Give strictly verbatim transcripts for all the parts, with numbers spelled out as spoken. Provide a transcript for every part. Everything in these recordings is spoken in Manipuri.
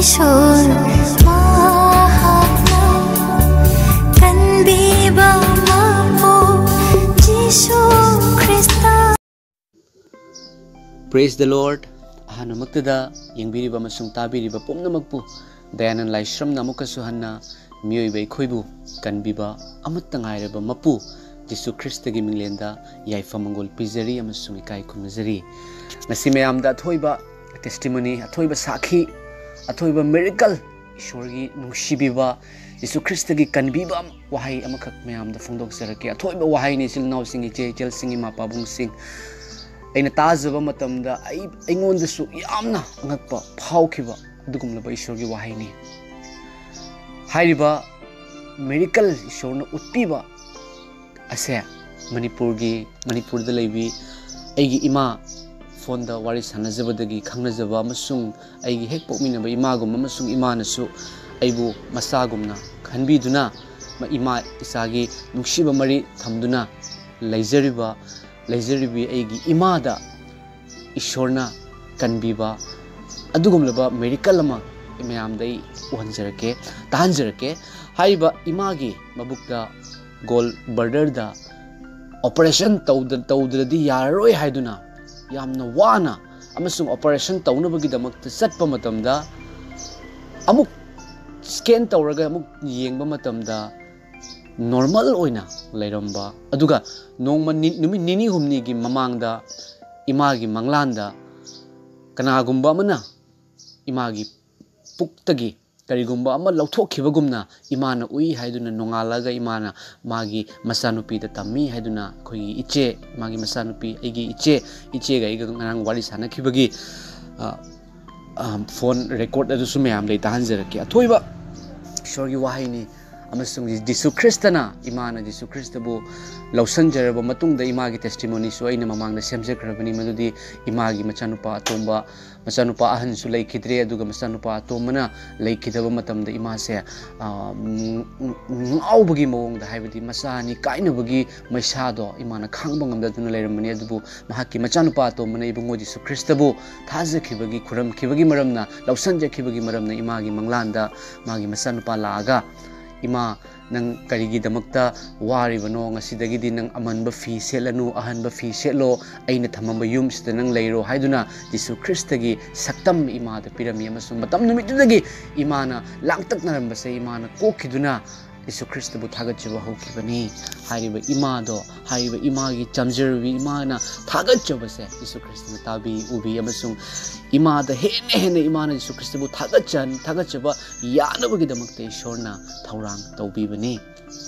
ꯏꯁꯣꯔ ꯃꯍꯥꯛꯅ ꯀꯟꯕꯤꯕ ꯃꯄꯨ Jesus Christ. Praise the Lord. ꯑꯍꯥꯟꯕꯃꯛꯇꯗ ꯌꯦꯡꯕꯤꯔꯤꯕ ꯑꯃꯁꯨꯡ ꯇꯥꯕꯤꯔꯤꯕ ꯄꯨꯝꯅꯃꯛꯄꯨ ꯗꯌꯥꯅꯟ ꯂꯥꯏꯁ꯭ꯔꯝꯅ ꯑꯃꯨꯛꯀꯁꯨ ꯍꯟꯅ ꯃꯤꯑꯣꯏꯕ ꯑꯩꯈꯣꯏꯕꯨ ꯀꯟꯕꯤꯕ ꯑꯃꯠꯇ ꯉꯥꯏꯔꯕ ꯃꯄꯨ ꯖꯤꯁꯨ ꯈ꯭ꯔꯤꯁꯇꯒꯤ ꯃꯤꯡꯂꯦꯟꯗ ꯌꯥꯏꯐ ꯃꯪꯒꯣꯜ ꯄꯤꯖꯔꯤ ꯑꯃꯁꯨꯡ ꯏꯀꯥꯏ ꯈꯨꯝꯅꯖꯔꯤ꯫ ꯉꯁꯤ ꯃꯌꯥꯝꯗ ꯑꯊꯣꯏꯕ testimony, ꯑꯊꯣꯏꯕ ꯁꯥꯈꯤ, ꯑꯊꯣꯏꯕ miracle, ꯏꯁꯣꯔꯒꯤ ꯅꯨꯡꯁꯤꯕꯤꯕ, ꯖꯤꯁꯨ ꯈ꯭ꯔꯤꯁꯇꯒꯤ ꯀꯟꯕꯤꯕ ꯋꯥꯍꯩ ꯑꯃꯈꯛ ꯃꯌꯥꯝꯗ ꯐꯣꯡꯗꯣꯛꯆꯔꯛꯀꯦ꯫ ꯑꯊꯣꯏꯕ ꯋꯥꯍꯩꯅꯤ, ꯏꯆꯤꯜ ꯏꯅꯥꯎꯁꯤꯡ, ꯏꯆꯦ ꯏꯆꯜꯁꯤꯡ, ꯏꯃꯥ ꯄꯥꯕꯨꯡꯁꯤꯡ꯫ ꯑꯩꯅ ꯇꯥꯖꯕ ꯃꯇꯝꯗ ꯑꯩ, ꯑꯩꯉꯣꯟꯗꯁꯨ ꯌꯥꯝꯅ ꯑꯉꯛꯄ ꯐꯥꯎꯈꯤꯕ ꯑꯗꯨꯒꯨꯝꯂꯕ ꯏꯁꯣꯔꯒꯤ ꯋꯥꯍꯩꯅꯤ꯫ ꯍꯥꯏꯔꯤꯕ miracle, ꯏꯁꯣꯔꯅ ꯎꯠꯄꯤꯕ ꯑꯁꯦ ꯃꯅꯤꯄꯨꯔꯒꯤ, ꯃꯅꯤꯄꯨꯔꯗ ꯂꯩꯕꯤ ꯑꯩꯒꯤ ꯏꯃꯥ, ꯐꯣꯟꯗ ꯋꯥꯔꯤ ꯁꯥꯟꯅꯖꯕꯗꯒꯤ ꯈꯪꯅꯖꯕ ꯑꯃꯁꯨꯡ ꯑꯩꯒꯤ ꯍꯦꯛ ꯄꯣꯛꯃꯤꯟꯅꯕ ꯏꯃꯥꯒꯨꯝꯕ ꯑꯃꯁꯨꯡ ꯏꯃꯥꯅꯁꯨ ꯑꯩꯕꯨ ꯃꯆꯥꯒꯨꯝꯅ ꯈꯟꯕꯤꯗꯨꯅ, ꯃ-, ꯏꯃꯥ ꯏꯆꯥꯒꯤ ꯅꯨꯡꯁꯤꯕ ꯃꯔꯤ ꯊꯝꯗꯨꯅ ꯂꯩꯖꯔꯤꯕ, ꯂꯩꯖꯔꯤꯕꯤ ꯑꯩꯒꯤ ꯏꯃꯥꯗ ꯏꯁꯣꯔꯅ ꯀꯟꯕꯤꯕ ꯑꯗꯨꯒꯨꯝꯂꯕ miracle ꯑꯃ ꯃꯌꯥꯝꯗ ꯑꯩ ꯎꯍꯟꯖꯔꯛꯀꯦ, ꯇꯥꯍꯟꯖꯔꯛꯀꯦ꯫ ꯍꯥꯏꯔꯤꯕ ꯏꯃꯥꯒꯤ ꯃꯕꯨꯛꯇ gall bladderꯗ operation ꯇꯧꯗ-, ꯇꯧꯗ꯭ꯔꯗꯤ ꯌꯥꯔꯔꯣꯏ ꯍꯥꯏꯗꯨꯅ ꯌꯥꯝꯅ ꯋꯥꯅ ꯑꯃꯁꯨꯡ operation ꯇꯧꯅꯕꯒꯤꯗꯃꯛꯇ ꯆꯠꯄ ꯃꯇꯝꯗ, ꯑꯃꯨꯛ scan ꯇꯧꯔꯒ ꯑꯃꯨꯛ ꯌꯦꯡꯕ ꯃꯇꯝꯗ normal ꯑꯣꯏꯅ ꯂꯩꯔꯝꯕ, ꯑꯗꯨꯒ ꯅꯣꯡꯃ ꯅꯤ-, ꯅꯨꯃꯤꯠ ꯅꯤꯅꯤ ꯍꯨꯝꯅꯤꯒꯤ ꯃꯃꯥꯡꯗ ꯏꯃꯥꯒꯤ ꯃꯪꯂꯥꯟꯗ ꯀꯅꯥꯒꯨꯝꯕ ꯑꯃꯅ ꯏꯃꯥꯒꯤ ꯄꯨꯛꯇꯒꯤ ꯀꯔꯤꯒꯨꯝꯕ ꯑꯃ ꯂꯧꯊꯣꯛꯈꯤꯕꯒꯨꯝꯅ ꯏꯃꯥꯅ ꯎꯏ ꯍꯥꯏꯗꯨꯅ ꯅꯣꯡꯉꯥꯜꯂꯒ ꯏꯃꯥꯅ ꯃꯥꯒꯤ ꯃꯆꯥꯅꯨꯄꯤꯗ ꯇꯝꯃꯤ ꯍꯥꯏꯗꯨꯅ ꯑꯩꯈꯣꯏꯒꯤ ꯏꯆꯦ, ꯃꯥꯒꯤ ꯃꯆꯥꯅꯨꯄꯤ, ꯑꯩꯒꯤ ꯏꯆꯦ, ꯏꯆꯦꯒ ꯑꯩꯒ ꯉꯔꯥꯡ ꯋꯥꯔꯤ ꯁꯥꯟꯅꯈꯤꯕꯒꯤ, ꯑ, ꯑ, phone record ꯑꯗꯨꯁꯨ ꯃꯌꯥꯝꯗ ꯑꯩ ꯇꯥꯍꯟꯖꯔꯛꯀꯦ꯫ ꯑꯊꯣꯏꯕ ꯏꯁꯣꯔꯒꯤ ꯋꯥꯍꯩꯅꯤ꯫ ꯑꯃꯁꯨꯡ ꯖꯤꯁꯨ ꯈ꯭ꯔꯤꯁꯇꯅ, ꯏꯃꯥꯅ ꯖꯤꯁꯨ ꯈ꯭ꯔꯤꯁꯇꯕꯨ ꯂꯧꯁꯟꯖꯔꯕ ꯃꯇꯨꯡꯗ, ꯏꯃꯥꯒꯤ testimonyꯁꯨ ꯑꯩꯅ ꯃꯃꯥꯡꯗ ꯁꯦꯝꯖꯈ꯭ꯔꯕꯅꯤ, ꯃꯗꯨꯗꯤ ꯏꯃꯥꯒꯤ ꯃꯆꯥꯅꯨꯄꯥ ꯑꯇꯣꯝꯕ, ꯃꯆꯥꯅꯨꯄꯥ ꯑꯍꯟꯁꯨ ꯂꯩꯈꯤꯗ꯭ꯔꯦ, ꯑꯗꯨꯒ ꯃꯆꯥꯅꯨꯄꯥ ꯑꯇꯣꯝꯕꯅ ꯂꯩꯈꯤꯗꯕ ꯃꯇꯝꯗ ꯏꯃꯥꯁꯦ, ꯑ, ꯉ-, ꯉꯥꯎꯕꯒꯤ ꯃꯑꯣꯡꯗ, ꯍꯥꯏꯕꯗꯤ ꯃꯆꯥ ꯑꯅꯤ ꯀꯥꯏꯅꯕꯒꯤ ꯃꯩꯁꯥꯗꯣ ꯏꯃꯥꯅ ꯈꯥꯡꯕ ꯉꯝꯗꯗꯨꯅ ꯂꯩꯔꯝꯕꯅꯤ꯫ ꯑꯗꯨꯕꯨ ꯃꯍꯥꯛꯀꯤ ꯃꯆꯥꯅꯨꯄꯥ ꯑꯇꯣꯝꯕꯅ ꯏꯕꯨꯡꯉꯣ ꯖꯤꯁꯨ ꯈ꯭ꯔꯤꯁꯇꯕꯨ ꯊꯥꯖꯈꯤꯕꯒꯤ, ꯈꯨꯔꯝꯈꯤꯕꯒꯤ ꯃꯔꯝꯅ, ꯂꯧꯁꯟꯖꯈꯤꯕꯒꯤ ꯃꯔꯝꯅ ꯏꯃꯥꯒꯤ ꯃꯪꯂꯥꯟꯗ ꯃꯥꯒꯤ ꯃꯆꯥꯅꯨꯄꯥ ꯂꯥꯛꯑꯒ, "ꯏꯃꯥ, ꯅꯪ ꯀꯔꯤꯒꯤꯗꯃꯛꯇ ꯋꯥꯔꯤꯕꯅꯣ? ꯉꯁꯤꯗꯒꯤꯗꯤ ꯅꯪ ꯑꯃꯟꯕ ꯐꯤ ꯁꯦꯠꯂꯅꯨ, ꯑꯍꯟꯕ ꯐꯤ ꯁꯦꯠꯂꯣ, ꯑꯩꯅ ꯊꯝꯃꯝꯕ ꯌꯨꯝꯁꯤꯗ ꯅꯪ ꯂꯩꯔꯣ" ꯍꯥꯏꯗꯨꯅ ꯖꯤꯁꯨ ꯈ꯭ꯔꯤꯁꯇꯒꯤ ꯁꯛꯇꯝ ꯏꯃꯥꯗ ꯄꯤꯔꯝꯃꯤ꯫ ꯑꯃꯁꯨꯡ ꯃꯇꯝ ꯅꯨꯃꯤꯠꯇꯨꯗꯒꯤ ꯏꯃꯥꯅ ꯂꯥꯡꯇꯛꯅꯔꯝꯕꯁꯦ ꯏꯃꯥꯅ ꯀꯣꯛꯈꯤꯗꯨꯅ ꯖꯤꯁꯨ ꯈ꯭ꯔꯤꯁꯇꯕꯨ ꯊꯥꯒꯠꯆꯕ ꯍꯧꯈꯤꯕꯅꯤ꯫ ꯍꯥꯏꯔꯤꯕ ꯏꯃꯥꯗꯣ, ꯍꯥꯏꯔꯤꯕ ꯏꯃꯥꯒꯤ ꯆꯝꯖꯔꯕꯤ ꯏꯃꯥꯅ ꯊꯥꯒꯠꯆꯕꯁꯦ ꯖꯤꯁꯨ ꯈ꯭ꯔꯤꯁꯇꯅ ꯇꯥꯕꯤ, ꯎꯕꯤ, ꯑꯃꯁꯨꯡ ꯏꯃꯥꯗ ꯍꯦꯟꯅ ꯍꯦꯟꯅ ꯏꯃꯥꯅ ꯖꯤꯁꯨ ꯈ꯭ꯔꯤꯁꯇꯕꯨ ꯊꯥꯒꯠꯆ-, ꯊꯥꯒꯠꯆꯕ ꯌꯥꯅꯕꯒꯤꯗꯃꯛꯇ ꯏꯁꯣꯔꯅ ꯊꯧꯔꯥꯡ ꯇꯧꯕꯤꯕꯅꯤ꯫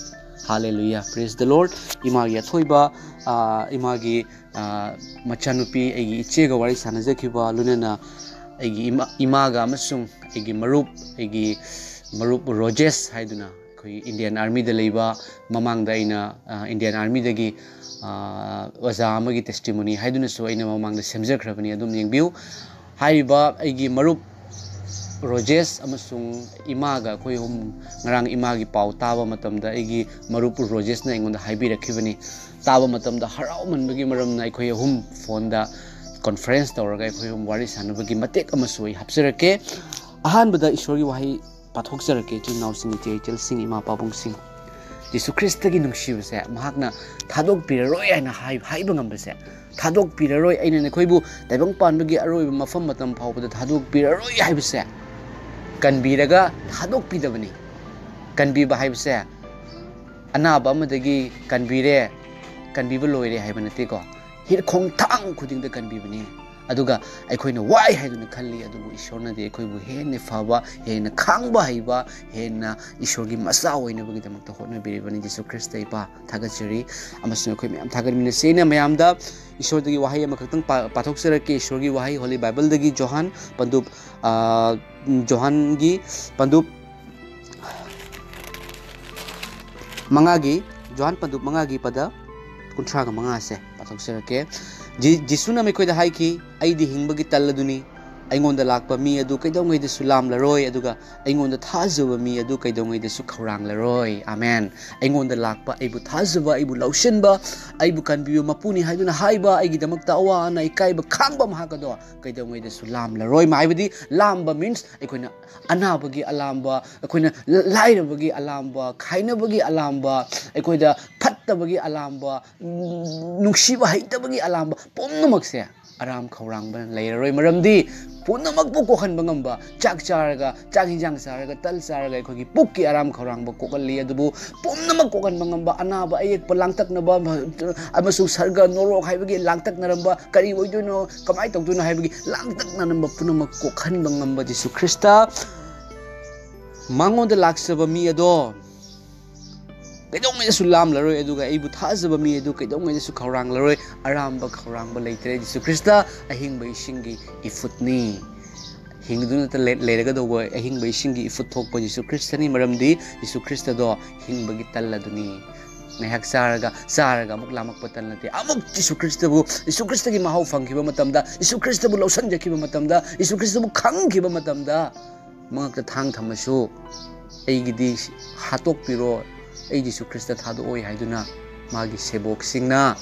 Hallelujah, praise the Lord꯫ ꯏꯃꯥꯒꯤ ꯑꯊꯣꯏꯕ, ꯑꯥ, ꯏꯃꯥꯒꯤ, ꯑꯥ, ꯃꯆꯥꯅꯨꯄꯤ, ꯑꯩꯒꯤ ꯏꯆꯦꯒ ꯋꯥꯔꯤ ꯁꯥꯟꯅꯖꯈꯤꯕ, ꯂꯣꯏꯅꯅ ꯑꯩꯒꯤ ꯏꯃꯥ, ꯏꯃꯥꯒ ꯑꯃꯁꯨꯡ ꯑꯩꯒꯤ ꯃꯔꯨꯞ, ꯑꯩꯒꯤ ꯃꯔꯨꯞ ꯔꯣꯖꯦꯁ ꯍꯥꯏꯗꯨꯅ, ꯑꯩꯈꯣꯏꯒꯤ Indian Armyꯗ ꯂꯩꯕ, ꯃꯃꯥꯡꯗ ꯑꯩꯅ, ꯑ, Indian Armyꯗꯒꯤ, ꯑ, ꯑꯣꯖꯥ ꯑꯃꯒꯤ testimony ꯍꯥꯏꯗꯨꯅꯁꯨ ꯑꯩꯅ ꯃꯃꯥꯡꯗ ꯁꯦꯝꯖꯈ꯭ꯔꯕꯅꯤ, ꯑꯗꯨꯝ ꯌꯦꯡꯕꯤꯌꯨ꯫ ꯍꯥꯏꯔꯤꯕ ꯑꯩꯒꯤ ꯃꯔꯨꯞ ꯔꯣꯖꯦꯁ ꯑꯃꯁꯨꯡ ꯏꯃꯥꯒ ꯑꯩꯈꯣꯏ ꯑꯍꯨꯝ ꯉꯔꯥꯡ ꯏꯃꯥꯒꯤ ꯄꯥꯎ ꯇꯥꯕ ꯃꯇꯝꯗ, ꯑꯩꯒꯤ ꯃꯔꯨꯞ ꯔꯣꯖꯦꯁꯅ ꯑꯩꯉꯣꯟꯗ ꯍꯥꯏꯕꯤꯔꯛꯈꯤꯕꯅꯤ꯫ ꯇꯥꯕ ꯃꯇꯝꯗ ꯍꯔꯥꯎꯃꯟꯕꯒꯤ ꯃꯔꯝꯅ ꯑꯩꯈꯣꯏ ꯑꯍꯨꯝ phoneꯗ conference ꯇꯧꯔꯒ ꯑꯩꯈꯣꯏ ꯑꯍꯨꯝ ꯋꯥꯔꯤ ꯁꯥꯟꯅꯕꯒꯤ ꯃꯇꯦꯛ ꯑꯃꯁꯨ ꯑꯩ ꯍꯥꯞꯆꯔꯛꯀꯦ꯫ ꯑꯍꯥꯟꯕꯗ ꯏꯁꯣꯔꯒꯤ ꯋꯥꯍꯩ ꯄꯥꯊꯣꯛꯆꯔꯛꯀꯦ, ꯏꯆꯤꯜ ꯏꯅꯥꯎꯁꯤꯡ, ꯏꯆꯦ ꯏꯆꯜꯁꯤꯡ, ꯏꯃꯥ ꯄꯥꯕꯨꯡꯁꯤꯡ꯫ ꯖꯤꯁꯨ ꯈ꯭ꯔꯤꯁꯇꯒꯤ ꯅꯨꯡꯁꯤꯕꯁꯦ ꯃꯍꯥꯛꯅ ꯊꯥꯗꯣꯛꯄꯤꯔꯔꯣꯏ ꯍꯥꯏꯅ ꯍꯥꯏ-, ꯍꯥꯏꯕ ꯉꯝꯕꯁꯦ, ꯊꯥꯗꯣꯛꯄꯤꯔꯔꯣꯏ, ꯑꯩꯅ ꯅꯈꯣꯏꯕꯨ ꯇꯥꯏꯕꯪ ꯄꯥꯟꯕꯒꯤ ꯑꯔꯣꯏꯕ ꯃꯐꯝ ꯃꯇꯝ ꯐꯥꯎꯕꯗ ꯊꯥꯗꯣꯛꯄꯤꯔꯔꯣꯏ ꯍꯥꯏꯕꯁꯦ ꯀꯟꯕꯤꯔꯒ ꯊꯥꯗꯣꯛꯄꯤꯗꯕꯅꯤ꯫ ꯀꯟꯕꯤꯕ ꯍꯥꯏꯕꯁꯦ ꯑꯅꯥꯕ ꯑꯃꯗꯒꯤ ꯀꯟꯕꯤꯔꯦ, ꯀꯟꯕꯤꯕ ꯂꯣꯏꯔꯦ ꯍꯥꯏꯕ ꯅꯠꯇꯦꯀꯣ꯫ ꯍꯤꯠ ꯈꯣꯡꯊꯥꯡ ꯈꯨꯗꯤꯡꯗ ꯀꯟꯕꯤꯕꯅꯤ꯫ ꯑꯗꯨꯒ ꯑꯩꯈꯣꯏꯅ ꯋꯥꯏ ꯍꯥꯏꯗꯨꯅ ꯈꯜꯂꯤ, ꯑꯗꯨꯕꯨ ꯏꯁꯣꯔꯅꯗꯤ ꯑꯩꯈꯣꯏꯕꯨ ꯍꯦꯟꯅ ꯐꯕ, ꯍꯦꯟꯅ ꯈꯥꯡꯕ ꯍꯩꯕ, ꯍꯦꯟꯅ ꯏꯁꯣꯔꯒꯤ ꯃꯆꯥ ꯑꯣꯏꯅꯕꯒꯤꯗꯃꯛꯇ ꯍꯣꯠꯅꯕꯤꯔꯤꯕꯅꯤ꯫ ꯖꯤꯁꯨ ꯈ꯭ꯔꯤꯁꯇ ꯏꯄꯥ, ꯊꯥꯒꯠꯆꯔꯤ꯫ ꯑꯃꯁꯨꯡ ꯑꯩꯈꯣꯏ ꯃꯌꯥꯝ ꯊꯥꯒꯠꯃꯤꯟꯅꯁꯤ꯫ ꯑꯩꯅ ꯃꯌꯥꯝꯗ ꯏꯁꯣꯔꯗꯒꯤ ꯋꯥꯍꯩ ꯑꯃꯈꯛꯇꯪ ꯄꯥ-, ꯄꯥꯊꯣꯛꯆꯔꯛꯀꯦ꯫ ꯏꯁꯣꯔꯒꯤ ꯋꯥꯍꯩ Holy Bibleꯗꯒꯤ ꯖꯣꯍꯥꯟ ꯄꯟꯗꯨꯞ, ꯑ, ꯖꯣꯍꯥꯟꯒꯤ ꯄꯟꯗꯨꯞ ꯃꯉꯥꯒꯤ, ꯖꯣꯍꯥꯟ ꯄꯟꯗꯨꯞ ꯃꯉꯥꯒꯤ ꯄꯗ ꯀꯨꯟꯊ꯭ꯔꯥꯒ ꯃꯉꯥꯁꯦ ꯄꯥꯊꯣꯛꯆꯔꯛꯀꯦ꯫ ꯖꯤ-, ꯖꯤꯁꯨꯅ ꯃꯈꯣꯏꯗ ꯍꯥꯏꯈꯤ, "ꯑꯩꯗꯤ ꯍꯤꯡꯕꯒꯤ ꯇꯜ ꯑꯗꯨꯅꯤ꯫ ꯑꯩꯉꯣꯟꯗ ꯂꯥꯛꯄ ꯃꯤ ꯑꯗꯨ ꯀꯩꯗꯧꯉꯩꯗꯁꯨ ꯂꯥꯝꯂꯔꯣꯏ, ꯑꯗꯨꯒ ꯑꯩꯉꯣꯟꯗ ꯊꯥꯖꯕ ꯃꯤ ꯑꯗꯨ ꯀꯩꯗꯧꯉꯩꯗꯁꯨ ꯈꯧꯔꯥꯡꯂꯔꯣꯏ꯫" ꯑꯃꯦꯟ꯫ ꯑꯩꯉꯣꯟꯗ ꯂꯥꯛꯄ, ꯑꯩꯕꯨ ꯊꯥꯖꯕ, ꯑꯩꯕꯨ ꯂꯧꯁꯤꯟꯕ, ꯑꯩꯕꯨ ꯀꯟꯕꯤꯕ ꯃꯄꯨꯅꯤ ꯍꯥꯏꯗꯨꯅ ꯍꯥꯏꯕ, ꯑꯩꯒꯤꯗꯃꯛꯇ ꯑꯋꯥ ꯑꯅꯥ ꯏꯀꯥꯏꯕ ꯈꯥꯡꯕ ꯃꯍꯥꯛ ꯑꯗꯣ ꯀꯩꯗꯧꯉꯩꯗꯁꯨ ꯂꯥꯝꯂꯔꯣꯏ꯫ ꯃꯥ ꯍꯥꯏꯕꯗꯤ ꯂꯥꯝꯕ means ꯑꯩꯈꯣꯏꯅ ꯑꯅꯥꯕꯒꯤ ꯑꯂꯥꯝꯕ, ꯑꯩꯈꯣꯏꯅ ꯂ-, ꯂꯥꯏꯔꯕꯒꯤ ꯑꯂꯥꯝꯕ, ꯈꯥꯏꯅꯕꯒꯤ ꯑꯂꯥꯝꯕ, ꯑꯩꯈꯣꯏꯗ ꯐꯠꯇꯕꯒꯤ ꯑꯂꯥꯝꯕ, ꯎꯝ, ꯅꯨꯡꯁꯤꯕ ꯍꯩꯇꯕꯒꯤ ꯑꯂꯥꯝꯕ ꯄꯨꯝꯅꯃꯛꯁꯦ ꯑꯔꯥꯝ ꯈꯧꯔꯥꯡꯕꯅ ꯂꯩꯔꯔꯣꯏ꯫ ꯃꯔꯝꯗꯤ ꯄꯨꯝꯅꯃꯛꯄꯨ ꯀꯣꯛꯍꯟꯕ ꯉꯝꯕ, ꯆꯥꯛ ꯆꯥꯔꯒ, ꯆꯥꯛ ꯍꯤꯟꯖꯥꯡ ꯆꯥꯔꯒ, ꯇꯜ ꯆꯥꯔꯒ ꯑꯩꯈꯣꯏꯒꯤ ꯄꯨꯛꯀꯤ ꯑꯔꯥꯝ ꯈꯧꯔꯥꯡꯕ ꯀꯣꯛꯍꯜꯂꯤ꯫ ꯑꯗꯨꯕꯨ ꯄꯨꯝꯅꯃꯛ ꯀꯣꯛꯍꯟꯕ ꯉꯝꯕ, ꯑꯅꯥꯕ ꯑꯌꯦꯛꯄ ꯂꯥꯡꯇꯛꯅꯕ ꯑꯃꯁꯨꯡ ꯁꯔꯒ ꯅꯣꯔꯣꯛ ꯍꯥꯏꯕꯒꯤ ꯂꯥꯡꯇꯛꯅꯔꯝꯕ, ꯀꯔꯤ ꯑꯣꯏꯗꯣꯏꯅꯣ, ꯀꯃꯥꯏꯅ ꯇꯧꯗꯣꯏꯅꯣ ꯍꯥꯏꯕꯒꯤ ꯂꯥꯡꯇꯛꯅꯔꯝꯕ ꯄꯨꯝꯅꯃꯛ ꯀꯣꯛꯍꯟꯕ ꯉꯝꯕ ꯖꯤꯁꯨ ꯈ꯭ꯔꯤꯁꯇ, ꯃꯉꯣꯟꯗ ꯂꯥꯛꯆꯕ ꯃꯤ ꯑꯗꯣ ꯀꯩꯗꯧꯉꯩꯗꯁꯨ ꯂꯥꯝꯂꯔꯣꯏ, ꯑꯗꯨꯒ ꯑꯩꯕꯨ ꯊꯥꯖꯕ ꯃꯤ ꯑꯗꯨ ꯀꯩꯗꯧꯉꯩꯗꯁꯨ ꯈꯧꯔꯥꯡꯂꯔꯣꯏ꯫ ꯑꯔꯥꯝꯕ ꯈꯧꯔꯥꯡꯕ ꯂꯩꯇ꯭ꯔꯦ꯫ ꯖꯤꯁꯨ ꯈ꯭ꯔꯤꯁꯇ ꯑꯍꯤꯡꯕ ꯏꯁꯤꯡꯒꯤ ꯏꯐꯨꯠꯅꯤ꯫ ꯍꯤꯡꯗꯨꯅꯇ ꯂꯩ-, ꯂꯩꯔꯒꯗꯧꯕ ꯑꯍꯤꯡꯕ ꯏꯁꯤꯡꯒꯤ ꯏꯐꯨꯠ ꯊꯣꯛꯄ ꯖꯤꯁꯨ ꯈ꯭ꯔꯤꯁꯇꯅꯤ꯫ ꯃꯔꯝꯗꯤ ꯖꯤꯁꯨ ꯈ꯭ꯔꯤꯁꯇꯗꯣ ꯍꯤꯡꯕꯒꯤ ꯇꯜ ꯑꯗꯨꯅꯤ꯫ ꯉꯥꯏꯍꯥꯛ ꯆꯥꯔꯒ, ꯆꯥꯔꯒ ꯑꯃꯨꯛ ꯂꯥꯝꯃꯛꯄ ꯇꯜ ꯅꯠꯇꯦ꯫ ꯑꯃꯨꯛ ꯖꯤꯁꯨ ꯈ꯭ꯔꯤꯁꯇꯕꯨ, ꯖꯤꯁꯨ ꯈ꯭ꯔꯤꯁꯇꯒꯤ ꯃꯍꯥꯎ ꯐꯪꯈꯤꯕ ꯃꯇꯝꯗ, ꯖꯤꯁꯨ ꯈ꯭ꯔꯤꯁꯇꯕꯨ ꯂꯧꯁꯤꯟꯖꯈꯤꯕ ꯃꯇꯝꯗ, ꯖꯤꯁꯨ ꯈ꯭ꯔꯤꯁꯇꯕꯨ ꯈꯪꯈꯤꯕ ꯃꯇꯝꯗ, ꯃꯉꯛꯇ ꯊꯥꯡ ꯊꯝꯃꯁꯨ, "ꯑꯩꯒꯤꯗꯤ ꯍꯥꯠꯇꯣꯛꯄꯤꯔꯣ, ꯑꯩ ꯖꯤꯁꯨ ꯈ꯭ꯔꯤꯁꯇ ꯊꯥꯗꯣꯛꯑꯣꯏ" ꯍꯥꯏꯗꯨꯅ ꯃꯥꯒꯤ ꯁꯦꯕꯣꯛꯁꯤꯡꯅ,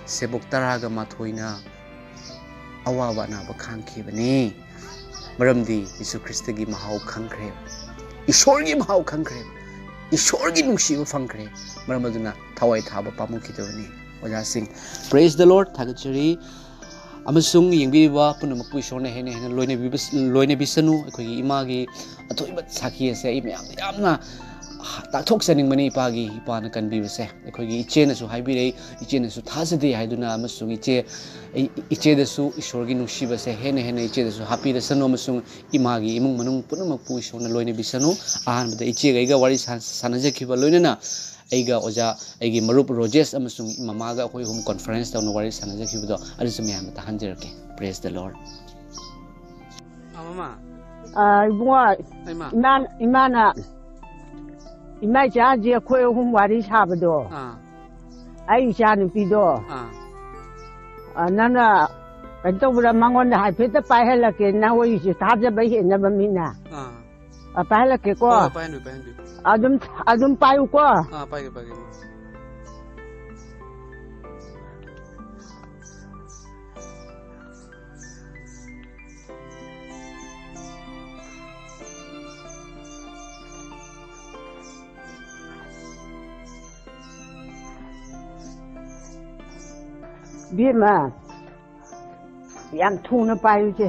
ꯁꯦꯕꯣꯛ ꯇꯔꯥꯒ ꯃꯥꯊꯣꯏꯅ ꯑꯋꯥꯕ ꯑꯅꯥꯕ ꯈꯥꯡꯈꯤꯕꯅꯤ꯫ ꯃꯔꯝꯗꯤ ꯖꯤꯁꯨ ꯈ꯭ꯔꯤꯁꯇꯒꯤ ꯃꯍꯥꯎ ꯈꯪꯈ꯭ꯔꯦ, ꯏꯁꯣꯔꯒꯤ ꯃꯍꯥꯎ ꯈꯪꯈ꯭ꯔꯦ, ꯏꯁꯣꯔꯒꯤ ꯅꯨꯡꯁꯤꯕ ꯐꯪꯈ꯭ꯔꯦ꯫ ꯃꯔꯝ ꯑꯗꯨꯅ ꯊꯋꯥꯏ ꯊꯥꯕ ꯄꯥꯝꯃꯨꯈꯤꯗꯕꯅꯤ꯫ ꯑꯣꯖꯥꯁꯤꯡ, praise the Lord, ꯊꯥꯒꯠꯆꯔꯤ꯫ ꯑꯃꯁꯨꯡ ꯌꯦꯡꯕꯤꯔꯤꯕ ꯄꯨꯝꯅꯃꯛꯄꯨ ꯏꯁꯣꯔꯅ ꯍꯦꯟꯅ ꯍꯦꯟꯅ ꯂꯣꯏꯅꯕꯤꯕ-, ꯂꯣꯏꯅꯕꯤꯁꯅꯨ꯫ ꯑꯩꯈꯣꯏꯒꯤ ꯏꯃꯥꯒꯤ ꯑꯊꯣꯏꯕ ꯁꯥꯈꯤ ꯑꯁꯦ ꯑꯩ ꯃꯌꯥꯝꯗ ꯌꯥꯝꯅ ꯇꯥꯛꯊꯣꯛꯆꯅꯤꯡꯕꯅꯤ꯫ ꯏꯄꯥꯒꯤ, ꯏꯄꯥꯅ ꯀꯟꯕꯤꯕꯁꯦ ꯑꯩꯈꯣꯏꯒꯤ ꯏꯆꯦꯅꯁꯨ ꯍꯥꯏꯕꯤꯔꯛꯏ, ꯏꯆꯦꯅꯁꯨ ꯊꯥꯖꯗꯦ ꯍꯥꯏꯗꯨꯅ, ꯑꯃꯁꯨꯡ ꯏꯆꯦ, ꯑꯩ, ꯏꯆꯦꯗꯁꯨ ꯏꯁꯣꯔꯒꯤ ꯅꯨꯡꯁꯤꯕꯁꯦ ꯍꯦꯟꯅ ꯍꯦꯟꯅ ꯏꯆꯦꯗꯁꯨ ꯍꯥꯞꯄꯤꯔꯁꯅꯨ, ꯑꯃꯁꯨꯡ ꯏꯃꯥꯒꯤ ꯏꯃꯨꯡ ꯃꯅꯨꯡ ꯄꯨꯝꯅꯃꯛꯄꯨ ꯏꯁꯣꯔꯅ ꯂꯣꯏꯅꯕꯤꯁꯅꯨ꯫ ꯑꯍꯥꯟꯕꯗ ꯏꯆꯦꯒ ꯑꯩꯒ ꯋꯥꯔꯤ ꯁꯥ-, ꯁꯥꯟꯅꯖꯈꯤꯕ, ꯂꯣꯏꯅꯅ ꯑꯩꯒ ꯑꯣꯖꯥ, ꯑꯩꯒꯤ ꯃꯔꯨꯞ ꯔꯣꯖꯦꯁ ꯑꯃꯁꯨꯡ ꯃꯃꯥꯒ ꯑꯩꯈꯣꯏ ꯑꯍꯨꯝ conference ꯇꯧꯅ ꯋꯥꯔꯤ ꯁꯥꯟꯅꯖꯈꯤꯕꯗꯣ, ꯑꯗꯨꯁꯨ ꯃꯌꯥꯝꯗ ꯇꯥꯍꯟꯖꯔꯛꯀꯦ꯫ Praise the Lord꯫ ꯑꯥ, ꯃꯃꯥ꯫ ꯑꯥ, ꯏꯕꯨꯡꯉꯣ, ꯑꯩꯃ꯫ ꯏꯃꯥꯅ, ꯏꯃꯥꯅ ꯏꯃꯥ ꯏꯆꯥꯁꯦ ꯑꯩꯈꯣꯏ ꯑꯍꯨꯝ ꯋꯥꯔꯤ ꯁꯥꯕꯗꯣ, ꯑꯥ ꯑꯩ ꯏꯆꯥ ꯅꯨꯄꯤꯗꯣ, ꯑꯥ ꯑ, ꯅꯪꯅ ꯀꯩꯅꯣ ꯇꯧꯕꯗ ꯃꯉꯣꯟꯗ ꯍꯥꯏꯐꯦꯠꯇ ꯄꯥꯏꯍꯜꯂꯛꯀꯦ, ꯅꯪ ꯋꯥꯔꯤꯁꯦ ꯊꯥꯖꯕ ꯍꯦꯟꯅꯕ ꯃꯤꯅ꯫ ꯑꯥ ꯑ, ꯄꯥꯏꯍꯜꯂꯛꯀꯦꯀꯣ꯫ ꯍꯣꯏ, ꯄꯥꯏꯍꯟꯕꯤꯌꯨ, ꯄꯥꯏꯍꯟꯕꯤꯌꯨ꯫ ꯑꯗꯨꯝ, ꯑꯗꯨꯝ ꯄꯥꯏꯌꯨꯀꯣ꯫ ꯑꯥ, ꯄꯥꯏꯒꯦ, ꯄꯥꯏꯒꯦ, ꯏꯃꯥ꯫ ꯏꯕꯦꯝꯃ, ꯌꯥꯝ ꯊꯨꯅ ꯄꯥꯏꯌꯨꯁꯦ꯫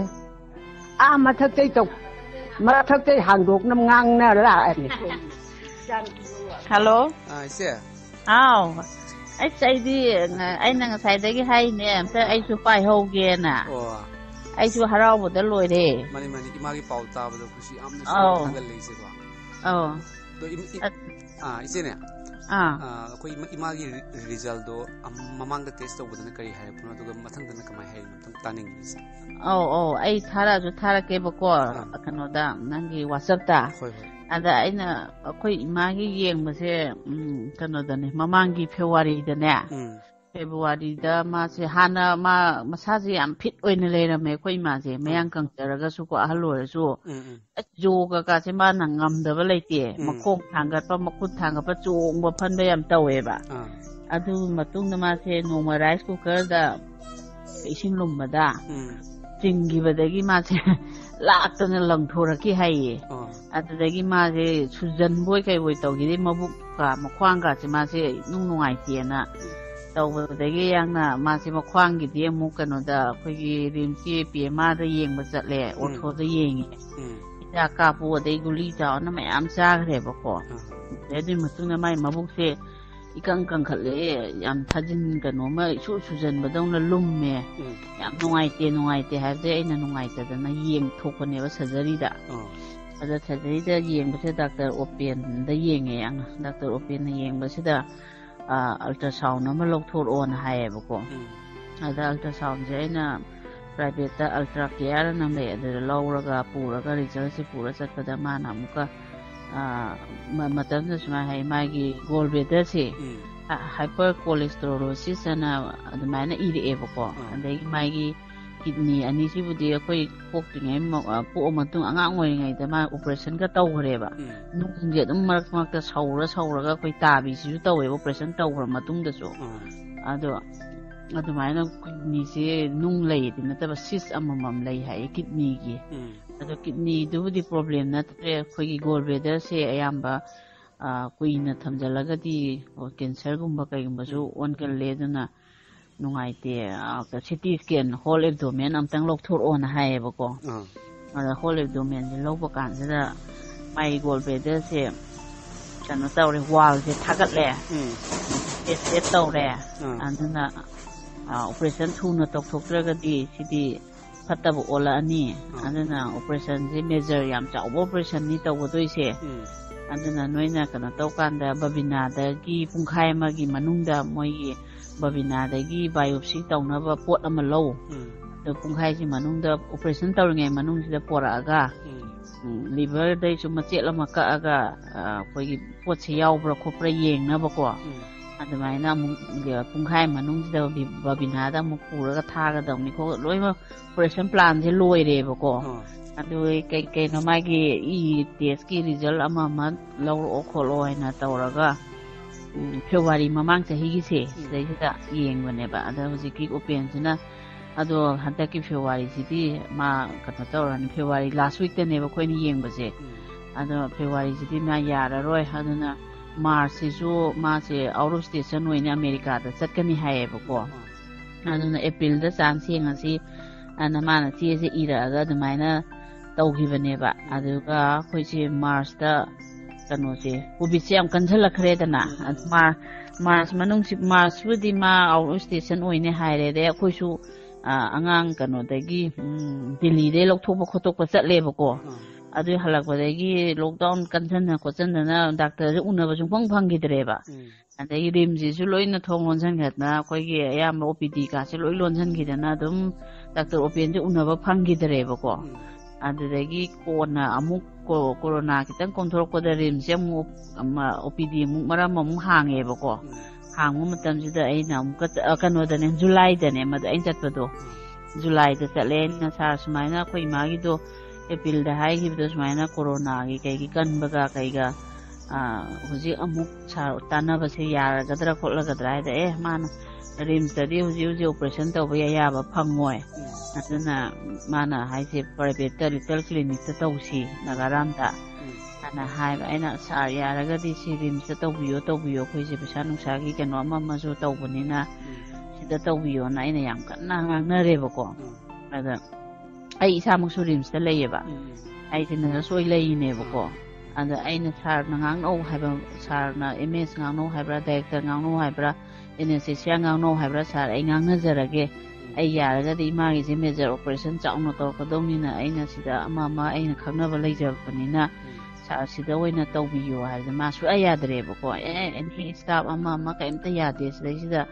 ꯑꯥ ꯃꯊꯛꯇꯩ ꯇꯧ-, ꯃꯊꯛꯇꯩ ꯍꯥꯡꯗꯣꯛꯅ ꯉꯥꯡꯅ ꯂꯥꯛꯑꯅꯤ꯫ ꯍꯜꯂꯣ꯫ ꯑꯥ, ꯏꯆꯦ꯫ ꯍꯥꯎ꯫ ꯑꯩꯁ, ꯑꯩꯗꯤ, ꯑꯩꯅ ꯉꯁꯥꯏꯗꯒꯤ ꯍꯥꯏꯅꯦ, ꯑꯝꯇ ꯑꯥ꯫ ꯑꯩꯁꯨ ꯄꯥꯏꯍꯧꯒꯦꯅ꯫ ꯑꯣ꯫ ꯑꯩꯁꯨ ꯍꯔꯥꯎꯕꯗ ꯂꯣꯏꯔꯦ꯫ ꯃꯥꯅꯤ, ꯃꯥꯅꯤ, ꯏꯃꯥꯒꯤ ꯄꯥꯎ ꯇꯥꯕꯗ ꯈꯨꯁꯤ ꯌꯥꯝꯅꯁꯨ ꯑꯧ꯫ ꯊꯥꯒꯠꯂꯦ ꯏꯆꯦꯀꯣ꯫ ꯑꯧ꯫ ꯑꯗꯣ ꯏꯝ-, ꯏ-, ꯑ-, ꯑꯥ, ꯏꯆꯦꯅꯦ꯫ ꯑꯥ꯫ ꯑꯥ, ꯑꯩꯈꯣꯏ ꯏꯃꯥ-, ꯏꯃꯥꯒꯤ ꯔꯤ-, ꯔꯤꯖꯜꯗꯣ ꯑꯝ-, ꯃꯃꯥꯡꯗ ꯇꯦꯁ ꯇꯧꯕꯗꯅ ꯀꯔꯤ ꯍꯥꯏꯔꯛꯄꯅꯣ, ꯑꯗꯨꯒ ꯃꯊꯪꯗꯅ ꯀꯃꯥꯏꯅ ꯍꯥꯏꯔꯤꯅꯣ? ꯑꯝꯇꯪ ꯇꯥꯅꯤꯡꯉꯤ ꯏꯆꯦ꯫ ꯑꯧ, ꯑꯧ, ꯑꯩ ꯊꯥꯔꯛꯑꯁꯨ ꯊꯥꯔꯛꯀꯦꯕꯀꯣ, ꯑꯥ꯫ ꯀꯩꯅꯣꯗ, ꯅꯪꯒꯤ WhatsApp-ꯇ꯫ ꯍꯣꯏ, ꯍꯣꯏ꯫ ꯑꯗ ꯑꯩꯅ ꯑꯩꯈꯣꯏ ꯏꯃꯥꯒꯤ ꯌꯦꯡꯕꯁꯦ, ꯎꯝ, ꯀꯩꯅꯣꯗꯅꯦ, ꯃꯃꯥꯡꯒꯤ February-ꯗꯅꯦ, ꯎꯝ꯫ February-ꯗ ꯃꯥꯁꯦ ꯍꯥꯟꯅ ꯃꯥ ꯃꯁꯥꯁꯦ ꯌꯥꯝ fit ꯑꯣꯏꯅ ꯂꯩꯔꯝꯃꯦ ꯑꯩꯈꯣꯏ ꯏꯃꯥꯁꯦ, ꯎꯝ꯫ ꯃꯌꯥꯡ ꯀꯪꯖꯔꯒꯁꯨꯀꯣ, ꯑꯍꯜ ꯑꯣꯏꯔꯁꯨ꯫ ꯎꯝ, ꯎꯝ꯫ ꯑꯁ, ꯌꯣꯒ ꯀꯥꯁꯦ ꯃꯥꯅ ꯉꯝꯗꯕ ꯂꯩꯇꯦ꯫ ꯎꯝ꯫ ꯃꯈꯣꯡ ꯊꯥꯡꯒꯠꯄ, ꯃꯈꯨꯠ ꯊꯥꯡꯒꯠꯄ, ꯆꯣꯡꯕ, ꯐꯟꯕ ꯌꯥꯝ ꯇꯧꯋꯦꯕ꯫ ꯑꯥ꯫ ꯑꯗꯨ ꯃꯇꯨꯡꯗ ꯃꯥꯁꯦ ꯅꯣꯡꯃ rice cooker-ꯗ ꯏꯁꯤꯡ ꯂꯨꯝꯕꯗ ꯎꯝ꯫ ꯆꯤꯡꯈꯤꯕꯗꯒꯤ ꯃꯥꯁꯦ ꯂꯥꯛꯇꯅ ꯂꯪꯊꯣꯔꯛꯈꯤ ꯍꯥꯏꯌꯦ꯫ ꯑꯥ꯫ ꯑꯗꯨꯗꯒꯤ ꯃꯥꯁꯦ ꯁꯨꯖꯟꯕꯣꯏ ꯀꯩꯕꯣꯏ ꯇꯧꯈꯤꯗꯩ ꯃꯕꯨꯛꯀ ꯃꯈ꯭ꯋꯥꯡꯒꯁꯦ ꯃꯥꯁꯦ ꯏꯅꯨꯡ ꯅꯨꯡꯉꯥꯏꯇꯦꯅ ꯇꯧꯕꯗꯒꯤ ꯌꯥꯝꯅ ꯃꯥꯁꯦ ꯃꯈ꯭ꯋꯥꯡꯒꯤꯗꯤ ꯑꯃꯨꯛ ꯀꯩꯅꯣꯗ ꯑꯩꯈꯣꯏꯒꯤ ꯔꯤꯝꯁꯀꯤ ꯄꯤ ꯑꯦꯝ ꯑꯥꯔꯗ ꯌꯦꯡꯕ ꯆꯠꯂꯦ, ꯎꯝ꯫ ꯑꯣꯔꯊꯣꯗ ꯌꯦꯡꯉꯦ꯫ ꯎꯝ꯫ ꯍꯤꯗꯥꯛ ꯀꯥꯞꯄꯨ ꯑꯗꯩ ꯒꯨꯂꯤ ꯆꯥꯎꯅ ꯃꯌꯥꯝ ꯆꯥꯈ꯭ꯔꯦꯕꯀꯣ꯫ ꯑꯥ꯫ ꯑꯗꯩ ꯑꯗꯨꯒꯤ ꯃꯇꯨꯡꯗ ꯃꯥꯏ ꯃꯕꯨꯛꯁꯦ ꯏꯀꯪ ꯀꯪꯈꯠꯂꯛꯑꯦ, ꯌꯥꯝ ꯊꯥꯖꯤꯟ ꯀꯩꯅꯣꯝꯃ ꯏꯁꯨ ꯁꯨꯖꯟꯕꯗꯧꯅ ꯂꯨꯝꯃꯦ꯫ ꯎꯝ꯫ ꯌꯥꯝ ꯅꯨꯡꯉꯥꯏꯇꯦ, ꯅꯨꯡꯉꯥꯏꯇꯦ ꯍꯥꯏꯕꯗꯩ ꯑꯩꯅ ꯅꯨꯡꯉꯥꯏꯇꯗꯅ ꯌꯦꯡꯊꯣꯛꯄꯅꯦꯕ surgery-ꯗ꯫ ꯑꯥ꯫ ꯑꯗ surgery-ꯗ ꯌꯦꯡꯕꯁꯦ ꯗꯥꯛꯇꯔ ꯑꯣꯄꯦꯟꯗ ꯌꯦꯡꯉꯦ꯫ ꯗꯥꯛꯇꯔ ꯑꯣꯄꯦꯟꯅ ꯌꯦꯡꯕꯁꯤꯗ, ꯑ, ultrasound ꯑꯃ ꯂꯧꯊꯣꯔꯛꯑꯣꯅ ꯍꯥꯏꯌꯦꯕꯀꯣ꯫ ꯎꯝ꯫ ꯑꯗ ultrasound-ꯁꯦ ꯑꯩꯅ private-ꯇ Ultra Care ꯑꯅ ꯑꯃ ꯂꯩ, ꯑꯗꯨꯗ ꯂꯧꯔꯒ ꯄꯨꯔꯒ result-ꯁꯦ ꯄꯨꯔ ꯆꯠꯄꯗ ꯃꯥꯅ ꯑꯃꯨꯛꯀ ꯑꯥ, ꯃ-, ꯃꯇꯝꯗ ꯁꯨꯃꯥꯏꯅ ꯍꯥꯏ, ꯃꯥꯒꯤ gallbladderꯁꯦ, ꯎꯝ꯫ ꯑ, hypercholesterosis ꯑꯅ ꯑꯗꯨꯃꯥꯏꯅ ꯏꯔꯛꯑꯦꯕꯀꯣ꯫ ꯑꯥ꯫ ꯑꯗꯒꯤ ꯃꯥꯒꯤ kidney ꯑꯅꯤꯁꯤꯕꯨꯗꯤ ꯑꯩꯈꯣꯏ ꯄꯣꯛꯇ꯭ꯔꯤꯉꯩ ꯃ-, ꯑ, ꯄꯣꯛꯑ ꯃꯇꯨꯡ ꯑꯉꯥꯡ ꯑꯣꯏꯔꯤꯉꯩꯗ ꯃꯥ operationꯒ ꯇꯧꯈ꯭ꯔꯦꯕ꯫ ꯎꯝ꯫ ꯅꯨꯡꯁꯦ ꯑꯗꯨꯝ ꯃꯔꯛ ꯃꯔꯛꯇ ꯁꯧꯔ ꯁꯧꯔꯒ ꯑꯩꯈꯣꯏ ꯇꯥꯕꯤꯁꯤꯁꯨ ꯇꯧꯋꯦꯕ, operation ꯇꯧꯈ꯭ꯔ ꯃꯇꯨꯡꯗꯁꯨ꯫ ꯑꯥ꯫ ꯑꯗꯣ ꯑꯗꯨꯃꯥꯏꯅ kidneyꯁꯦ ꯅꯨꯡ ꯂꯩꯗꯤ ꯅꯠꯇꯕ cyst ꯑꯃꯃꯝ ꯂꯩ ꯍꯥꯏꯌꯦ kidneyꯒꯤ꯫ ꯎꯝ꯫ ꯑꯗꯣ kidneyꯗꯨꯕꯨꯗꯤ problem ꯅꯠꯇ꯭ꯔꯦ, ꯑꯩꯈꯣꯏꯒꯤ gallbladderꯁꯦ ꯑꯌꯥꯝꯕ, ꯑ, ꯀꯨꯏꯅ ꯊꯝꯖꯤꯜꯂꯒꯗꯤ cancerꯒꯨꯝꯕ ꯀꯩꯒꯨꯝꯕꯁꯨ ꯎꯝ꯫ ꯑꯣꯟꯒꯜꯂꯦ, ꯑꯗꯨꯅ ꯅꯨꯡꯉꯥꯏꯇꯦ꯫ ꯑ, CT scan whole abdomen ꯑꯝꯇꯪ ꯂꯧꯊꯣꯔꯛꯑꯣꯅ ꯍꯥꯏꯌꯦꯕꯀꯣ꯫ ꯑꯥ꯫ ꯑꯗ whole abdomenꯁꯦ ꯂꯧꯕ ꯀꯥꯟꯁꯤꯗ ꯃꯥꯒꯤ gallbladderꯁꯦ ꯀꯩꯅꯣ ꯇꯧꯔꯦ, wallꯁꯦ ꯊꯥꯒꯠꯂꯦ, ꯎꯝ꯫ ꯆꯦꯠ ꯆꯦꯠ ꯇꯧꯔꯦ꯫ ꯑꯥ꯫ ꯑꯗꯨꯅ, ꯑ, operation ꯊꯨꯅ ꯇꯧꯊꯣꯛꯇ꯭ꯔꯒꯗꯤ ꯁꯤꯗꯤ ꯐꯠꯇꯕ ꯑꯣꯜꯂꯛꯑꯅꯤ꯫ ꯑꯥ꯫ ꯑꯗꯨꯅ operationꯁꯦ major, ꯌꯥꯝ ꯆꯥꯎꯕ operationꯅꯤ ꯇꯧꯒꯗꯣꯏꯁꯦ꯫ ꯎꯝ꯫ ꯑꯗꯨꯅ ꯅꯣꯏꯅ ꯀꯩꯅꯣ ꯇꯧꯀꯥꯟꯗ ꯕꯕꯤꯅꯥꯗꯒꯤ ꯄꯨꯡꯈꯥꯏ ꯑꯃꯒꯤ ꯃꯅꯨꯡꯗ ꯃꯣꯏꯒꯤ ꯕꯕꯤꯅꯥꯗꯒꯤ biopsy ꯇꯧꯅꯕ ꯄꯣꯠ ꯑꯃ ꯂꯧ꯫ ꯎꯝ꯫ ꯑꯗꯣ ꯄꯨꯡꯈꯥꯏꯁꯤ ꯃꯅꯨꯡꯗ, operation ꯇꯧꯔꯤꯉꯩ ꯃꯅꯨꯡꯁꯤꯗ ꯄꯣꯔꯛꯑꯒ, ꯎꯝ꯫ ꯎꯝ, liverꯗꯩꯁꯨ ꯃꯆꯦꯠ ꯑꯃ ꯀꯛꯑꯒ, ꯑ, ꯑꯩꯈꯣꯏꯒꯤ ꯄꯣꯠꯁꯦ ꯌꯥꯎꯕ꯭ꯔꯥ ꯈꯣꯠꯄ꯭ꯔꯥ ꯌꯦꯡꯅꯕꯀꯣ꯫ ꯎꯝ꯫ ꯑꯗꯨꯃꯥꯏꯅ ꯑꯃꯨꯛ ꯄꯨꯡꯈꯥꯏ ꯃꯅꯨꯡꯁꯤꯗ ꯕꯤ-, ꯕꯕꯤꯅꯥꯗ ꯑꯃꯨꯛ ꯄꯨꯔꯒ ꯊꯥꯒꯗꯕꯅꯤ ꯈꯣꯠ-, ꯂꯣꯏꯅꯃꯛ operation planꯁꯦ ꯂꯣꯏꯔꯦꯕꯀꯣ꯫ ꯑꯥ꯫ ꯑꯗꯨ ꯀꯩ ꯀꯩꯅꯣ ꯃꯥꯒꯤ ꯏ testꯀꯤ result ꯑꯃ ꯑꯃ ꯂꯧꯔꯛꯑꯣ ꯈꯣꯠꯂꯣ ꯍꯥꯏꯅ ꯇꯧꯔꯒ, ꯎꯝ, February ꯃꯃꯥꯡ ꯆꯍꯤꯒꯤꯁꯦ, ꯎꯝ꯫ ꯁꯤꯗꯩꯁꯤꯗ ꯌꯦꯡꯕꯅꯦꯕ꯫ ꯑꯗ ꯍꯧꯖꯤꯛꯀꯤ ꯎꯄꯦꯟꯁꯤꯅ, ꯑꯗꯣ ꯍꯟꯗꯛꯀꯤ Februaryꯁꯤꯗꯤ ꯃꯥ ꯀꯩꯅꯣ ꯇꯧꯔꯅꯤ, February last weekꯇꯅꯦꯕ ꯑꯩꯈꯣꯏꯅ ꯌꯦꯡꯕꯁꯦ꯫ ꯎꯝ꯫ ꯑꯗꯣ Februaryꯁꯤꯗꯤ ꯃꯥ ꯌꯥꯔꯔꯣꯏ, ꯑꯗꯨꯅ Marchꯁꯤꯁꯨ ꯃꯥꯁꯦ out of station ꯑꯣꯏꯅ ꯑꯃꯦꯔꯤꯀꯥꯗ ꯆꯠꯀꯅꯤ ꯍꯥꯏꯌꯦꯕꯀꯣ꯫ ꯑꯥ꯫ ꯑꯗꯨꯅ Aprilꯗ chance ꯌꯦꯡꯉꯁꯤ, ꯑꯅ ꯃꯥꯅ ꯆꯦꯁꯦ ꯏꯔꯛꯑꯒ ꯑꯗꯨꯃꯥꯏꯅ ꯇꯧꯈꯤꯕꯅꯦꯕ꯫ ꯎꯝ꯫ ꯑꯗꯨꯒ ꯑꯩꯈꯣꯏꯁꯦ Marchꯇ ꯀꯩꯅꯣꯁꯦ, COVIDꯁꯦ ꯌꯥꯝ ꯀꯟꯁꯤꯜꯂꯛꯈ꯭ꯔꯦꯗꯅ꯫ ꯎꯝ, ꯎꯝ꯫ ꯑꯗꯨ ꯃꯥ-, March ꯃꯅꯨꯡꯁꯤ, Marchꯄꯨꯗꯤ ꯃꯥ out of station ꯑꯣꯏꯅꯦ ꯍꯥꯏꯔꯦ꯫ ꯑꯗꯩ ꯑꯩꯈꯣꯏꯁꯨ, ꯑ, ꯑꯉꯥꯡ ꯀꯩꯅꯣꯗꯒꯤ, ꯎꯝ, ꯗꯤꯜꯂꯤꯗꯩ ꯂꯧꯊꯣꯛꯄ ꯈꯣꯠꯇꯣꯛꯄ ꯆꯠꯂꯦꯕꯀꯣ꯫ ꯎꯝ꯫ ꯑꯗꯨ ꯍꯜꯂꯛꯄꯗꯒꯤ lockdown ꯀꯟꯁꯤꯟꯅ ꯈꯣꯠꯆꯟꯗꯅ ꯗꯥꯛꯇꯔꯁꯦ ꯎꯅꯕ ꯁꯨꯡꯐꯪ ꯐꯪꯈꯤꯗ꯭ꯔꯦꯕ꯫ ꯎꯝ꯫ ꯑꯗꯒꯤ RIMSꯁꯤꯁꯨ ꯂꯣꯏꯅ ꯊꯣꯡ ꯂꯣꯟꯁꯤꯟꯈꯗꯅ, ꯑꯩꯈꯣꯏꯒꯤ ꯑꯌꯥꯝꯕ OPD ꯀꯥꯁꯦ ꯂꯣꯏ ꯂꯣꯟꯁꯤꯟꯈꯤꯗꯅ ꯑꯗꯨꯝ ꯗꯥꯛꯇꯔ ꯎꯄꯦꯟꯁꯦ ꯎꯅꯕ ꯐꯪꯈꯤꯗ꯭ꯔꯦꯕꯀꯣ꯫ ꯎꯝ꯫ ꯑꯗꯨꯗꯒꯤ ꯀꯣꯟꯅ ꯑꯃꯨꯛ ꯀꯣ-, ꯀꯣꯔꯣꯅꯥ ꯈꯤꯇꯪ ꯀꯣꯝꯊꯣꯔꯛꯄꯗ ꯔꯤꯝꯁꯁꯦ ꯑꯃꯨꯛ, ꯑꯃ, ꯑꯣ ꯄꯤ ꯗꯤ ꯑꯃꯨꯛ ꯃꯔꯝ ꯑꯃꯨꯛ ꯍꯥꯡꯉꯦꯕꯀꯣ꯫ ꯎꯝ꯫ ꯍꯥꯡꯕ ꯃꯇꯝꯁꯤꯗ ꯑꯩꯅ ꯑꯃꯨꯛꯀ ꯆ-, ꯑ, ꯀꯩꯅꯣꯗꯅꯦ, ꯖꯨꯂꯥꯏꯗꯅꯦ ꯃꯗꯨ ꯑꯩꯅ ꯆꯠꯄꯗꯣ꯫ ꯎꯝ꯫ ꯖꯨꯂꯥꯏꯗ ꯆꯠꯂꯦ꯫ ꯑꯩꯅ, "ꯁꯥꯔ, ꯁꯨꯃꯥꯏꯅ ꯑꯩꯈꯣꯏ ꯏꯃꯥꯒꯤꯗꯣ ꯑꯦꯄ꯭ꯔꯤꯜꯗ ꯍꯥꯏꯈꯤꯕꯗꯣ ꯁꯨꯃꯥꯏꯅ ꯀꯣꯔꯣꯅꯥꯒꯤ ꯀꯩꯒꯤ ꯀꯟꯕꯒ ꯀꯩꯒ, ꯑ, ꯍꯧꯖꯤꯛ ꯑꯃꯨꯛ ꯁꯥꯔ ꯇꯥꯟꯅꯕꯁꯦ ꯌꯥꯔꯒꯗ꯭ꯔꯥ ꯈꯣꯠꯂꯒꯗ꯭ꯔꯥ?" ꯍꯥꯏꯗ, "ꯑꯦ, ꯃꯥꯅ ꯔꯤꯝꯁꯇꯗꯤ ꯍꯧꯖꯤꯛ ꯍꯧꯖꯤꯛ ꯑꯣꯄꯔꯦꯁꯟ ꯇꯧꯕ ꯑꯌꯥꯕ ꯐꯪꯉꯣꯏ꯫ ꯎꯝ꯫ ꯑꯗꯨꯅ ꯃꯥꯅ ꯍꯥꯏꯁꯦ ꯄ꯭ꯔꯥꯏꯚꯦꯠꯇ, ꯂꯤꯇꯜ ꯀ꯭ꯂꯤꯅꯤꯛꯇ ꯇꯧꯁꯤ ꯅꯥꯒꯥꯔꯥꯝꯗ" ꯎꯝ꯫ ꯑꯅ ꯍꯥꯏꯕ꯫ ꯑꯩꯅ, "ꯁꯥꯔ, ꯌꯥꯔꯒꯗꯤ ꯁꯤ ꯔꯤꯝꯁꯇ ꯇꯧꯕꯤꯌꯣ, ꯇꯧꯕꯤꯌꯣ, ꯑꯩꯈꯣꯏꯁꯦ ꯄꯩꯁꯥ ꯅꯨꯡꯁꯥꯒꯤ ꯀꯩꯅꯣ ꯑꯃ ꯑꯃꯁꯨ ꯇꯧꯕꯅꯤꯅ ꯎꯝ꯫ ꯁꯤꯗ ꯇꯧꯕꯤꯌꯣꯅ" ꯑꯩꯅ ꯌꯥꯝ ꯀꯟꯅ ꯉꯥꯡꯅꯔꯦꯕꯀꯣ꯫ ꯎꯝ꯫ ꯑꯗ ꯑꯩ ꯏꯁꯥꯃꯛꯁꯨ ꯔꯤꯝꯁꯇ ꯂꯩꯌꯦꯕ꯫ ꯎꯝ꯫ ꯑꯩꯁꯦ ꯅꯔꯁ ꯑꯣꯏ ꯂꯩꯔꯤꯅꯦꯕꯀꯣ꯫ ꯎꯝ꯫ ꯑꯗ ꯑꯩꯅ, "ꯁꯥꯔꯅ ꯉꯥꯡꯅꯧ ꯍꯥꯏꯕ, ꯁꯥꯔꯅ ꯑꯦꯝ ꯑꯦꯁ ꯉꯥꯡꯅꯧ ꯍꯥꯏꯕ꯭ꯔꯥ, ꯗꯥꯏꯔꯦꯛꯇꯔ ꯉꯥꯡꯅꯧ ꯍꯥꯏꯕ꯭ꯔꯥ, ꯑꯦꯅꯦꯁꯊꯦꯁꯤꯌꯥ ꯉꯥꯡꯅꯧ ꯍꯥꯏꯕ꯭ꯔꯥ, ꯁꯥꯔ, ꯑꯩ ꯉꯥꯡꯅꯖꯔꯒꯦ꯫ ꯎꯝ꯫ ꯑꯩ ꯌꯥꯔꯒꯗꯤ ꯏꯃꯥꯒꯤꯁꯦ ꯃꯦꯖꯔ ꯑꯣꯄꯔꯦꯁꯟ ꯆꯥꯎꯅ ꯇꯧꯔꯛꯀꯗꯧꯅꯤꯅ ꯑꯩꯅ ꯁꯤꯗ ꯑꯃ ꯑꯃ ꯑꯩꯅ ꯈꯪꯅꯕ ꯂꯩꯖꯕꯅꯤꯅ ꯎꯝ꯫ ꯁꯥꯔ, ꯁꯤꯗ ꯑꯣꯏꯅ ꯇꯧꯕꯤꯌꯣ" ꯍꯥꯏꯕꯗ ꯃꯥ ꯁꯨꯡꯌꯥ ꯌꯥꯗ꯭ꯔꯦꯕꯀꯣ꯫ "ꯑꯦ, ꯑꯦꯅꯤ ꯁ꯭ꯇꯥꯐ ꯑꯃ ꯑꯃ ꯀꯩꯝꯇ ꯌꯥꯗꯦ ꯁꯤꯗꯩꯁꯤꯗ꯫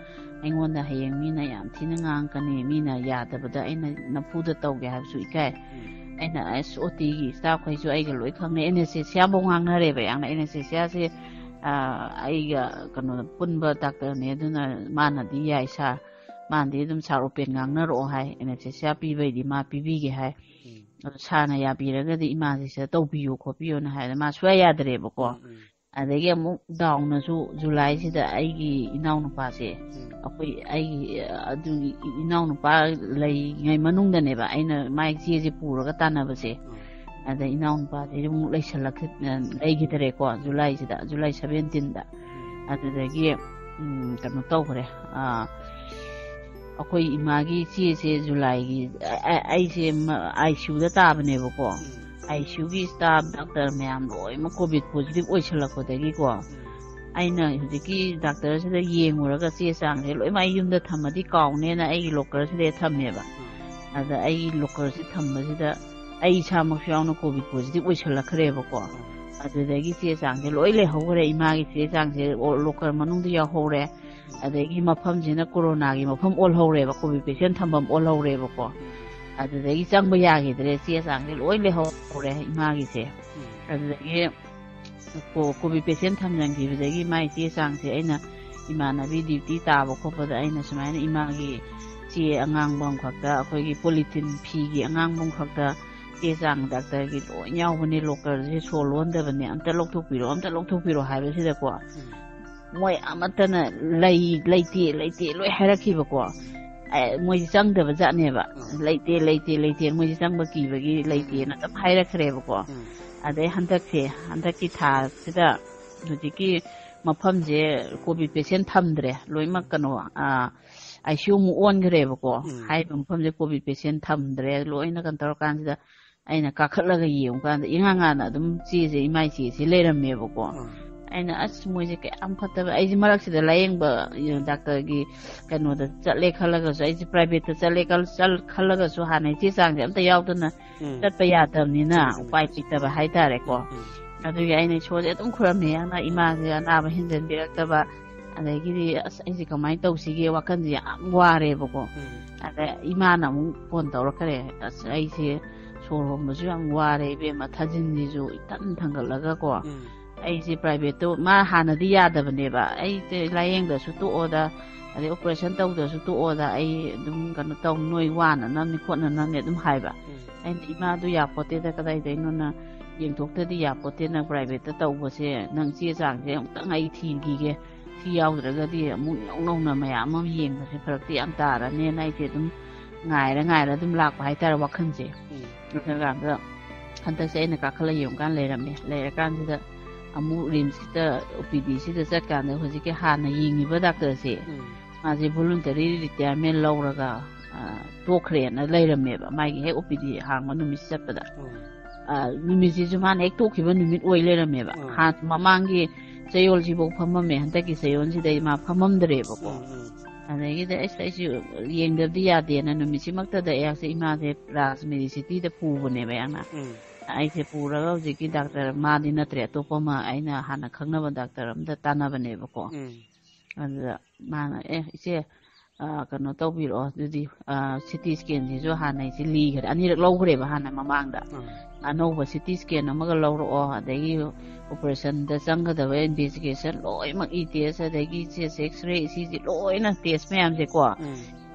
ꯑꯩꯉꯣꯟꯗ ꯍꯌꯦꯡ ꯃꯤꯅ ꯌꯥꯝ ꯊꯤꯅ ꯉꯥꯡꯉꯛꯀꯅꯤ, ꯃꯤꯅ ꯌꯥꯗꯕꯗ ꯑꯩꯅ ꯅꯝꯐꯨꯗ ꯇꯧꯒꯦ ꯍꯥꯏꯕꯁꯨ ꯏꯀꯥꯏ"꯫ ꯎꯝ꯫ ꯑꯩꯅ, "ꯑꯁ, ꯑꯣ ꯇꯤꯒꯤ ꯁ꯭ꯇꯥꯐꯈꯩꯁꯨ ꯑꯩꯒ ꯂꯣꯏ ꯈꯪꯅꯩ"꯫ ꯑꯦꯅꯦꯁꯊꯦꯁꯤꯌꯥꯐꯧ ꯉꯥꯡꯅꯔꯦꯕ ꯌꯥꯝꯅ꯫ ꯑꯦꯅꯦꯁꯊꯦꯁꯤꯌꯥꯁꯦ, ꯑ, ꯑꯩꯒ ꯀꯩꯅꯣꯗ ꯄꯨꯟꯕ ꯗꯥꯛꯇꯔꯅꯦ, ꯑꯗꯨꯅ ꯃꯥꯅꯗꯤ ꯌꯥꯏ ꯁꯥꯔ, ꯃꯥꯅꯗꯤ ꯑꯗꯨꯝ "ꯁꯥꯔ ꯑꯣꯄꯦꯟ ꯉꯥꯡꯅꯔꯛꯑꯣ" ꯍꯥꯏ, "ꯑꯦꯅꯦꯁꯊꯦꯁꯤꯌꯥ ꯄꯤꯕꯩꯗꯤ ꯃꯥ ꯄꯤꯕꯤꯒꯦ" ꯍꯥꯏ꯫ ꯎꯝ꯫ ꯑꯗꯣ ꯁꯥꯔꯅ ꯌꯥꯕꯤꯔꯒꯗꯤ ꯏꯃꯥꯁꯦ ꯁꯤꯗ ꯇꯧꯕꯤꯌꯨ ꯈꯣꯠꯄꯤꯌꯨꯅ ꯍꯥꯏꯗꯅ ꯃꯥ ꯁꯨꯡꯌꯥ ꯌꯥꯗ꯭ꯔꯦꯕꯀꯣ꯫ ꯎꯝ, ꯎꯝ꯫ ꯑꯗꯒꯤ ꯑꯃꯨꯛ ꯗꯥꯎꯅꯁꯨ ꯖꯨꯂꯥꯏꯁꯤꯗ ꯑꯩꯒꯤ ꯏꯅꯥꯎꯅꯨꯄꯥꯁꯦ, ꯎꯝ꯫ ꯑꯩꯈꯣꯏ, ꯑꯩꯒꯤ, ꯑ, ꯑꯗꯨꯒꯤ ꯏ-, ꯏꯅꯥꯎꯅꯨꯄꯥ ꯂꯩꯔꯤꯉꯩ ꯃꯅꯨꯡꯗꯅꯦꯕ ꯑꯩꯅ ꯃꯥꯒꯤ ꯆꯦꯁꯦ ꯄꯨꯔꯒ ꯇꯥꯟꯅꯕꯁꯦ꯫ ꯎꯝ꯫ ꯑꯗ ꯏꯅꯥꯎꯅꯨꯄꯥꯁꯦ ꯑꯃꯨꯛ ꯂꯩꯁꯜꯂꯛꯈꯤ-, ꯑ, ꯂꯩꯈꯤꯗ꯭ꯔꯦꯀꯣ, ꯖꯨꯂꯥꯏꯁꯤꯗ, ꯖꯨꯂꯥꯏ ꯁꯕꯦꯟꯇꯤꯟꯗ꯫ ꯎꯝ꯫ ꯑꯗꯨꯗꯒꯤ, ꯎꯝ, ꯀꯩꯅꯣ ꯇꯧꯈ꯭ꯔꯦ, ꯑ, ꯑꯩꯈꯣꯏ ꯏꯃꯥꯒꯤ ꯆꯦꯁꯦ ꯖꯨꯂꯥꯏꯒꯤ, ꯑ-, ꯑ-, ꯑꯩꯁꯦ ꯃ-, ꯑꯥꯏ ꯁꯤ ꯌꯨꯗ ꯇꯥꯕꯅꯦꯕꯀꯣ꯫ ꯎꯝ꯫ ꯑꯥꯏ ꯁꯤ ꯌꯨꯒꯤ ꯁ꯭ꯇꯥꯐ ꯗꯥꯛꯇꯔ ꯃꯌꯥꯝ ꯂꯣꯏꯅꯃꯛ ꯀꯣꯚꯤꯗ ꯄꯣꯖꯤꯇꯤꯚ ꯑꯣꯏꯁꯜꯂꯛꯄꯗꯒꯤꯀꯣ, ꯎꯝ꯫ ꯑꯩꯅ ꯍꯧꯖꯤꯛꯀꯤ ꯗꯥꯛꯇꯔꯁꯤꯗ ꯌꯦꯡꯉꯨꯔꯒ ꯆꯦ ꯆꯥꯡꯁꯦ ꯂꯣꯏꯅꯃꯛ ꯑꯩ ꯌꯨꯝꯗ ꯊꯝꯃꯗꯤ ꯀꯥꯎꯅꯦꯅ ꯑꯩꯒꯤ ꯂꯣꯀꯔꯁꯤꯗ ꯊꯝꯃꯦꯕ꯫ ꯎꯝ꯫ ꯑꯗ ꯑꯩꯒꯤ ꯂꯣꯀꯔꯁꯤ ꯊꯝꯕꯁꯤꯗ ꯑꯩ ꯏꯁꯥꯃꯛꯁꯨ ꯌꯥꯎꯅ ꯀꯣꯚꯤꯗ ꯄꯣꯖꯤꯇꯤꯚ ꯑꯣꯏꯁꯜꯂꯛꯈ꯭ꯔꯦꯕꯀꯣ꯫ ꯎꯝ꯫ ꯑꯗꯨꯗꯒꯤ ꯆꯦ ꯆꯥꯡꯁꯦ ꯂꯣꯏ ꯂꯩꯍꯧꯈ꯭ꯔꯦ꯫ ꯏꯃꯥꯒꯤ ꯆꯦ ꯆꯥꯡꯁꯦ ꯑꯣ-, ꯂꯣꯀꯔ ꯃꯅꯨꯡꯗ ꯌꯥꯎꯍꯧꯔꯦ꯫ ꯎꯝ꯫ ꯑꯗꯒꯤ ꯃꯐꯝꯁꯤꯅ ꯀꯣꯔꯣꯅꯥꯒꯤ ꯃꯐꯝ ꯑꯣꯜꯍꯧꯔꯦꯕ, ꯀꯣꯚꯤꯗ ꯄꯦꯁꯦꯟ ꯊꯝꯐꯝ ꯑꯣꯜꯍꯧꯔꯦꯕꯀꯣ꯫ ꯎꯝ꯫ ꯑꯗꯨꯗꯒꯤ ꯆꯪꯕ ꯌꯥꯈꯤꯗ꯭ꯔꯦ, ꯆꯦ ꯆꯥꯡꯁꯦ ꯂꯣꯏ ꯂꯩꯍꯧꯔꯦ ꯏꯃꯥꯒꯤꯁꯦ꯫ ꯎꯝ꯫ ꯑꯗꯨꯗꯒꯤ ꯀꯣ-, ꯀꯣꯚꯤꯠ ꯄꯦꯁꯦꯟ ꯊꯝꯖꯟꯈꯤꯕꯗꯒꯤ ꯃꯥꯏ ꯆꯦ ꯆꯥꯡꯁꯦ ꯑꯩꯅ ꯏꯃꯥꯟꯅꯕꯤ ꯗ꯭ꯌꯨꯇꯤ ꯇꯥꯕ ꯈꯣꯠꯄꯗ ꯑꯩꯅ ꯁꯨꯃꯥꯏꯅ ꯏꯃꯥꯒꯤ ꯆꯦ ꯑꯉꯥꯡꯕ ꯑꯃꯈꯛꯇ, ꯑꯩꯈꯣꯏꯒꯤ ꯄꯣꯂꯤꯊꯤꯟ ꯐꯤꯒꯤ ꯑꯉꯥꯡꯕ ꯑꯃꯈꯛꯇ ꯆꯦ ꯆꯥꯡ ꯗꯥꯛꯇꯔꯒꯤ ꯂꯣꯏ ꯌꯥꯎꯕꯅꯦ, ꯂꯣꯀꯔꯁꯦ ꯁꯣ ꯂꯣꯟꯗꯕꯅꯦ, "ꯑꯝꯇ ꯂꯧꯊꯣꯛꯄꯤꯔꯣ, ꯑꯝꯇ ꯂꯧꯊꯣꯛꯄꯤꯔꯣ" ꯍꯥꯏꯕꯁꯤꯗꯀꯣ, ꯎꯝ꯫ ꯃꯣꯏ ꯑꯃꯠꯇꯅ "ꯂꯩ, ꯂꯩꯇꯦ, ꯂꯩꯇꯦ" ꯂꯣꯏ ꯍꯥꯏꯔꯛꯈꯤꯕꯀꯣ꯫ ꯎꯝ꯫ ꯑꯦ, ꯃꯣꯏꯗꯤ ꯆꯪꯗꯕ ꯖꯥꯠꯅꯦꯕ꯫ ꯎꯝ꯫ "ꯂꯩꯇꯦ, ꯂꯩꯇꯦ, ꯂꯩꯇꯦ", ꯃꯣꯏꯗꯤ ꯆꯪꯕ ꯀꯤꯕꯒꯤ ꯎꯝ, ꯎꯝ꯫ ꯂꯩꯇꯦꯅ ꯑꯗꯨꯝ ꯍꯥꯏꯔꯛꯈ꯭ꯔꯦꯕꯀꯣ꯫ ꯎꯝ꯫ ꯑꯗꯩ ꯍꯟꯗꯛꯁꯦ, ꯍꯟꯗꯛꯀꯤ ꯊꯥꯁꯤꯗ ꯍꯧꯖꯤꯛꯀꯤ ꯃꯐꯝꯁꯦ ꯀꯣꯚꯤꯠ ꯄꯦꯁꯦꯟ ꯊꯝꯗ꯭ꯔꯦ, ꯂꯣꯏꯅꯃꯛ ꯎꯝ꯫ ꯀꯩꯅꯣ, ꯑꯥ, ꯑꯥꯏ ꯁꯤ ꯌꯨ ꯑꯃꯨꯛ ꯑꯣꯟꯈ꯭ꯔꯦꯕꯀꯣ꯫ ꯎꯝ꯫ ꯍꯥꯏꯔꯤꯕ ꯃꯐꯝꯁꯦ ꯀꯣꯚꯤꯠ ꯄꯦꯁꯦꯟ ꯊꯝꯗ꯭ꯔꯦ, ꯂꯣꯏꯅ ꯀꯩꯅꯣ ꯇꯧꯔꯀꯥꯟꯁꯤꯗ ꯑꯩꯅ ꯀꯥꯈꯠꯂꯒ ꯌꯦꯡꯉꯨꯀꯥꯟꯗ ꯏꯉꯥꯟ ꯉꯥꯟꯅ ꯑꯗꯨꯝ ꯆꯦꯁꯦ, ꯏꯃꯥꯏ ꯆꯦꯁꯦ ꯂꯩꯔꯝꯃꯦꯕꯀꯣ꯫ ꯎꯝ꯫ ꯑꯩꯅ, "ꯑꯁ, ꯃꯣꯏꯁꯦ ꯀꯌꯥꯝ ꯐꯠꯇꯕ", ꯑꯩꯁꯦ ꯃꯔꯛꯁꯤꯗ ꯂꯥꯏꯌꯦꯡꯕ, ꯗꯥꯛꯇꯔꯒꯤ ꯀꯩꯅꯣꯗ ꯆꯠꯂꯦ ꯈꯜꯂꯒꯁꯨ, ꯑꯩꯁꯦ ꯄ꯭ꯔꯥꯏꯚꯦꯠꯇ ꯆꯠꯂꯦ ꯈꯜ-, ꯆꯠ-, ꯈꯜꯂꯒꯁꯨ ꯍꯥꯟꯅ ꯆꯦ ꯆꯥꯡꯁꯦ ꯑꯝꯇ ꯌꯥꯎꯗꯅ ꯎꯝ꯫ ꯆꯠꯄ ꯌꯥꯗꯕꯅꯤꯅ ꯆꯨꯝꯃꯤ, ꯆꯨꯝꯃꯤ, ꯎꯄꯥꯏ ꯆꯨꯝꯃꯤ꯫ ꯂꯩꯇꯕ ꯍꯥꯏꯇꯥꯔꯦꯀꯣ꯫ ꯎꯝ, ꯎꯝ꯫ ꯑꯗꯨꯒꯤ ꯑꯩꯅ ꯏꯁꯣꯔꯁꯦ ꯑꯗꯨꯝ ꯈꯨꯔꯝꯃꯦ, ꯌꯥꯝꯅ ꯏꯃꯥꯁꯦ ꯑꯅꯥꯕ ꯍꯦꯟꯖꯟꯕꯤꯔꯛꯇꯕ, ꯑꯗꯒꯤꯗꯤ ꯑꯁ, ꯑꯩꯁꯦ ꯀꯃꯥꯏꯅ ꯇꯧꯁꯤꯒꯦ, ꯋꯥꯈꯜꯁꯦ ꯌꯥꯝ ꯋꯥꯔꯦꯕꯀꯣ꯫ ꯎꯝ꯫ ꯑꯗ ꯏꯃꯥꯅ ꯑꯃꯨꯛ ꯐꯣꯟ ꯇꯧꯔꯛꯈ꯭ꯔꯦ, "ꯑꯁ, ꯑꯩꯁꯦ ꯁꯣꯔ ꯍꯣꯟꯕꯁꯨ ꯌꯥꯝ ꯋꯥꯔꯦ ꯏꯕꯦꯝꯃ, ꯊꯥꯖꯤꯟꯁꯤꯁꯨ ꯏꯊꯟ ꯊꯟꯒꯠꯂꯒꯀꯣ, ꯎꯝ꯫ ꯑꯩꯁꯦ ꯄ꯭ꯔꯥꯏꯚꯦꯠꯇ", ꯃꯥ ꯍꯥꯟꯅꯗꯤ ꯌꯥꯗꯕꯅꯦꯕ, "ꯑꯩꯁꯦ ꯂꯥꯏꯌꯦꯡꯗ꯭ꯔꯁꯨ ꯇꯣꯛꯑꯣꯗ, ꯑꯗꯩ ꯑꯣꯄꯔꯦꯁꯟ ꯇꯧꯗ꯭ꯔꯁꯨ ꯇꯣꯛꯑꯣꯗ, ꯑꯩ ꯑꯗꯨꯝ ꯀꯩꯅꯣ ꯇꯧ, ꯅꯣꯏ ꯋꯥꯅꯅꯕꯅꯤ ꯈꯣꯠꯅꯅꯕꯅꯤ" ꯑꯗꯨꯝ ꯍꯥꯏꯕ꯫ ꯎꯝ꯫ ꯑꯩꯅ, "ꯏꯃꯥꯗꯨ ꯌꯥꯄꯣꯠꯇꯦꯗ, ꯀꯗꯥꯏꯗꯩꯅꯣꯅ, ꯌꯦꯡꯊꯣꯛꯇꯗꯤ ꯌꯥꯄꯣꯠꯇꯦ, ꯅꯪ ꯄ꯭ꯔꯥꯏꯚꯦꯠꯇ ꯇꯧꯕꯁꯦ, ꯅꯪ ꯆꯦ ꯆꯥꯡꯁꯦ ꯑꯃꯨꯛꯇꯪ ꯑꯩ ꯊꯤꯈꯤꯒꯦ, ꯁꯤ ꯌꯥꯎꯗ꯭ꯔꯒꯗꯤ ꯑꯃꯨꯛ ꯏꯅꯧ ꯅꯧꯅ ꯃꯌꯥꯝ ꯑꯃ ꯌꯦꯡꯕꯁꯦ ꯐꯔꯛꯇꯤ ꯌꯥꯝ ꯇꯥꯔꯅꯦꯅ" ꯑꯩꯁꯦ ꯑꯗꯨꯝ ꯉꯥꯏꯔ ꯉꯥꯏꯔ ꯑꯗꯨꯝ ꯂꯥꯛꯄ ꯍꯥꯏꯇꯥꯔꯦ, ꯋꯥꯈꯜꯁꯦ꯫ ꯎꯝ꯫ ꯑꯗꯨꯀꯥꯟꯗ ꯍꯟꯗꯛꯁꯦ ꯑꯩꯅ ꯀꯥꯈꯠꯂ ꯌꯦꯡꯉꯨꯀꯥꯟꯗ ꯂꯩꯔꯝꯃꯦ꯫ ꯂꯩꯔꯀꯥꯟꯁꯤꯗ ꯑꯃꯨꯛ ꯔꯤꯝꯁꯀꯤꯗ, ꯑꯣ ꯄꯤ ꯗꯤꯁꯤꯗ ꯆꯠꯀꯥꯟꯗ ꯍꯧꯖꯤꯛꯀꯤ ꯍꯥꯟꯅ ꯌꯦꯡꯉꯤꯕ ꯗꯥꯛꯇꯔꯁꯦ, ꯎꯝ꯫ ꯃꯥꯁꯦ voluntary retirement ꯂꯧꯔꯒ, ꯑ, ꯇꯣꯛꯈ꯭ꯔꯦꯅ ꯂꯩꯔꯝꯃꯦꯕ, ꯃꯥꯒꯤ ꯍꯦꯛ ꯑꯣ ꯄꯤ ꯗꯤ ꯍꯥꯡꯕ ꯅꯨꯃꯤꯠꯁꯤ ꯆꯠꯄꯗ꯫ ꯎꯝ꯫ ꯑ, ꯅꯨꯃꯤꯠꯁꯤꯁꯨ ꯃꯥꯅ ꯍꯦꯛ ꯇꯣꯛꯈꯤꯕ ꯅꯨꯃꯤꯠ ꯑꯣꯏ ꯂꯩꯔꯝꯃꯦꯕ꯫ ꯎꯝ꯫ ꯍꯥꯟꯅ ꯃꯃꯥꯡꯒꯤ ꯆꯌꯣꯜꯁꯤꯐꯧ ꯐꯝꯃꯝꯃꯦ, ꯍꯟꯗꯛꯀꯤ ꯆꯌꯣꯜꯁꯤꯗꯩ ꯃꯥ ꯐꯝꯃꯝꯗ꯭ꯔꯦꯕꯀꯣ꯫ ꯎꯝ, ꯎꯝ꯫ ꯑꯗꯒꯤꯗꯤ ꯑꯩꯁ, ꯑꯩꯁꯨ ꯌꯦꯡꯗꯕꯗꯤ ꯌꯥꯗꯦꯅ ꯅꯨꯃꯤꯠꯁꯤꯃꯛꯇꯗ ꯑꯩꯍꯥꯛꯁꯦ ꯏꯃꯥꯁꯦ ꯔꯥꯖ ꯃꯦꯗꯤꯁꯤꯇꯤꯗ ꯄꯨꯕꯅꯦꯕ ꯑꯩꯍꯥꯛꯅ꯫ ꯎꯝ꯫ ꯑꯩꯁꯦ ꯄꯨꯔꯒ ꯍꯧꯖꯤꯛꯀꯤ ꯗꯥꯛꯇꯔ ꯃꯥꯗꯤ ꯅꯠꯇ꯭ꯔꯦ, ꯑꯇꯣꯞꯄ ꯑꯃ ꯑꯩꯅ ꯍꯥꯟꯅ ꯈꯪꯅꯕ ꯗꯥꯛꯇꯔ ꯑꯝꯗ ꯇꯥꯟꯅꯕꯅꯦꯕꯀꯣ꯫ ꯎꯝ꯫ ꯑꯗꯨꯗ ꯃꯥꯅ, "ꯑꯦ, ꯏꯆꯦ, ꯑ, ꯀꯩꯅꯣ ꯇꯧꯕꯤꯔꯛꯑꯣ, ꯑꯗꯨꯗꯤ, ꯑ, ꯁꯤ ꯇꯤ ꯁ꯭ꯀꯦꯟꯁꯤꯁꯨ ꯍꯥꯟꯅꯩꯁꯤ ꯂꯤꯈ꯭ꯔꯦ, ꯑꯅꯤꯔꯛ ꯂꯧꯈ꯭ꯔꯦꯕ ꯍꯥꯟꯅ ꯃꯃꯥꯡꯗ꯫ ꯑꯥ꯫ ꯑꯅꯧꯕ ꯁꯤ ꯇꯤ ꯁ꯭ꯀꯦꯟ ꯑꯃꯒ ꯂꯧꯔꯛꯑꯣ, ꯑꯗꯒꯤ ꯑꯣꯄꯔꯦꯁꯟꯗ ꯆꯪꯒꯗꯕ ꯏꯟꯚꯦꯁꯇꯤꯒꯦꯁꯟ ꯂꯣꯏꯅꯃꯛ, ꯏ ꯇꯦꯁ, ꯑꯗꯒꯤ ꯆꯦꯁ ꯑꯦꯛꯁꯔꯦ, ꯁꯤꯁꯤ ꯂꯣꯏꯅ ꯇꯦꯁ ꯃꯌꯥꯝꯁꯦꯀꯣ꯫ ꯎꯝ꯫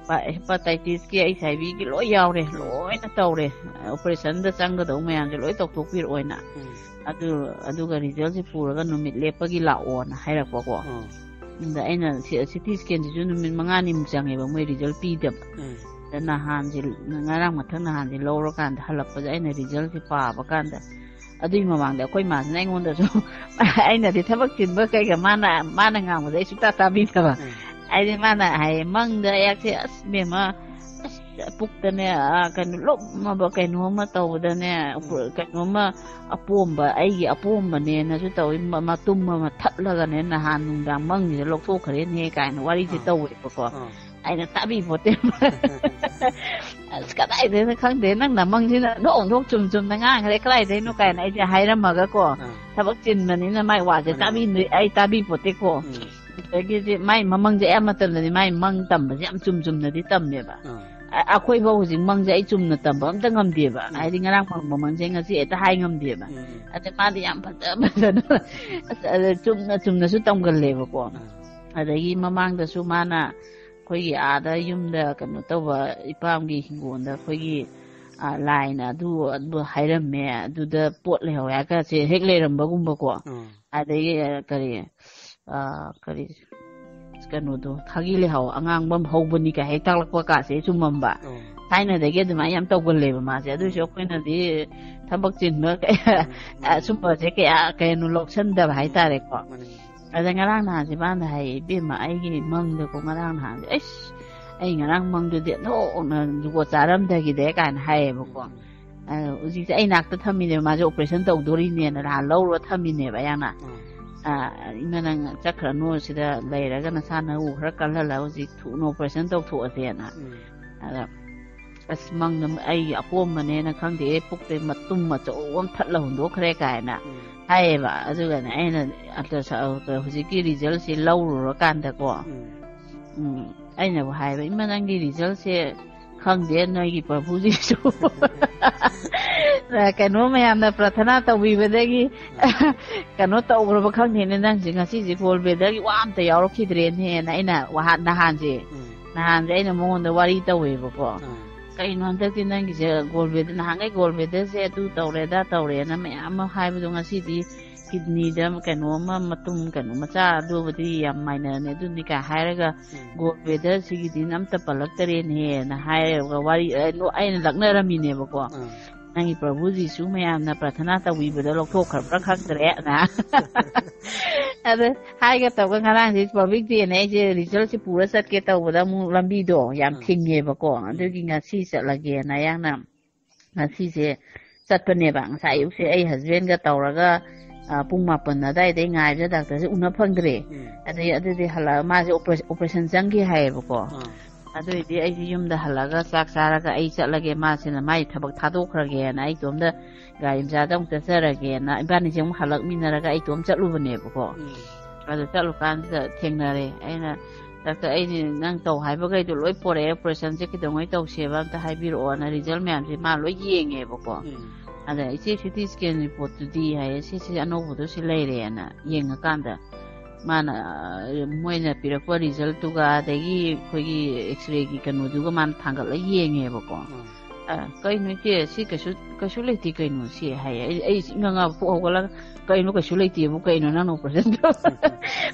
ꯍꯦꯄꯥꯇꯥꯏꯇꯤꯁꯀꯤ, ꯑꯩꯆ ꯑꯥꯏ ꯚꯤꯒꯤ ꯂꯣꯏ ꯌꯥꯎꯔꯦ, ꯎꯝ꯫ ꯂꯣꯏꯅ ꯇꯧꯔꯦ꯫ ꯑꯣꯄꯔꯦꯁꯟꯗ ꯆꯪꯒꯗꯧꯕ ꯃꯌꯥꯝꯁꯦ ꯂꯣꯏ ꯇꯧꯊꯣꯛꯄꯤꯔꯛꯑꯣꯅ꯫ ꯎꯝ꯫ ꯑꯗꯨ, ꯑꯗꯨꯒ ꯔꯤꯖꯜꯁꯦ ꯄꯨꯔꯒ ꯅꯨꯃꯤꯠ ꯂꯦꯞꯄꯒꯤ ꯂꯥꯛꯑꯣꯅ ꯍꯥꯏꯔꯛꯄꯀꯣ꯫ ꯎꯝ꯫ ꯑꯗ ꯑꯩꯅ ꯁꯤ, ꯁꯤ ꯇꯤ ꯁ꯭ꯀꯦꯟꯁꯤꯁꯨ ꯅꯨꯃꯤꯠ ꯃꯉꯥꯅꯤꯃꯨꯛ ꯆꯪꯉꯦꯕ ꯃꯣꯏ ꯔꯤꯖꯜ ꯄꯤꯗꯕ꯫ ꯎꯝ꯫ ꯑꯗ ꯅꯍꯥꯟꯁꯦ, ꯉꯔꯥꯡ ꯃꯊꯪ ꯅꯍꯥꯟꯁꯦ ꯂꯧꯔꯀꯥꯟꯗ ꯍꯜꯂꯛꯄꯗ ꯑꯩꯅ ꯔꯤꯖꯜꯁꯦ ꯄꯥꯕ ꯀꯥꯟꯗ, ꯑꯗꯨꯒꯤ ꯃꯃꯥꯡꯗ ꯑꯩꯈꯣꯏ ꯃꯥꯁꯤꯅ ꯑꯩꯉꯣꯟꯗꯁꯨ, ꯑꯩꯅꯗꯤ ꯊꯕꯛ ꯆꯤꯟꯕ ꯀꯩꯒ ꯃꯥꯅ, ꯃꯥꯅ ꯉꯥꯡꯕꯗ ꯑꯩ ꯁꯨꯡꯇꯥ ꯇꯥꯕꯤꯗꯕ꯫ ꯎꯝ꯫ ꯍꯥꯏꯗꯤ ꯃꯥꯅ ꯍꯥꯏꯌꯦ, ꯃꯪꯗ ꯑꯩꯍꯥꯛꯁꯦ, "ꯑꯁ ꯏꯕꯦꯝꯃ, ꯑꯁ ꯄꯨꯛꯇꯅꯦ, ꯑꯥ, ꯀꯩꯅꯣ ꯂꯨꯝꯃꯕ ꯀꯩꯅꯣꯝꯃ ꯇꯧꯕꯗꯅꯦ, ꯎꯝ꯫ ꯀꯩꯅꯣꯝꯃ ꯑꯄꯣꯝꯕ, ꯑꯩꯒꯤ ꯑꯄꯣꯝꯕꯅꯦꯅꯁꯨ ꯇꯧꯏ, ꯃ-, ꯃꯇꯨꯝ ꯑꯃ ꯊꯠꯂꯒꯅꯦ ꯅꯍꯥꯟ ꯅꯨꯡꯗꯥꯡ ꯃꯪꯁꯤꯗ ꯂꯧꯊꯣꯛꯈ꯭ꯔꯦꯅꯦ" ꯀꯥꯏꯅ ꯋꯥꯔꯤꯁꯦ ꯑꯥ꯫ ꯇꯧꯋꯦꯕꯀꯣ꯫ ꯑꯥ꯫ ꯑꯩꯅ ꯇꯥꯕꯤꯄꯣꯠꯇꯦ꯫ "ꯑꯁ, ꯀꯗꯥꯏꯗꯩꯅꯣ ꯈꯪꯗꯦ, ꯅꯪ ꯅꯃꯪꯁꯤꯅ ꯅꯣꯛ ꯅꯣꯛ ꯆꯨꯝ ꯆꯨꯝꯅ ꯉꯥꯡꯈ꯭ꯔꯦ, ꯀꯗꯥꯏꯗꯩꯅꯣ?" ꯀꯥꯏꯅ ꯑꯩꯁꯦ ꯍꯥꯏꯔꯝꯃꯒꯀꯣ, ꯑꯥ꯫ ꯊꯕꯛ ꯆꯤꯟꯕꯅꯤꯅ ꯃꯥꯏ ꯋꯥꯁꯦ ꯃꯥꯅꯦ, ꯃꯥꯅꯦ꯫ ꯇꯥꯕꯤ-, ꯑꯩ ꯇꯥꯕꯤꯄꯣꯠꯇꯦꯀꯣ꯫ ꯎꯝ꯫ ꯑꯗꯒꯤꯗꯤ ꯃꯥꯏ ꯃꯃꯪꯁꯦ ꯑꯌꯥꯝꯕ ꯃꯇꯝꯗꯗꯤ ꯃꯥꯏ ꯃꯪ ꯇꯝꯕꯁꯦ ꯌꯥꯝ ꯆꯨꯝ ꯆꯨꯝꯅꯗꯤ ꯇꯝꯃꯦꯕ꯫ ꯑꯥ꯫ ꯑ-, ꯑꯩꯈꯣꯏꯐꯧ ꯍꯧꯖꯤꯛ ꯃꯪꯁꯦ ꯑꯩ ꯆꯨꯝꯅ ꯇꯝꯕ ꯑꯝꯇ ꯉꯝꯗꯦꯕ꯫ ꯎꯝ꯫ ꯍꯥꯏꯗꯤ ꯉꯔꯥꯡ ꯐꯪꯕ ꯃꯪꯁꯦ ꯉꯁꯤ ꯍꯦꯛꯇ ꯍꯥꯏ ꯉꯝꯗꯦꯕ꯫ ꯎꯝ꯫ ꯑꯗ ꯃꯥꯗꯤ ꯌꯥꯝ ꯐꯖ ꯐꯖꯅ, ꯑꯁ, ꯑꯗ ꯆꯨꯝꯅ ꯆꯨꯝꯅꯁꯨ ꯇꯝꯒꯜꯂꯦꯕꯀꯣ꯫ ꯑꯥ꯫ ꯑꯗꯒꯤ ꯃꯃꯥꯡꯗꯁꯨ ꯃꯥꯅ ꯑꯩꯈꯣꯏꯒꯤ ꯑꯥꯗ ꯌꯨꯝꯗ ꯀꯩꯅꯣ ꯇꯧꯕ, ꯏꯄꯥꯝꯒꯤ ꯍꯤꯡꯒꯣꯜꯗ ꯑꯩꯈꯣꯏꯒꯤ, ꯑ, ꯂꯥꯏꯅ ꯑꯗꯨ, ꯑꯗꯨ ꯍꯥꯏꯔꯝꯃꯦ, ꯑꯗꯨꯗ ꯄꯣꯠ ꯂꯩꯍꯧꯋꯦ ꯍꯥꯏꯔꯒꯁꯦ ꯍꯦꯛ ꯂꯩꯔꯝꯕꯒꯨꯝꯕꯀꯣ꯫ ꯎꯝ꯫ ꯑꯗꯒꯤ, ꯑ, ꯀꯔꯤ, ꯑ, ꯀꯔꯤ, ꯀꯩꯅꯣꯗꯣ, ꯊꯥꯒꯤ ꯂꯩꯍꯥꯎ ꯑꯉꯥꯡꯕ ꯑꯃ ꯍꯧꯕꯅꯤ ꯀꯥꯏ ꯍꯦꯛ ꯇꯥꯛꯂꯛꯄ ꯀꯥꯁꯦ ꯆꯨꯝꯃꯝꯕ꯫ ꯎꯝ꯫ ꯊꯥꯏꯅꯗꯒꯤ ꯑꯗꯨꯃꯥꯏꯅ ꯌꯥꯝ ꯇꯧꯒꯜꯂꯦꯕ ꯃꯥꯁꯦ꯫ ꯑꯗꯨꯏꯁꯨ ꯎꯝ꯫ ꯑꯩꯈꯣꯏꯅꯗꯤ ꯊꯕꯛ ꯆꯤꯟꯕ ꯀꯌꯥ, ꯎꯝ, ꯃꯥꯅꯦ꯫ ꯑꯁꯨꯝꯕꯁꯦ ꯀꯌꯥ, ꯀꯩꯅꯣ, ꯂꯧꯁꯟꯗꯕ ꯎꯝ, ꯍꯥꯏꯇꯥꯔꯦꯀꯣ꯫ ꯃꯥꯅꯦ꯫ ꯑꯗ ꯉꯔꯥꯡ ꯅꯍꯥꯟꯁꯦ ꯃꯥꯅ ꯍꯥꯏꯌꯦ, "ꯏꯕꯦꯝꯃ, ꯑꯩꯒꯤ ꯃꯪꯗꯀꯣ ꯉꯔꯥꯡ ꯅꯍꯥꯟꯁꯦ, ꯑꯩꯁ, ꯑꯩ ꯉꯔꯥꯡ ꯃꯪꯗꯨꯗꯤ ꯑꯣꯟꯊꯣꯛꯅ ꯖꯨꯒꯣꯠ ꯆꯥꯔꯝꯗꯈꯤꯗꯦ" ꯀꯥꯏꯅ ꯍꯥꯏꯌꯦꯕꯀꯣ꯫ ꯎꯝ꯫ ꯑ, ꯍꯧꯖꯤꯛꯁꯦ ꯑꯩ ꯅꯥꯛꯇ ꯊꯝꯃꯤꯅꯦꯕ, ꯃꯥꯁꯦ ꯑꯣꯄꯔꯦꯁꯟ ꯇꯧꯗꯣꯔꯤꯅꯦꯅ ꯅꯍꯥꯟ ꯂꯧꯔꯨꯔ ꯊꯝꯃꯤꯅꯦꯕ ꯑꯩꯍꯥꯛꯅ꯫ ꯎꯝ꯫ ꯑ, "ꯏꯃꯥ, ꯅꯪ ꯆꯠꯈ꯭ꯔꯅꯨ, ꯁꯤꯗ ꯂꯩꯔꯒ ꯅꯁꯥ ꯅꯎ ꯈꯔ ꯀꯜꯍꯜꯂꯒ ꯍꯧꯖꯤꯛ ꯊꯨꯅ ꯑꯣꯄꯔꯦꯁꯟ ꯇꯧꯊꯣꯛꯑꯁꯦꯅ"꯫ ꯎꯝ꯫ ꯑꯗ, "ꯑꯁ, ꯃꯪꯗ ꯑꯩꯒꯤ ꯑꯄꯣꯝꯕꯅꯦꯅ ꯈꯪꯗꯦ, ꯄꯨꯛꯇꯩ ꯃꯇꯨꯝ ꯑꯆꯧꯕ ꯑꯃ ꯊꯠꯂ ꯍꯨꯟꯗꯣꯛꯈ꯭ꯔꯦ" ꯀꯥꯏꯅ ꯎꯝ꯫ ꯍꯥꯏꯌꯦꯕ꯫ ꯑꯗꯨꯒꯅꯦ ꯑꯩꯅ ultrasound ꯍꯧꯖꯤꯛꯀꯤ ꯔꯤꯖꯜꯁꯤ ꯂꯧꯔꯨꯔꯀꯥꯟꯗꯀꯣ, ꯎꯝ꯫ ꯎꯝ, ꯑꯩꯅꯕꯨ ꯍꯥꯏꯕ, "ꯏꯃꯥ, ꯅꯪꯒꯤ ꯔꯤꯖꯜꯁꯦ ꯈꯪꯗꯦ, ꯅꯣꯏꯒꯤ ꯄ꯭ꯔꯚꯨꯖꯤꯁꯨ ꯀꯩꯅꯣ ꯃꯌꯥꯝꯅ ꯄ꯭ꯔꯊꯅꯥ ꯇꯧꯕꯤꯕꯗꯒꯤ ꯀꯩꯅꯣ ꯇꯧꯈ꯭ꯔꯕ ꯈꯪꯗꯦꯅꯦ, ꯅꯪꯁꯦ ꯉꯁꯤꯁꯦ ꯒꯣꯜ ꯕ꯭ꯂꯦꯗꯔꯒꯤ ꯋꯥ ꯑꯝꯇ ꯌꯥꯎꯔꯛꯈꯤꯗ꯭ꯔꯦꯅꯦꯅ" ꯑꯩꯅ ꯋꯥꯍ-, ꯅꯍꯥꯟꯁꯦ, ꯎꯝ꯫ ꯅꯍꯥꯟꯁꯦ ꯑꯩꯅ ꯃꯉꯣꯟꯗ ꯋꯥꯔꯤ ꯇꯧꯋꯦꯕꯀꯣ꯫ ꯎꯝ꯫ "ꯀꯩꯅꯣ ꯍꯟꯗꯛꯇꯤ ꯅꯪꯒꯤꯁꯦ ꯒꯣꯜ ꯕ꯭ꯂꯦꯗꯔ, ꯅꯍꯥꯟꯈꯩ ꯒꯣꯜ ꯕ꯭ꯂꯦꯗꯔꯁꯦ ꯑꯗꯨ ꯇꯧꯔꯦ, ꯑꯗꯥ ꯇꯧꯔꯦꯅ ꯃꯌꯥꯝ ꯑꯃ ꯍꯥꯏꯕꯗꯣ, ꯉꯁꯤꯗꯤ ꯀꯤꯗꯅꯤꯗ ꯀꯩꯅꯣ ꯑꯃ, ꯃꯇꯨꯝ ꯀꯩꯅꯣ ꯃꯆꯥ, ꯑꯗꯨꯕꯨꯗꯤ ꯌꯥꯝ ꯃꯥꯏꯅꯔꯅꯦ ꯑꯗꯨꯅꯤ" ꯀꯥꯏ ꯍꯥꯏꯔꯒ, ꯎꯝ꯫ "ꯒꯣꯜ ꯕ꯭ꯂꯦꯗꯔꯁꯤꯒꯤꯗꯤ ꯑꯝꯇ ꯄꯜꯂꯛꯇꯔꯦꯅꯦꯍꯦꯅ" ꯍꯥꯏꯔꯒ ꯋꯥꯔꯤ, ꯑꯩꯅ ꯂꯛꯅꯔꯝꯃꯤꯅꯦꯕꯀꯣ꯫ ꯎꯝ꯫ "ꯅꯪꯒꯤ ꯄ꯭ꯔꯚꯨ ꯖꯤꯁꯨ ꯃꯌꯥꯝꯅ ꯄ꯭ꯔꯊꯅꯥ ꯇꯧꯕꯤꯕꯗ ꯂꯧꯊꯣꯛꯈ꯭ꯔꯕ꯭ꯔꯥ ꯈꯪꯗ꯭ꯔꯦꯅ" ꯑꯗ ꯍꯥꯏꯒ ꯇꯧꯒ ꯉꯔꯥꯡꯁꯦ ꯄꯕ꯭ꯂꯤꯛ ꯗꯦꯅ ꯑꯩꯁꯦ ꯔꯤꯖꯜꯁꯦ ꯄꯨꯔ ꯆꯠꯀꯦ ꯇꯧꯕꯗ ꯑꯃꯨꯛ ꯂꯝꯕꯤꯗꯣ ꯌꯥꯝ ꯎꯝ꯫ ꯊꯤꯡꯉꯦꯕꯀꯣ꯫ ꯎꯝ꯫ ꯑꯗꯨꯒꯤ ꯉꯁꯤ ꯆꯠꯂꯒꯦꯅ ꯑꯩꯍꯥꯛꯅ ꯉꯁꯤꯁꯦ ꯆꯠꯄꯅꯦꯕ꯫ ꯉꯁꯥꯏ ꯑꯌꯨꯛꯁꯦ ꯑꯩ ꯍꯁꯕꯦꯟꯒ ꯇꯧꯔꯒ, ꯑ, ꯄꯨꯡ ꯃꯥꯄꯟ ꯑꯗꯨꯋꯥꯏꯗꯩ ꯉꯥꯏꯕꯗ ꯗꯥꯛꯇꯔꯁꯦ ꯎꯅ ꯐꯪꯗ꯭ꯔꯦ꯫ ꯎꯝ꯫ ꯑꯗꯩ ꯑꯗꯨꯗꯤ ꯍꯜꯂꯛꯑ ꯃꯥꯁꯦ ꯑꯣꯄꯔꯦ-, ꯑꯣꯄꯔꯦꯁꯟ ꯆꯪꯒꯦ ꯍꯥꯏꯌꯦꯕꯀꯣ꯫ ꯑꯥ꯫ ꯑꯗꯨꯏꯗꯤ ꯑꯩꯁꯦ ꯌꯨꯝꯗ ꯍꯜꯂꯛꯑꯒ ꯆꯥꯛ ꯆꯥꯔꯒ ꯑꯩ ꯆꯠꯂꯒꯦ, ꯃꯥꯁꯤꯅ ꯃꯥꯏ ꯊꯕꯛ ꯊꯥꯗꯣꯛꯈ꯭ꯔꯒꯦꯅ ꯑꯩ ꯏꯇꯣꯝꯗ ꯒꯥꯔꯤ ꯃꯆꯥꯗ ꯑꯃꯨꯛ ꯆꯠꯆꯔꯒꯦꯅ ꯏꯕꯥꯅꯤꯁꯦ ꯑꯃꯨꯛ ꯍꯜꯂꯛꯃꯤꯟꯅꯔꯒ ꯑꯩ ꯏꯇꯣꯝ ꯆꯠꯂꯨꯕꯅꯦꯕꯀꯣ꯫ ꯎꯝ꯫ ꯑꯗꯨ ꯆꯠꯂꯨꯀꯥꯟꯁꯤꯗ ꯊꯦꯡꯅꯔꯦ꯫ ꯑꯩꯅ, "ꯗꯥꯛꯇꯔ, ꯑꯩꯗꯤ ꯅꯪ ꯇꯧ ꯍꯥꯏꯕꯈꯩꯗꯣ ꯂꯣꯏ ꯄꯣꯔꯛꯑꯦ, ꯑꯣꯄꯔꯦꯁꯟꯁꯦ ꯀꯩꯗꯧꯉꯩ ꯇꯧꯁꯦꯕ ꯑꯝꯇ ꯍꯥꯏꯕꯤꯔꯛꯑꯣꯅ" ꯔꯤꯖꯜ ꯃꯌꯥꯝꯁꯦ ꯃꯥ ꯂꯣꯏ ꯌꯦꯡꯉꯦꯕꯀꯣ꯫ ꯎꯝ꯫ ꯑꯗ, "ꯏꯆꯦ, ꯁꯤ ꯇꯤ ꯁ꯭ꯀꯦꯟ ꯔꯤꯄꯣꯔꯠꯇꯨꯗꯤ?" ꯍꯥꯏꯌꯦ꯫ "ꯁꯤꯁꯦ ꯑꯅꯧꯕꯗꯣ ꯁꯤ ꯂꯩꯔꯦꯅ" ꯌꯦꯡꯉꯀꯥꯟꯗ ꯃꯥꯅ, ꯑ, ꯃꯣꯏꯅ ꯄꯤꯔꯛꯄ ꯔꯤꯖꯜꯇꯨꯒ ꯑꯗꯒꯤ ꯑꯩꯈꯣꯏꯒꯤ ꯑꯦꯛꯁꯔꯦꯒꯤ ꯀꯩꯅꯣꯗꯨꯒ ꯃꯥꯅ ꯊꯥꯡꯒꯠꯂ ꯌꯦꯡꯉꯦꯕꯀꯣ꯫ ꯎꯝ꯫ "ꯑ, ꯀꯩꯅꯣ ꯏꯆꯦ, ꯁꯤ ꯀꯩꯁꯨ, ꯀꯩꯁꯨ ꯂꯩꯇꯦ ꯀꯩꯅꯣ ꯁꯤ?" ꯍꯥꯏꯌꯦ꯫ ꯑꯩ, ꯑꯩ ꯏꯉꯛ ꯉꯛ ꯐꯨꯛ ꯍꯧꯒꯠꯂꯒ, "ꯀꯩꯅꯣ ꯀꯩꯁꯨ ꯂꯩꯇꯦꯕꯨ ꯀꯩꯅꯣ, ꯅꯪꯅ ꯑꯣꯄꯔꯦꯁꯟ ꯇꯧ-,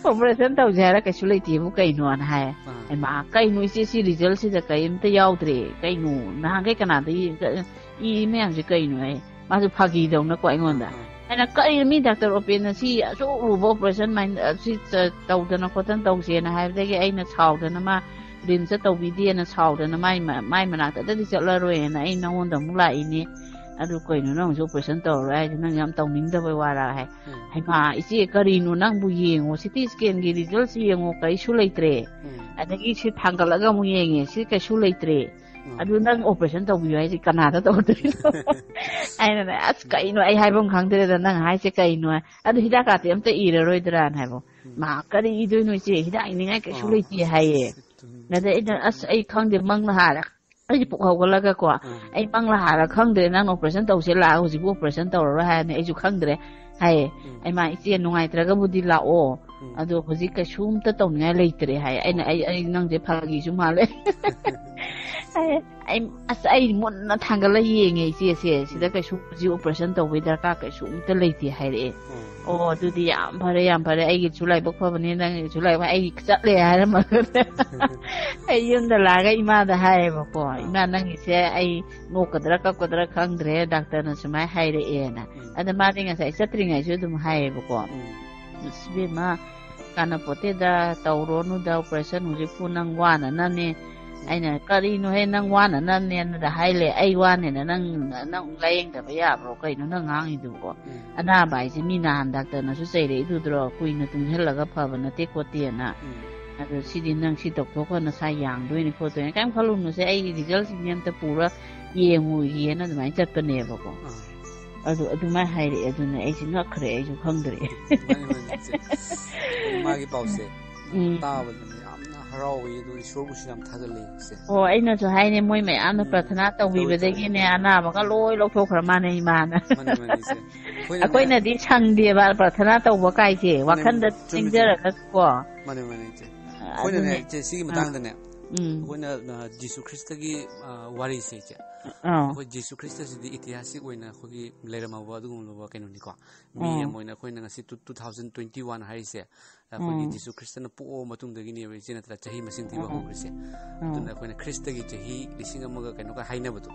ꯑꯣꯄꯔꯦꯁꯟ ꯇꯧꯁꯦ ꯍꯥꯏꯔ ꯀꯩꯁꯨ ꯂꯩꯇꯦꯕꯨ ꯀꯩꯅꯣꯅ" ꯍꯥꯏ꯫ ꯑꯥ꯫ "ꯍꯩꯃꯥ, ꯀꯩꯅꯣ ꯏꯆꯦ, ꯁꯤ ꯔꯤꯖꯜꯁꯤꯗ ꯀꯔꯤꯝꯇ ꯌꯥꯎꯗ꯭ꯔꯦ, ꯀꯩꯅꯣ ꯅꯍꯥꯟꯈꯩ ꯀꯅꯥꯗ ꯌꯦꯡ-, ꯏ ꯃꯌꯥꯝꯁꯦ ꯀꯩꯅꯣ?" ꯍꯥꯏ꯫ ꯃꯥꯁꯨ ꯐꯥꯒꯤꯗꯧꯅꯀꯣ ꯑꯩꯉꯣꯟꯗ꯫ ꯑꯥ꯫ ꯑꯩꯅ, "ꯀꯔꯤꯅꯣ ꯃꯤ ꯗꯥꯛꯇꯔ ꯑꯣꯄꯦꯟꯅ ꯁꯤ ꯑꯁꯨꯛ ꯂꯨꯕ ꯑꯣꯄꯔꯦꯁꯟ ꯃꯥꯏꯟ-, ꯑ, ꯁꯤ ꯆ-, ꯇꯧꯗꯅ ꯈꯣꯠꯇꯅ ꯇꯧꯁꯦꯅ" ꯍꯥꯏꯕꯗꯒꯤ ꯑꯩꯅ ꯁꯥꯎꯗꯅ ꯃꯥ ꯔꯤꯝꯁꯇ ꯇꯧꯕꯤꯗꯦꯅ ꯁꯥꯎꯗꯅ ꯃꯥꯏ ꯃ-, ꯃꯥꯏ ꯃꯅꯥꯛꯇꯗꯤ ꯆꯠꯂꯔꯣꯏꯅ ꯑꯩ ꯅꯉꯣꯟꯗ ꯑꯃꯨꯛ ꯂꯥꯛꯏꯅꯦ꯫ "ꯑꯗꯨ ꯀꯩꯅꯣ ꯅꯪꯁꯨ ꯑꯣꯄꯔꯦꯁꯟ ꯇꯧꯔꯔꯣꯏ ꯍꯥꯏꯁꯦ, ꯅꯪ ꯌꯥꯝ ꯇꯧꯅꯤꯡꯗꯕꯩ ꯋꯥꯔꯥ?" ꯍꯥꯏ꯫ ꯎꯝ꯫ "ꯍꯩꯃꯥ, ꯏꯆꯦ, ꯀꯔꯤꯅꯣ ꯅꯪꯕꯨ? ꯌꯦꯡꯉꯣ, ꯁꯤ ꯇꯤ ꯁ꯭ꯀꯦꯟꯒꯤ ꯔꯤꯖꯜꯁ ꯌꯦꯡꯉꯣ, ꯀꯔꯤꯁꯨ ꯂꯩꯇ꯭ꯔꯦ꯫ ꯎꯝ꯫ ꯑꯗꯒꯤ ꯁꯤ ꯊꯥꯡꯒꯠꯂꯒ ꯑꯃꯨꯛ ꯌꯦꯡꯉꯦ, ꯁꯤ ꯀꯩꯁꯨ ꯂꯩꯇ꯭ꯔꯦ꯫ ꯎꯝ꯫ ꯑꯗꯨ ꯅꯪ ꯑꯣꯄꯔꯦꯁꯟ ꯇꯧꯕꯤꯌꯨ ꯍꯥꯏꯁꯦ ꯀꯅꯥꯗ ꯇꯧꯗꯣꯏꯅꯣ?" ꯑꯩꯅꯅꯦ, "ꯑꯁ, ꯀꯩꯅꯣ, ꯑꯩ ꯍꯥꯏꯐꯝ ꯈꯪꯗ꯭ꯔꯦꯗ, ꯅꯪ ꯍꯥꯏꯁꯦ ꯀꯩꯅꯣ?" ꯑꯗꯨ ꯍꯤꯗꯥꯛ ꯀꯥꯇꯤ ꯑꯝꯇ ꯏꯔꯔꯣꯏꯗ꯭ꯔꯥꯅ ꯍꯥꯏꯕꯣ꯫ ꯎꯝ꯫ "ꯃꯥ, ꯀꯔꯤ ꯏꯗꯣꯏꯅꯣ ꯏꯆꯦ? ꯍꯤꯗꯥꯛ ꯏꯅꯤꯡꯉꯥꯏ ꯀꯩꯁꯨ ꯑꯣ꯫ ꯂꯩꯇꯦ" ꯍꯥꯏꯌꯦ꯫ ꯑꯗꯩ ꯑꯩꯅ, "ꯑꯁ, ꯑꯩ ꯈꯪꯗꯦ, ꯃꯪꯅ ꯍꯥꯔꯦ꯫ ꯑꯩꯁꯦ ꯄꯨꯛ ꯍꯧꯒꯠꯂꯒꯀꯣ, ꯑꯩ ꯃꯪꯂꯥ ꯍꯥꯔ ꯈꯪꯗ꯭ꯔꯦ, ꯅꯪ operation ꯇꯧꯁꯦ ꯂꯥꯛꯑꯣ, ꯍꯧꯖꯤꯛꯄꯨ operation ꯇꯧꯔꯔꯣꯏ ꯍꯥꯏꯔꯅꯤ, ꯑꯩꯁꯨ ꯈꯪꯗ꯭ꯔꯦ" ꯍꯥꯏꯌꯦ꯫ ꯑꯩ ꯃꯥ, "ꯏꯆꯦ, ꯅꯨꯡꯉꯥꯏꯇ꯭ꯔꯒꯕꯨꯗꯤ ꯂꯥꯛꯑꯣ, ꯑꯗꯣ ꯍꯧꯖꯤꯛ ꯀꯩꯁꯨꯝꯇ ꯇꯧꯅꯤꯡꯉꯥꯏ ꯂꯩꯇ꯭ꯔꯦ" ꯍꯥꯏꯌꯦ꯫ ꯑꯩꯅ, "ꯑꯩ, ꯑꯩ ꯅꯪꯁꯦ ꯐꯥꯒꯤꯁꯨ ꯃꯥꯜꯂꯦ" ꯍꯥꯏꯌꯦ꯫ ꯑꯩ, ꯑꯁ, ꯑꯩ ꯃꯨꯟꯅ ꯊꯥꯡꯒꯠꯂ ꯌꯦꯡꯉꯦ, "ꯏꯆꯦꯁꯦ, ꯁꯤꯗ ꯀꯩꯁꯨ ꯍꯧꯖꯤꯛ operation ꯇꯧꯕꯩ ꯗꯔꯀꯥꯔ ꯀꯩꯁꯨꯝꯇ ꯂꯩꯇꯦ" ꯍꯥꯏꯔꯛꯑꯦ꯫ "ꯑꯣ, ꯑꯗꯨꯗꯤ ꯌꯥꯝ ꯐꯔꯦ, ꯌꯥꯝ ꯐꯔꯦ, ꯑꯩꯒꯤꯁꯨ ꯂꯥꯏꯕꯛ ꯐꯕꯅꯦ, ꯅꯪꯒꯤꯁꯨ ꯂꯥꯏꯕꯛ", ꯑꯩ ꯆꯠꯂꯦ ꯍꯥꯏꯔꯝꯃꯒ ꯑꯩ ꯌꯨꯝꯗ ꯂꯥꯛꯑꯒ ꯏꯃꯥꯗ ꯍꯥꯏꯌꯦꯕꯀꯣ, "ꯏꯃꯥ, ꯅꯪꯒꯤꯁꯦ ꯑꯩ ꯅꯣꯛꯀꯗ꯭ꯔꯥ ꯀꯞꯀꯗ꯭ꯔꯥ ꯈꯪꯗ꯭ꯔꯦ, ꯗꯥꯛꯇꯔꯅ ꯁꯨꯃꯥꯏꯅ ꯍꯥꯏꯔꯛꯑꯦꯅ"꯫ ꯑꯗ ꯃꯥꯗꯤ ꯉꯁꯥꯏ ꯆꯠꯇ꯭ꯔꯤꯉꯩꯁꯨ ꯑꯗꯨꯝ ꯍꯥꯏꯌꯦꯕꯀꯣ, "ꯑꯁ, ꯏꯕꯦꯝꯃ, ꯀꯥꯟꯅꯄꯣꯠꯇꯦꯗ, ꯇꯧꯔꯣꯅꯨꯗ operation, ꯍꯧꯖꯤꯛꯄꯨ ꯅꯪ ꯋꯥꯅꯅꯕꯅꯦ"꯫ ꯑꯩꯅ, "ꯀꯔꯤꯅꯣꯍꯦ, ꯅꯪ ꯋꯥꯅꯅꯕꯅꯦꯅꯗ ꯍꯥꯏꯂꯦ? ꯑꯩ ꯋꯥꯅꯦꯅ ꯅꯪ, ꯅꯪ ꯂꯥꯌꯦꯡꯗꯕ ꯌꯥꯕ꯭ꯔꯣ? ꯀꯩꯅꯣ ꯅꯪ ꯉꯥꯡꯉꯤꯗꯨꯕꯣ? ꯑꯅꯥꯕ ꯍꯥꯏꯁꯦ ꯃꯤ ꯅꯍꯥꯟ ꯗꯥꯛꯇꯔꯅꯁꯨ ꯆꯩꯔꯛꯏꯗꯨꯗ꯭ꯔꯣ, ꯀꯨꯏꯅ ꯇꯨꯝꯁꯤꯜꯂꯒ ꯐꯕ ꯅꯠꯇꯦ ꯈꯣꯠꯇꯦꯅ꯫ ꯑꯗꯣ ꯁꯤꯗꯤ ꯅꯪ ꯁꯤ ꯇꯧꯊꯣꯛꯈ꯭ꯔ ꯅꯁꯥ ꯌꯥꯡꯗꯣꯏꯅꯤ ꯈꯣꯠꯇꯣꯏꯅꯤ, ꯀꯩꯝ ꯈꯜꯂꯨꯅꯨꯁꯦ, ꯑꯩ resultꯁꯤꯡꯁꯦ ꯑꯝꯇ ꯄꯨꯔ ꯌꯦꯡꯉꯨꯒꯦꯅ" ꯑꯗꯨꯃꯥꯏꯅ ꯆꯠꯄꯅꯦꯕꯀꯣ꯫ ꯑꯗꯨ ꯑꯗꯨꯃꯥꯏꯅ ꯍꯥꯏꯔꯛꯑꯦ꯫ ꯑꯗꯨꯅ ꯑꯩꯁꯦ ꯉꯛꯈ꯭ꯔꯦ, ꯑꯩꯁꯨ ꯈꯪꯗ꯭ꯔꯦ꯫ ꯃꯥꯅꯤ, ꯃꯥꯅꯤ, ꯏꯆꯦ꯫ ꯑꯗꯨ ꯃꯥꯒꯤ ꯄꯥꯎꯁꯦ ꯎꯝ꯫ ꯇꯥꯕꯗꯅꯦ ꯌꯥꯝꯅ ꯍꯔꯥꯎꯋꯤ, ꯑꯗꯨ ꯏꯁꯣꯔꯕꯨꯁꯨ ꯌꯥꯝ ꯊꯥꯒꯠꯂꯤ, ꯏꯆꯦ꯫ ꯑꯣ, ꯑꯩꯅꯁꯨ ꯍꯥꯏꯅꯦ, ꯃꯣꯏ ꯃꯌꯥꯝꯅ ꯎꯝ꯫ ꯄ꯭ꯔꯥꯊꯅꯥ ꯇꯧꯕꯤꯕꯗꯒꯤꯅꯦ, ꯇꯧꯋꯤ, ꯇꯧꯋꯤ꯫ ꯑꯅꯥꯕꯒ ꯂꯣꯏ ꯂꯧꯊꯣꯛꯈ꯭ꯔ ꯃꯥꯅꯦ ꯏꯃꯥꯅ꯫ ꯃꯥꯅꯤ, ꯃꯥꯅꯤ, ꯏꯆꯦ꯫ ꯑꯩꯈꯣꯏꯅꯅꯦ ꯑꯩꯈꯣꯏꯅꯗꯤ ꯁꯪꯗꯦꯕ ꯄ꯭ꯔꯥꯊꯅꯥ ꯇꯧꯕ ꯀꯥꯏꯁꯦ, ꯃꯥꯅꯦ, ꯋꯥꯈꯟꯗ ꯆꯨꯝꯃꯤ, ꯆꯨꯝꯃꯤ꯫ ꯅꯤꯡꯖꯔꯒ ꯀꯣ꯫ ꯃꯥꯅꯦ, ꯃꯥꯅꯦ, ꯏꯆꯦ꯫ ꯑꯩꯈꯣꯏꯅꯅꯦ, ꯑꯗꯨꯅꯦ꯫ ꯏꯆꯦ, ꯁꯤꯒꯤ ꯑꯥ꯫ ꯃꯇꯥꯡꯗꯅꯦ, ꯎꯝ꯫ ꯑꯩꯈꯣꯏꯅ, ꯑ, ꯖꯤꯁꯨ ꯈ꯭ꯔꯤꯁꯇꯒꯤ, ꯑ, ꯋꯥꯔꯤꯁꯦ, ꯏꯆꯦ꯫ ꯑꯥ꯫ ꯑꯩꯈꯣꯏ ꯖꯤꯁꯨ ꯈ꯭ꯔꯤꯁꯇꯁꯤꯗꯤ ꯏꯇꯤꯍꯥꯁꯤꯛ ꯑꯣꯏꯅ ꯑꯩꯈꯣꯏꯒꯤ ꯂꯩꯔꯝꯃꯕ ꯑꯗꯨꯒꯨꯝꯂꯕ ꯀꯩꯅꯣꯅꯤꯀꯣ꯫ ꯃꯤ ꯑꯥ꯫ ꯑꯃ ꯑꯣꯏꯅ ꯑꯩꯈꯣꯏꯅ ꯉꯁꯤ two, two thousand twenty-one ꯍꯥꯏꯔꯤꯁꯦ, ꯑꯩꯈꯣꯏꯒꯤ ꯎꯝ꯫ ꯖꯤꯁꯨ ꯈ꯭ꯔꯤꯁꯇꯅ ꯄꯣꯛꯑꯕ ꯃꯇꯨꯡꯗꯒꯤꯅꯦꯕ, ꯏꯆꯦ, ꯅꯠꯇ꯭ꯔꯥ, ꯆꯍꯤ ꯃꯁꯤꯡ ꯊꯤꯕ ꯎꯝ꯫ ꯍꯧꯈ꯭ꯔꯤꯁꯦ꯫ ꯎꯝ꯫ ꯑꯗꯨꯅ ꯑꯩꯈꯣꯏꯅ ꯈ꯭ꯔꯤꯁꯇꯒꯤ ꯆꯍꯤ ꯂꯤꯁꯤꯡ ꯑꯃꯒ ꯀꯩꯅꯣꯒ ꯍꯥꯏꯅꯕꯗꯣ꯫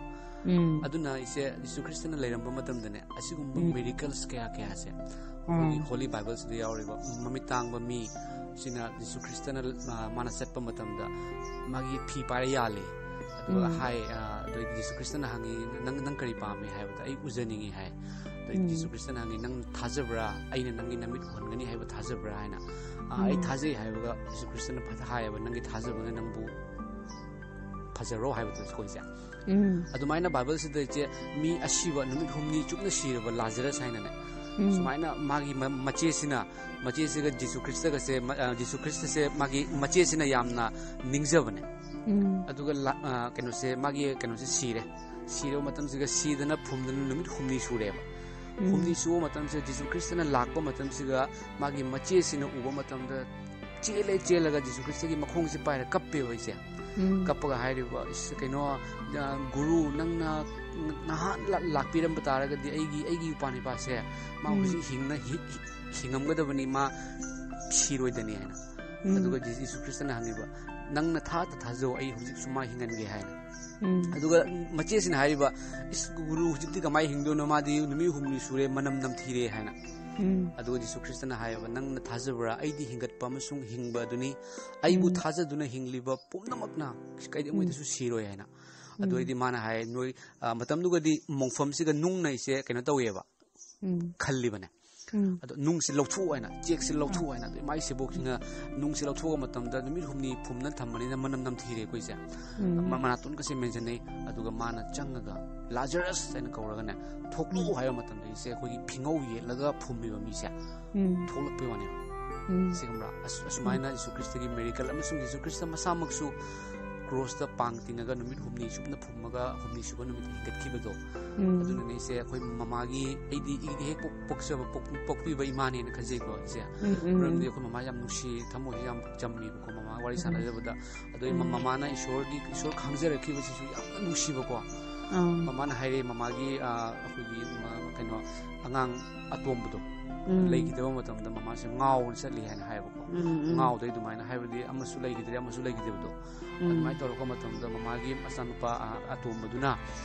ꯎꯝ꯫ ꯑꯗꯨꯅ ꯏꯆꯦ, ꯖꯤꯁꯨ ꯈ꯭ꯔꯤꯁꯇꯅ ꯂꯩꯔꯝꯕ ꯃꯇꯝꯗꯅꯦ, ꯑꯁꯤꯒꯨꯝꯕ ꯎꯝ꯫ miracles ꯀꯌꯥ ꯀꯌꯥꯁꯦ ꯑꯩꯈꯣꯏꯒꯤ ꯎꯝ꯫ Holy Bible ꯁꯤꯗ ꯌꯥꯎꯔꯤꯕ ꯃꯃꯤꯠ ꯇꯥꯡꯕ ꯃꯤ ꯁꯤꯅ ꯖꯤꯁꯨ ꯈ꯭ꯔꯤꯁꯇꯅ, ꯑ, ꯃꯥꯅ ꯆꯠꯄ ꯃꯇꯝꯗ ꯃꯥꯒꯤ ꯐꯤ ꯄꯥꯏꯔ ꯌꯥꯜꯂꯤ꯫ ꯑꯗꯨꯒ ꯎꯝ꯫ ꯍꯥꯏ, ꯑ, ꯑꯗꯨꯗꯩꯗꯤ ꯖꯤꯁꯨ ꯈ꯭ꯔꯤꯁꯇꯅ ꯍꯪꯉꯤ, "ꯅꯪ, ꯅꯪ ꯀꯔꯤ ꯄꯥꯝꯃꯤ?" ꯍꯥꯏꯕꯗ, "ꯑꯩ ꯎꯖꯅꯤꯡꯉꯤ" ꯍꯥꯏ꯫ ꯑꯗꯨꯗꯩꯗꯤ ꯎꯝ꯫ ꯖꯤꯁꯨ ꯈ꯭ꯔꯤꯁꯇꯅ ꯍꯪꯉꯤ, "ꯅꯪ ꯊꯥꯖꯕ꯭ꯔꯥ? ꯑꯩꯅ ꯅꯪꯒꯤ ꯅꯃꯤꯠ ꯎꯍꯟꯒꯅꯤ ꯍꯥꯏꯕ ꯊꯥꯖꯕ꯭ꯔꯥ?" ꯍꯥꯏꯅ꯫ "ꯑ, ꯑꯩ ꯎꯝ꯫ ꯊꯥꯖꯩ" ꯍꯥꯏꯕꯒ ꯖꯤꯁꯨ ꯈ꯭ꯔꯤꯁꯇꯅ ꯐꯖ ꯍꯥꯏꯌꯦꯕ, "ꯅꯪꯒꯤ ꯊꯥꯖꯕꯅ ꯅꯪꯕꯨ ꯐꯖꯔꯣ" ꯍꯥꯏꯕꯗꯣ ꯑꯩꯈꯣꯏꯁꯦ꯫ ꯎꯝ꯫ ꯑꯗꯨꯃꯥꯏꯅ ꯕꯥꯏꯕꯜꯁꯤꯗ ꯏꯆꯦ, ꯃꯤ ꯑꯁꯤꯕ ꯅꯨꯃꯤꯠ ꯍꯨꯝꯅꯤ ꯆꯨꯞꯅ ꯁꯤꯔꯕ ꯂꯥꯖꯔꯁ ꯍꯥꯏꯅꯅꯦ, ꯎꯝ꯫ ꯁꯨꯃꯥꯏꯅ ꯃꯥꯒꯤ ꯃ-, ꯃꯆꯦꯁꯤꯅ, ꯃꯆꯦꯁꯤꯒ ꯖꯤꯁꯨ ꯈ꯭ꯔꯤꯁꯇꯒꯁꯦ, ꯃ-, ꯑ, ꯖꯤꯁꯨ ꯈ꯭ꯔꯤꯁꯇꯁꯦ ꯃꯥꯒꯤ ꯃꯆꯦꯁꯤꯅ ꯌꯥꯝꯅ ꯅꯤꯡꯖꯕꯅꯦ꯫ ꯎꯝ꯫ ꯑꯗꯨꯒ ꯂꯥ-, ꯑ, ꯀꯩꯅꯣꯁꯦ, ꯃꯥꯒꯤ ꯀꯩꯅꯣꯁꯦ ꯁꯤꯔꯦ꯫ ꯁꯤꯔꯕ ꯃꯇꯝꯁꯤꯒ ꯁꯤꯗꯅ ꯐꯨꯝꯗꯅ ꯅꯨꯃꯤꯠ ꯍꯨꯝꯅꯤ ꯁꯨꯔꯦꯕ꯫ ꯎꯝ꯫ ꯍꯨꯝꯅꯤ ꯁꯨꯕ ꯃꯇꯝꯁꯤꯗ ꯖꯤꯁꯨ ꯈ꯭ꯔꯤꯁꯇꯅ ꯂꯥꯛꯄ ꯃꯇꯝꯁꯤꯒ ꯃꯥꯒꯤ ꯃꯆꯦꯁꯤꯅ ꯎꯕ ꯃꯇꯝꯗ ꯆꯦꯜꯂꯦ, ꯆꯦꯜꯂꯒ ꯖꯤꯁꯨ ꯈ꯭ꯔꯤꯁꯇꯒꯤ ꯃꯈꯣꯡꯁꯦ ꯄꯥꯏꯔ ꯀꯞꯄꯦꯕ ꯑꯩꯁꯦ꯫ ꯎꯝ꯫ ꯀꯞꯄꯒ ꯍꯥꯏꯔꯤꯕ, "ꯏꯁ, ꯀꯩꯅꯣ, ꯑ, ꯒꯨꯔꯨ, ꯅꯪꯅ ꯅꯍꯥꯟ ꯂꯥ-, ꯂꯥꯛꯄꯤꯔꯝꯕ ꯇꯥꯔꯒꯗꯤ ꯑꯩꯒꯤ, ꯑꯩꯒꯤ ꯏꯄ꯭ꯋꯥ ꯅꯤꯄꯥꯁꯦ ꯃꯥ ꯎꯝ꯫ ꯍꯧꯖꯤꯛ ꯍꯤꯡꯅ, ꯍꯤ-, ꯍꯤ-, ꯍꯤꯡꯉꯝꯒꯗꯕꯅꯤ, ꯃꯥ ꯁꯤꯔꯣꯏꯗꯅꯤ" ꯍꯥꯏꯅ꯫ ꯎꯝ꯫ ꯑꯗꯨꯒ ꯖꯤ-, ꯖꯤꯁꯨ ꯈ꯭ꯔꯤꯁꯇꯅ ꯍꯪꯉꯤꯕ, "ꯅꯪꯅ ꯊꯥꯖ ꯊꯥꯖꯧ, ꯑꯩ ꯍꯧꯖꯤꯛꯁꯨ ꯃꯥ ꯍꯤꯡꯍꯟꯒꯦ" ꯍꯥꯏꯅ꯫ ꯎꯝ꯫ ꯑꯗꯨꯒ ꯃꯆꯦꯁꯤꯅ ꯍꯥꯏꯔꯤꯕ, "ꯏꯁ, ꯒꯨꯔꯨ, ꯍꯧꯖꯤꯛꯇꯤ ꯀꯃꯥꯏꯅ ꯍꯤꯡꯗꯣꯏꯅꯣ? ꯃꯥꯗꯤ ꯅꯨꯃꯤꯠ ꯍꯨꯝꯅꯤ ꯁꯨꯔꯦ, ꯃꯅꯝ ꯅꯝꯊꯤꯔꯦ" ꯍꯥꯏꯅ꯫ ꯎꯝ꯫ ꯑꯗꯨꯒ ꯖꯤꯁꯨ ꯈ꯭ꯔꯤꯁꯇꯅ ꯍꯥꯏꯌꯦꯕ, "ꯅꯪꯅ ꯊꯥꯖꯕ꯭ꯔꯥ? ꯑꯩꯗꯤ ꯍꯤꯡꯒꯠꯄ ꯑꯃꯁꯨꯡ ꯍꯤꯡꯕ ꯑꯗꯨꯅꯤ꯫ ꯑꯩꯕꯨ ꯎꯝ꯫ ꯊꯥꯖꯗꯨꯅ ꯍꯤꯡꯂꯤꯕ ꯄꯨꯝꯅꯃꯛꯅ ꯀꯩꯗꯧꯉꯩꯗꯁꯨ ꯎꯝ꯫ ꯁꯤꯔꯣꯏ" ꯍꯥꯏꯅ꯫ ꯎꯝ꯫ ꯑꯗꯨ ꯑꯣꯏꯗꯤ ꯃꯥꯅ ꯍꯥꯏ, ꯅꯣꯏ, ꯑ, ꯃꯇꯝꯗꯨꯒꯗꯤ ꯃꯣꯡꯐꯝꯁꯤꯒ ꯅꯨꯡꯅ ꯑꯩꯁꯦ ꯀꯩꯅꯣ ꯇꯧꯋꯦꯕ, ꯎꯝ꯫ ꯈꯜꯂꯤꯕꯅꯦ꯫ ꯎꯝ꯫ ꯑꯗꯣ ꯅꯨꯡꯁꯤ ꯂꯧꯊꯣꯛꯑꯣ ꯍꯥꯏꯅ, ꯆꯦꯛꯁꯤ ꯂꯧꯊꯣꯛꯑꯣ ꯍꯥꯏꯅ꯫ ꯑꯗꯣ ꯃꯥꯏ ꯁꯦꯕꯣꯛꯁꯤꯅ ꯅꯨꯡꯁꯤ ꯂꯧꯊꯣꯛꯄ ꯃꯇꯝꯗ ꯅꯨꯃꯤꯠ ꯍꯨꯝꯅꯤ ꯐꯨꯝꯅ ꯊꯝꯕꯅꯤꯅ ꯃꯅꯝ ꯅꯝꯊꯤꯔꯦ ꯑꯩꯈꯣꯏꯁꯦ꯫ ꯎꯝ꯫ ꯃ-, ꯃꯅꯥꯇꯣꯟꯒꯁꯦ ꯃꯦꯟꯁꯤꯟꯅꯩ꯫ ꯑꯗꯨꯒ ꯃꯥꯅ ꯆꯪꯉꯒ "ꯂꯥꯖꯔꯁ" ꯍꯥꯏꯅ ꯀꯧꯔꯒꯅꯦ, "ꯊꯣꯛꯂꯛꯎ" ꯎꯝ꯫ ꯍꯥꯏꯕ ꯃꯇꯝꯗ ꯑꯩꯁꯦ ꯑꯩꯈꯣꯏꯒꯤ ꯐꯤꯉꯧ ꯌꯦꯠꯂꯒ ꯐꯨꯝꯃꯤꯕ ꯃꯤꯁꯦ ꯎꯝ꯫ ꯊꯣꯛꯂꯛꯄꯩ ꯋꯥꯅꯦꯕ꯫ ꯎꯝ꯫ ꯁꯤ ꯈꯪꯕ꯭ꯔꯥ? ꯑꯁ-, ꯑꯁꯨꯃꯥꯏꯅ ꯎꯝ꯫ ꯖꯤꯁꯨ ꯈ꯭ꯔꯤꯁꯇꯒꯤ miracle ꯑꯃꯁꯨꯡ ꯖꯤꯁꯨ ꯈ꯭ꯔꯤꯁꯇ ꯃꯁꯥꯃꯛꯁꯨ ꯀ꯭ꯔꯣꯁꯇ ꯄꯥꯡ ꯇꯤꯡꯉꯒ ꯅꯨꯃꯤꯠ ꯍꯨꯝꯅꯤ ꯆꯨꯞꯅ ꯐꯨꯝꯃꯒ ꯍꯨꯝꯅꯤ ꯁꯨꯕ ꯅꯨꯃꯤꯠꯇ ꯍꯤꯡꯒꯠꯈꯤꯕꯗꯣ꯫ ꯎꯝ꯫ ꯑꯗꯨꯅꯅꯦ ꯏꯆꯦ, ꯑꯩꯈꯣꯏ ꯃꯃꯥꯒꯤ, ꯑꯩꯗꯤ ꯏꯗꯤ ꯍꯦꯛ ꯄꯣꯛ-, ꯄꯣꯛꯆꯕ, ꯄꯣꯛ-, ꯄꯣꯛꯄꯤꯕ ꯏꯃꯥꯅꯦꯅ ꯈꯟꯖꯩꯀꯣ ꯏꯆꯦ꯫ ꯎꯝ, ꯎꯝ꯫ ꯃꯔꯝꯗꯤ ꯑꯩꯈꯣꯏ ꯃꯃꯥ ꯌꯥꯝ ꯅꯨꯡꯁꯤ, ꯊꯃꯣꯏꯁꯦ ꯌꯥꯝ ꯆꯝꯃꯤꯕꯀꯣ ꯃꯃꯥ ꯋꯥꯔꯤ ꯎꯝ꯫ ꯁꯥꯟꯅꯖꯕꯗ꯫ ꯑꯗꯣ ꯏꯃꯥ-, ꯎꯝ꯫ ꯃꯃꯥꯅ ꯏꯁꯣꯔꯒꯤ, ꯏꯁꯣꯔ ꯈꯪꯖꯔꯛꯈꯤꯕꯁꯤꯁꯨ ꯌꯥꯝꯅ ꯅꯨꯡꯁꯤꯕꯀꯣ꯫ ꯑꯥ꯫ ꯃꯃꯥꯅ ꯍꯥꯏꯔꯛꯑꯦ, ꯃꯃꯥꯒꯤ, ꯑ, ꯑꯩꯈꯣꯏꯒꯤ ꯃ-, ꯀꯩꯅꯣ, ꯑꯉꯥꯡ ꯑꯇꯣꯝꯕꯗꯣ ꯎꯝ꯫ ꯂꯩꯈꯤꯗꯕ ꯃꯇꯝꯗ ꯃꯃꯥꯁꯦ ꯉꯥꯎꯅ ꯆꯠꯂꯤ ꯍꯥꯏꯅ ꯍꯥꯏꯌꯦꯕꯀꯣ꯫ ꯎꯝ, ꯎꯝ꯫ ꯉꯥꯎꯗꯩ ꯑꯗꯨꯃꯥꯏꯅ ꯍꯥꯏꯕꯗꯤ ꯑꯃꯁꯨ ꯂꯩꯈꯤꯗ꯭ꯔꯦ, ꯑꯃꯁꯨ ꯂꯩꯈꯤꯗꯕꯗꯣ꯫ ꯎꯝ꯫ ꯑꯗꯨꯃꯥꯏꯅ ꯇꯧꯔꯛꯄ ꯃꯇꯝꯗ ꯃꯃꯥꯒꯤ ꯃꯆꯥꯅꯨꯄꯥ, ꯑ, ꯑꯇꯣꯝꯕꯗꯨꯅ,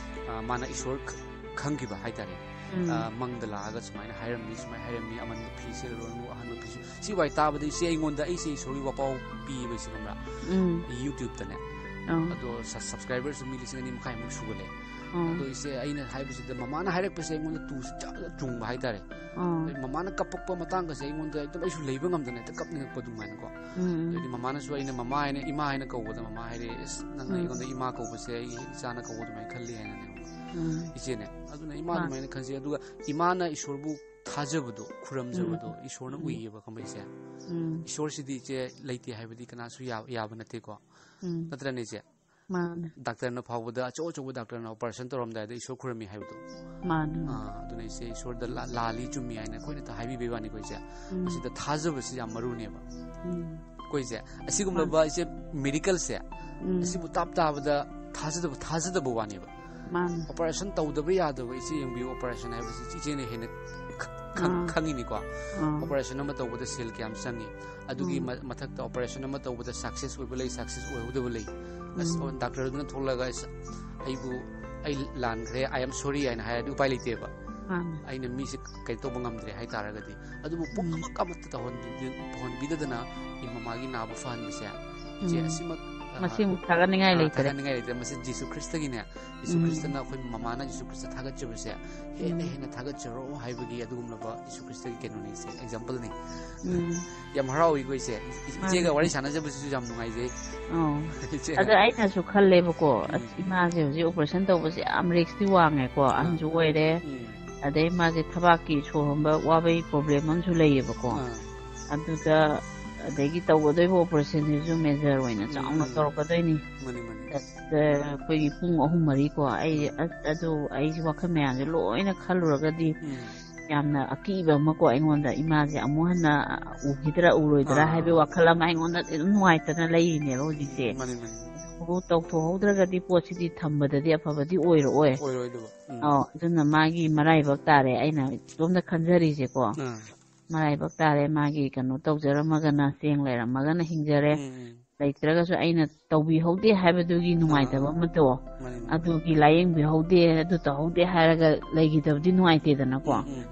ꯑ, ꯃꯥꯅ ꯏꯁꯣꯔ ꯈ-, ꯈꯪꯈꯤꯕ ꯍꯥꯏꯇꯥꯔꯦ꯫ ꯎꯝ꯫ ꯑ, ꯃꯪꯗ ꯂꯥꯛꯑꯒ ꯁꯨꯃꯥꯏꯅ ꯍꯥꯏꯔꯝꯃꯤ, ꯁꯨꯃꯥꯏꯅ ꯍꯥꯏꯔꯝꯃꯤ, "ꯑꯃꯟꯕ ꯐꯤ ꯁꯦꯠꯂꯨꯔꯅꯨ, ꯑꯍꯟꯕ ꯐꯤꯁꯨ", ꯁꯤ ꯋꯥꯏ ꯇꯥꯕꯗ ꯏꯆꯦ ꯑꯩꯉꯣꯟꯗ, ꯑꯩꯁꯦ ꯏꯁꯣꯔꯒꯤ ꯋꯥꯄꯥꯎ ꯄꯤꯕ ꯏꯆꯦ ꯈꯪꯕ꯭ꯔꯥ? ꯎꯝ꯫ YouTube-ꯇꯅꯦ꯫ ꯑꯥ꯫ ꯑꯗꯣ ꯁ-, subscriber-ꯁꯨ ꯃꯤ ꯂꯤꯁꯤꯡ ꯑꯅꯤ ꯃꯈꯥꯏꯃꯨꯛ ꯁꯨꯒꯠꯂꯦ꯫ ꯑꯥ꯫ ꯑꯗꯣ ꯏꯆꯦ ꯑꯩꯅ ꯍꯥꯏꯕꯁꯤꯗ ꯃꯃꯥꯅ ꯍꯥꯏꯔꯛꯄꯁꯦ ꯑꯩꯉꯣꯟꯗ ꯇꯨꯁꯦ ꯖꯠ ꯖꯠ ꯆꯨꯡꯕ ꯍꯥꯏꯇꯥꯔꯦ꯫ ꯑꯥ꯫ ꯑꯗꯩ ꯃꯃꯥꯅ ꯀꯞꯄꯛꯄ ꯃꯇꯥꯡꯒꯁꯦ ꯑꯩꯉꯣꯟꯗ ꯍꯦꯛꯇ ꯑꯩꯁꯨ ꯂꯩꯕ ꯉꯝꯗꯅ ꯍꯦꯛꯇ ꯀꯞꯅꯤꯡꯉꯛꯄ ꯑꯗꯨꯃꯥꯏꯅꯀꯣ꯫ ꯎꯝ꯫ ꯑꯗꯩꯗꯤ ꯃꯃꯥꯅꯁꯨ ꯑꯩꯅ ꯃꯃꯥ ꯍꯥꯏꯅ, ꯏꯃꯥ ꯍꯥꯏꯅ ꯀꯧꯕꯗ ꯃꯃꯥ ꯍꯥꯏꯔꯛꯑꯦ, "ꯑꯁ, ꯅꯪꯅ ꯎꯝ꯫ ꯑꯩꯉꯣꯟꯗ ꯏꯃꯥ ꯀꯧꯕꯁꯦ ꯑꯩꯒꯤ ꯍꯦꯛ ꯏꯆꯥꯅ ꯀꯧꯕ ꯑꯗꯨꯃꯥꯏꯅ ꯈꯜꯂꯤ" ꯍꯥꯏꯅꯅꯦ꯫ ꯎꯝ꯫ ꯏꯆꯦꯅꯦ, ꯑꯗꯨꯅ ꯏꯃꯥ ꯃꯥ- ꯑꯗꯨꯃꯥꯏꯅ ꯈꯟꯖꯩ꯫ ꯑꯗꯨꯒ ꯏꯃꯥꯅ ꯏꯁꯣꯔꯕꯨ ꯊꯥꯖꯕꯗꯣ, ꯈꯨꯔꯝꯖꯕꯗꯣ ꯏꯁꯣꯔꯅ ꯎꯏꯌꯦꯕ, ꯈꯪꯕ꯭ꯔꯥ ꯏꯆꯦ? ꯎꯝ. ꯏꯁꯣꯔꯁꯤꯗꯤ ꯏꯆꯦ ꯂꯩꯇꯦ ꯍꯥꯏꯕꯗꯤ ꯀꯅꯥꯁꯨ ꯌꯥ-, ꯌꯥꯕ ꯅꯠꯇꯦꯀꯣ꯫ ꯎꯝ. ꯅꯠꯇ꯭ꯔꯅꯦ ꯏꯆꯦ? ꯃꯥꯅꯦ. ꯗꯥꯛꯇꯔꯅ ꯐꯥꯎꯕꯗ, ꯑꯆꯧ ꯑꯆꯧꯕ ꯗꯥꯛꯇꯔꯅ operation ꯇꯧꯔꯝꯗꯥꯏꯗ ꯏꯁꯣꯔ ꯈꯨꯔꯝꯃꯤ ꯍꯥꯏꯕꯗꯣ꯫ ꯃꯥꯅꯦ. ꯑꯥ, ꯑꯗꯨꯅ ꯏꯆꯦ, ꯏꯁꯣꯔꯗ ꯂꯥ-, ꯂꯥꯜꯂꯤ ꯆꯨꯝꯃꯤ ꯍꯥꯏꯅ ꯑꯩꯈꯣꯏꯅ ꯍꯦꯛꯇ ꯍꯥꯏꯕꯤꯕꯩ ꯋꯥꯅꯤꯀꯣ ꯏꯆꯦ꯫ ꯎꯝ. ꯃꯁꯤꯗ ꯊꯥꯖꯕꯁꯤ ꯌꯥꯝ ꯃꯔꯨꯅꯦꯕ꯫ ꯎꯝ. ꯑꯩꯈꯣꯏ ꯏꯆꯦ, ꯑꯁꯤꯒꯨꯝꯂꯕ ꯃꯥꯅꯦ. ꯏꯆꯦ, miracleꯁꯦ, ꯎꯝ. ꯑꯁꯤꯕꯨ ꯇꯥꯞ ꯇꯥꯕꯗ ꯊꯥꯖꯗꯕ, ꯊꯥꯖꯗꯕ ꯋꯥꯅꯦꯕ꯫ ꯃꯥꯅꯦ. Operation ꯇꯧꯗꯕ ꯌꯥꯗꯕ ꯏꯆꯦ, ꯌꯦꯡꯕꯤꯌꯨ, operation ꯍꯥꯏꯕꯁꯤ ꯏꯆꯦꯅ ꯍꯦꯟꯅ ꯈ-, ꯈꯪ-, ꯑꯥ. ꯈꯪꯉꯤꯅꯤꯀꯣ꯫ ꯑꯥ. Operation ꯑꯃ ꯇꯧꯕꯗ ꯁꯦꯜ ꯀꯌꯥꯝ ꯆꯪꯉꯤ, ꯑꯗꯨꯒꯤ ꯎꯝ. ꯃ-, ꯃꯊꯛꯇ operation ꯑꯃ ꯇꯧꯕꯗ success ꯑꯣꯏꯕ ꯂꯩ, success ꯑꯣꯏꯍꯧꯗꯕ ꯂꯩ꯫ ꯑꯁ, ꯎꯝ. ꯗꯥꯛꯇꯔꯗꯨꯅ ꯊꯣꯛꯂꯛꯑꯒ, "ꯑꯁ, ꯑꯩꯕꯨ, ꯑꯩ ꯂꯥꯟꯈ꯭ꯔꯦ, I am sorry" ꯍꯥꯏꯅ ꯍꯥꯏꯔꯗꯤ ꯎꯄꯥꯏ ꯂꯩꯇꯦꯕ꯫ ꯃꯥꯅꯦ. ꯑꯩꯅ ꯃꯤꯁꯦ ꯀꯩꯅꯣ ꯇꯧꯕ ꯉꯝꯗ꯭ꯔꯦ ꯍꯥꯏꯇꯥꯔꯒꯗꯤ꯫ ꯑꯗꯨꯕꯨ ꯄꯨꯝꯅꯃꯛ ꯑꯃꯠꯇ ꯇꯧꯍꯟꯕꯤꯗ-, ꯇꯧꯍꯟꯕꯤꯗꯗꯅ ꯃꯃꯥꯒꯤ ꯅꯥꯕ ꯐꯍꯟꯕꯁꯦ, ꯏꯆꯦ, ꯎꯝ. ꯑꯁꯤꯃꯛ, ꯑ, ꯃꯁꯤꯃꯨꯛ ꯊꯥꯒꯠꯅꯤꯡꯉꯥꯏ ꯑ, ꯂꯩꯇ꯭ꯔꯦ꯫ ꯊꯥꯒꯠꯅꯤꯡꯉꯥꯏ ꯂꯩꯇ꯭ꯔꯦ꯫ ꯃꯁꯤ ꯖꯤꯁꯨ ꯈ꯭ꯔꯤꯁꯇꯒꯤꯅꯦ, ꯖꯤꯁꯨ ꯎꯝ. ꯈ꯭ꯔꯤꯁꯇꯅ ꯑꯩꯈꯣꯏ ꯃꯃꯥꯅ ꯖꯤꯁꯨ ꯈ꯭ꯔꯤꯁꯇ ꯊꯥꯒꯠꯆꯕꯁꯦ, "ꯍꯦꯟꯅ ꯎꯝ. ꯍꯦꯟꯅ ꯊꯥꯒꯠꯆꯔꯣ" ꯍꯥꯏꯕꯒꯤ ꯑꯗꯨꯒꯨꯝꯂꯕ ꯖꯤꯁꯨ ꯈ꯭ꯔꯤꯁꯇꯒꯤ ꯀꯩꯅꯣꯅꯤ ꯏꯆꯦ, exampleꯅꯤ꯫ ꯎꯝ. ꯌꯥꯝ ꯍꯔꯥꯎꯏꯀꯣ ꯏꯆꯦ꯫ ꯏ-, ꯃꯥꯅꯦ. ꯏꯆꯦꯒ ꯋꯥꯔꯤ ꯁꯥꯟꯅꯖꯕꯁꯤꯁꯨ ꯌꯥꯝ ꯅꯨꯡꯉꯥꯏꯖꯩ꯫ ꯑꯧ. ꯏꯆꯦ. ꯑꯗ ꯑꯩꯅꯁꯨ ꯈꯜꯂꯦꯕꯀꯣ, ꯎꯝ. ꯑꯁ, ꯏꯃꯥꯁꯦ ꯍꯧꯖꯤꯛ operation ꯇꯧꯕꯁꯦ ꯌꯥꯝ riskꯇꯤ ꯋꯥꯡꯉꯦꯀꯣ, ꯑꯥ. ꯑꯍꯟꯁꯨ ꯑꯣꯏꯔꯦ꯫ ꯎꯝ. ꯑꯗꯩ ꯃꯥꯁꯦ ꯊꯕꯥꯛꯀꯤ ꯁꯣꯔ ꯍꯣꯟꯕ ꯋꯥꯕꯒꯤ problem ꯑꯃꯁꯨ ꯂꯩꯌꯦꯕꯀꯣ꯫ ꯑꯥ. ꯑꯗꯨꯗ, ꯑꯗꯒꯤ ꯇꯧꯒꯗꯣꯏꯕ operationꯁꯤꯁꯨ major ꯑꯣꯏꯅ ꯎꯝ, ꯆꯥꯎꯅ ꯎꯝ. ꯇꯧꯔꯛꯀꯗꯣꯏꯅꯤ꯫ ꯃꯥꯅꯤ, ꯃꯥꯅꯤ. ꯑꯗ ꯑꯩꯈꯣꯏꯒꯤ ꯄꯨꯡ ꯑꯍꯨꯝ ꯃꯔꯤ ꯀꯣ, ꯑꯩ, ꯎꯝ. ꯑ-, ꯑꯗꯨ ꯑꯩꯁꯦ ꯋꯥꯈꯜ ꯃꯌꯥꯝꯁꯦ ꯂꯣꯏꯅ ꯈꯜꯂꯨꯔꯒꯗꯤ ꯎꯝ. ꯌꯥꯝꯅ ꯑꯀꯤꯕ ꯑꯃꯀꯣ ꯑꯩꯉꯣꯟꯗ, ꯏꯃꯥꯁꯦ ꯑꯃꯨꯛ ꯍꯟꯅ ꯎꯈꯤꯗ꯭ꯔꯥ ꯎꯔꯣꯏꯗ꯭ꯔꯥ ꯑꯥ. ꯍꯥꯏꯕꯒꯤ ꯋꯥꯈꯜ ꯑꯃ ꯑꯩꯉꯣꯟꯗ ꯑꯗꯨꯝ ꯅꯨꯡꯉꯥꯏꯇꯅ ꯂꯩꯔꯤꯅꯦꯕ ꯍꯧꯖꯤꯛꯁꯦ꯫ ꯎꯝ, ꯃꯥꯅꯤ, ꯃꯥꯅꯤ. ꯑꯗꯨꯕꯨ ꯇꯧꯊꯣꯛꯍꯧꯗ꯭ꯔꯒꯗꯤ ꯄꯣꯠꯁꯤꯗꯤ ꯊꯝꯕꯗꯗꯤ ꯑꯐꯕꯗꯤ ꯑꯣꯏꯔꯛꯑꯣꯏ꯫ ꯑꯣꯏꯔꯣꯏꯗꯕ. ꯎꯝ. ꯑꯧ, ꯑꯗꯨꯅ ꯃꯥꯒꯤ ꯃꯔꯥꯏꯕꯛ ꯇꯥꯔꯦ ꯑꯩꯅ ꯏꯇꯣꯝꯇ ꯈꯟꯖꯔꯤꯁꯦꯀꯣ꯫ ꯑꯥ. ꯃꯔꯥꯏꯕꯛ ꯇꯥꯔꯦ, ꯃꯥꯒꯤ ꯀꯩꯅꯣ ꯇꯧꯖꯔꯝꯃꯒꯅ, ꯆꯦꯡ ꯂꯩꯔꯝꯃꯒꯅ ꯍꯤꯡꯖꯔꯦ, ꯎꯝ, ꯎꯝ. ꯂꯩꯇ꯭ꯔꯒꯁꯨ ꯑꯩꯅ ꯇꯧꯕꯤꯍꯧꯗꯦ ꯍꯥꯏꯕꯗꯨꯒꯤ ꯅꯨꯡꯉꯥꯏꯇꯕ ꯑꯥ. ꯑꯃꯗꯣ, ꯃꯥꯅꯤ, ꯃꯥꯅꯤ. ꯑꯗꯨꯒꯤ ꯂꯥꯏꯌꯦꯡꯕꯤꯍꯧꯗꯦ, ꯑꯗꯨ ꯇꯧꯍꯧꯗꯦ ꯍꯥꯏꯔꯒ ꯂꯩꯈꯤꯗꯕꯗꯤ ꯅꯨꯡꯉꯥꯏꯇꯦꯗꯅꯀꯣ꯫ ꯎꯝ, ꯎꯝ.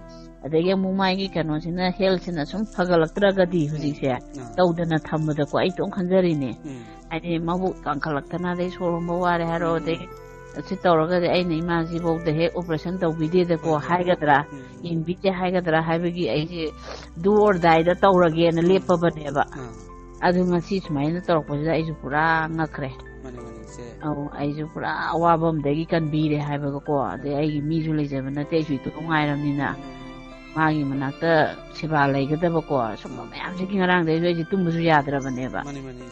ꯑꯗꯒꯤ ꯑꯃꯨꯛ ꯃꯥꯒꯤ ꯀꯩꯅꯣꯁꯤꯅ, healthꯁꯤꯅ ꯁꯨꯝ ꯐꯒꯠꯂꯛꯇ꯭ꯔꯒꯗꯤ ꯎꯝ. ꯍꯧꯖꯤꯛꯁꯦ ꯑꯥ. ꯇꯧꯗꯅ ꯊꯝꯕꯗꯀꯣ, ꯑꯩ ꯏꯇꯣꯝ ꯈꯟꯖꯔꯤꯅꯦ꯫ ꯎꯝ. ꯍꯥꯏꯗꯤ ꯃꯕꯨꯛ ꯀꯥꯡꯈꯠꯂꯛꯇꯅ, ꯑꯗꯩ ꯁꯣꯔ ꯍꯣꯟꯕ ꯋꯥꯔꯦ ꯍꯥꯏꯔꯣ, ꯎꯝ, ꯑꯗꯩ ꯎꯝ. ꯁꯤ ꯇꯧꯔꯒꯗꯤ ꯑꯩꯅ ꯏꯃꯥꯁꯤꯐꯧꯗ ꯍꯦꯛ operation ꯇꯧꯕꯤꯗꯦꯗꯀꯣ ꯍꯣꯏ, ꯍꯣꯏ. ꯍꯥꯏꯒꯗ꯭ꯔꯥ, ꯎꯝ, ꯎꯝ. ꯌꯦꯡꯕꯤꯗꯦ ꯍꯥꯏꯒꯗ꯭ꯔꯥ ꯍꯥꯏꯕꯒꯤ ꯑꯩꯁꯦ do or dieꯗ ꯇꯧꯔꯒꯦꯅ ꯎꯝ. ꯂꯦꯞꯄꯕꯅꯦꯕ꯫ ꯑꯥ. ꯑꯗꯨ ꯉꯁꯤ ꯁꯨꯃꯥꯏꯅ ꯇꯧꯔꯛꯄꯁꯤꯗ ꯑꯩꯁꯨ ꯄꯨꯔꯥ ꯉꯛꯈ꯭ꯔꯦ꯫ ꯃꯥꯅꯤ, ꯃꯥꯅꯤ, ꯏꯆꯦ. ꯑꯧ, ꯑꯩꯁꯨ ꯄꯨꯔꯥ ꯑꯋꯥꯕ ꯑꯃꯗꯒꯤ ꯀꯟꯕꯤꯔꯦ ꯍꯥꯏꯕꯒꯀꯣ, ꯑꯗꯩ ꯑꯩꯒꯤ ꯃꯤꯁꯨ ꯂꯩꯖꯕ ꯅꯠꯇꯦ, ꯑꯩꯁꯨ ꯏꯇꯣꯝ ꯉꯥꯏꯔꯕꯅꯤꯅ꯫ ꯎꯝ. ꯃꯥꯒꯤ ꯃꯅꯥꯛꯇ ꯁꯦꯕꯥ ꯂꯩꯒꯗꯕꯀꯣ, ꯁꯨꯝꯕ ꯃꯌꯥꯝꯁꯤꯒꯤ ꯉꯔꯥꯡꯗꯩꯁꯨ ꯑꯩꯁꯦ ꯇꯨꯝꯕꯁꯨ ꯌꯥꯗ꯭ꯔꯕꯅꯦꯕ꯫ ꯃꯥꯅꯤ, ꯃꯥꯅꯤ꯫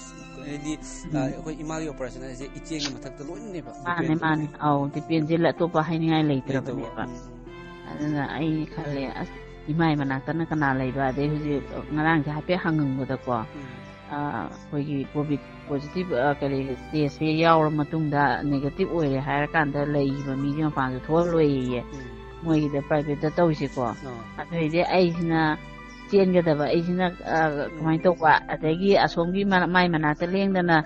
ꯍꯥꯏꯗꯤ, ꯎꯝ꯫ ꯑ, ꯑꯩꯈꯣꯏ ꯏꯃꯥꯒꯤ ꯑꯣꯄꯔꯦꯁꯟ ꯍꯥꯏꯁꯦ ꯏꯆꯦꯒꯤ ꯃꯊꯛꯇ ꯂꯣꯏꯅꯅꯦꯕ ꯃꯥꯅꯦ, depend ꯇꯧꯕ꯫ ꯃꯥꯅꯦ꯫ ꯑꯧ, dependꯁꯦ ꯑꯇꯣꯞꯄ ꯍꯥꯏꯅꯤꯡꯉꯥꯏ ꯂꯩꯇꯕ꯫ ꯂꯩꯇ꯭ꯔꯕꯅꯦꯕ꯫ ꯎꯝ, ꯎꯝ꯫ ꯑꯗꯨꯅ ꯑꯩ ꯈꯜꯂꯦ, "ꯑꯁ, ꯏꯃꯥꯏ ꯃꯅꯥꯛꯇꯅ ꯀꯅꯥ ꯂꯩꯕ?" ꯑꯗꯩ ꯍꯧꯖꯤꯛ ꯉꯔꯥꯡꯁꯦ ꯍꯥꯏꯐꯦꯠ ꯍꯪꯉꯝꯕꯗꯀꯣ, ꯎꯝ꯫ ꯑ, ꯑꯩꯈꯣꯏꯒꯤ ꯀꯣꯚꯤꯗ ꯄꯣꯖꯤꯇꯤꯚ, ꯑ, ꯀꯔꯤ, ꯇꯦꯁꯁꯦ ꯌꯥꯎꯔ ꯃꯇꯨꯡꯗ ꯅꯦꯒꯦꯇꯤꯚ ꯑꯣꯏꯔꯦ ꯍꯥꯏꯔꯀꯥꯟꯗ ꯂꯩꯈꯤꯕ ꯃꯤꯁꯦ ꯃꯄꯥꯟꯁꯨ ꯊꯣꯛꯍꯜꯂꯣꯏꯌꯦ꯫ ꯎꯝ꯫ ꯃꯣꯏꯒꯤꯗ ꯄ꯭ꯔꯥꯏꯚꯦꯠꯇ ꯇꯧꯔꯤꯁꯦꯀꯣ꯫ ꯑꯥ꯫ ꯑꯗꯨꯏꯗꯤ ꯑꯩꯁꯤꯅ ꯆꯦꯟꯒꯗꯕ, ꯑꯩꯁꯤꯅ, ꯑ, ꯀꯃꯥꯏꯅ ꯎꯝ꯫ ꯇꯧꯕ? ꯑꯗꯒꯤ ꯑꯁꯣꯝꯒꯤ ꯃ-, ꯃꯥꯏ ꯃꯅꯥꯛꯇ ꯂꯦꯡꯗꯅ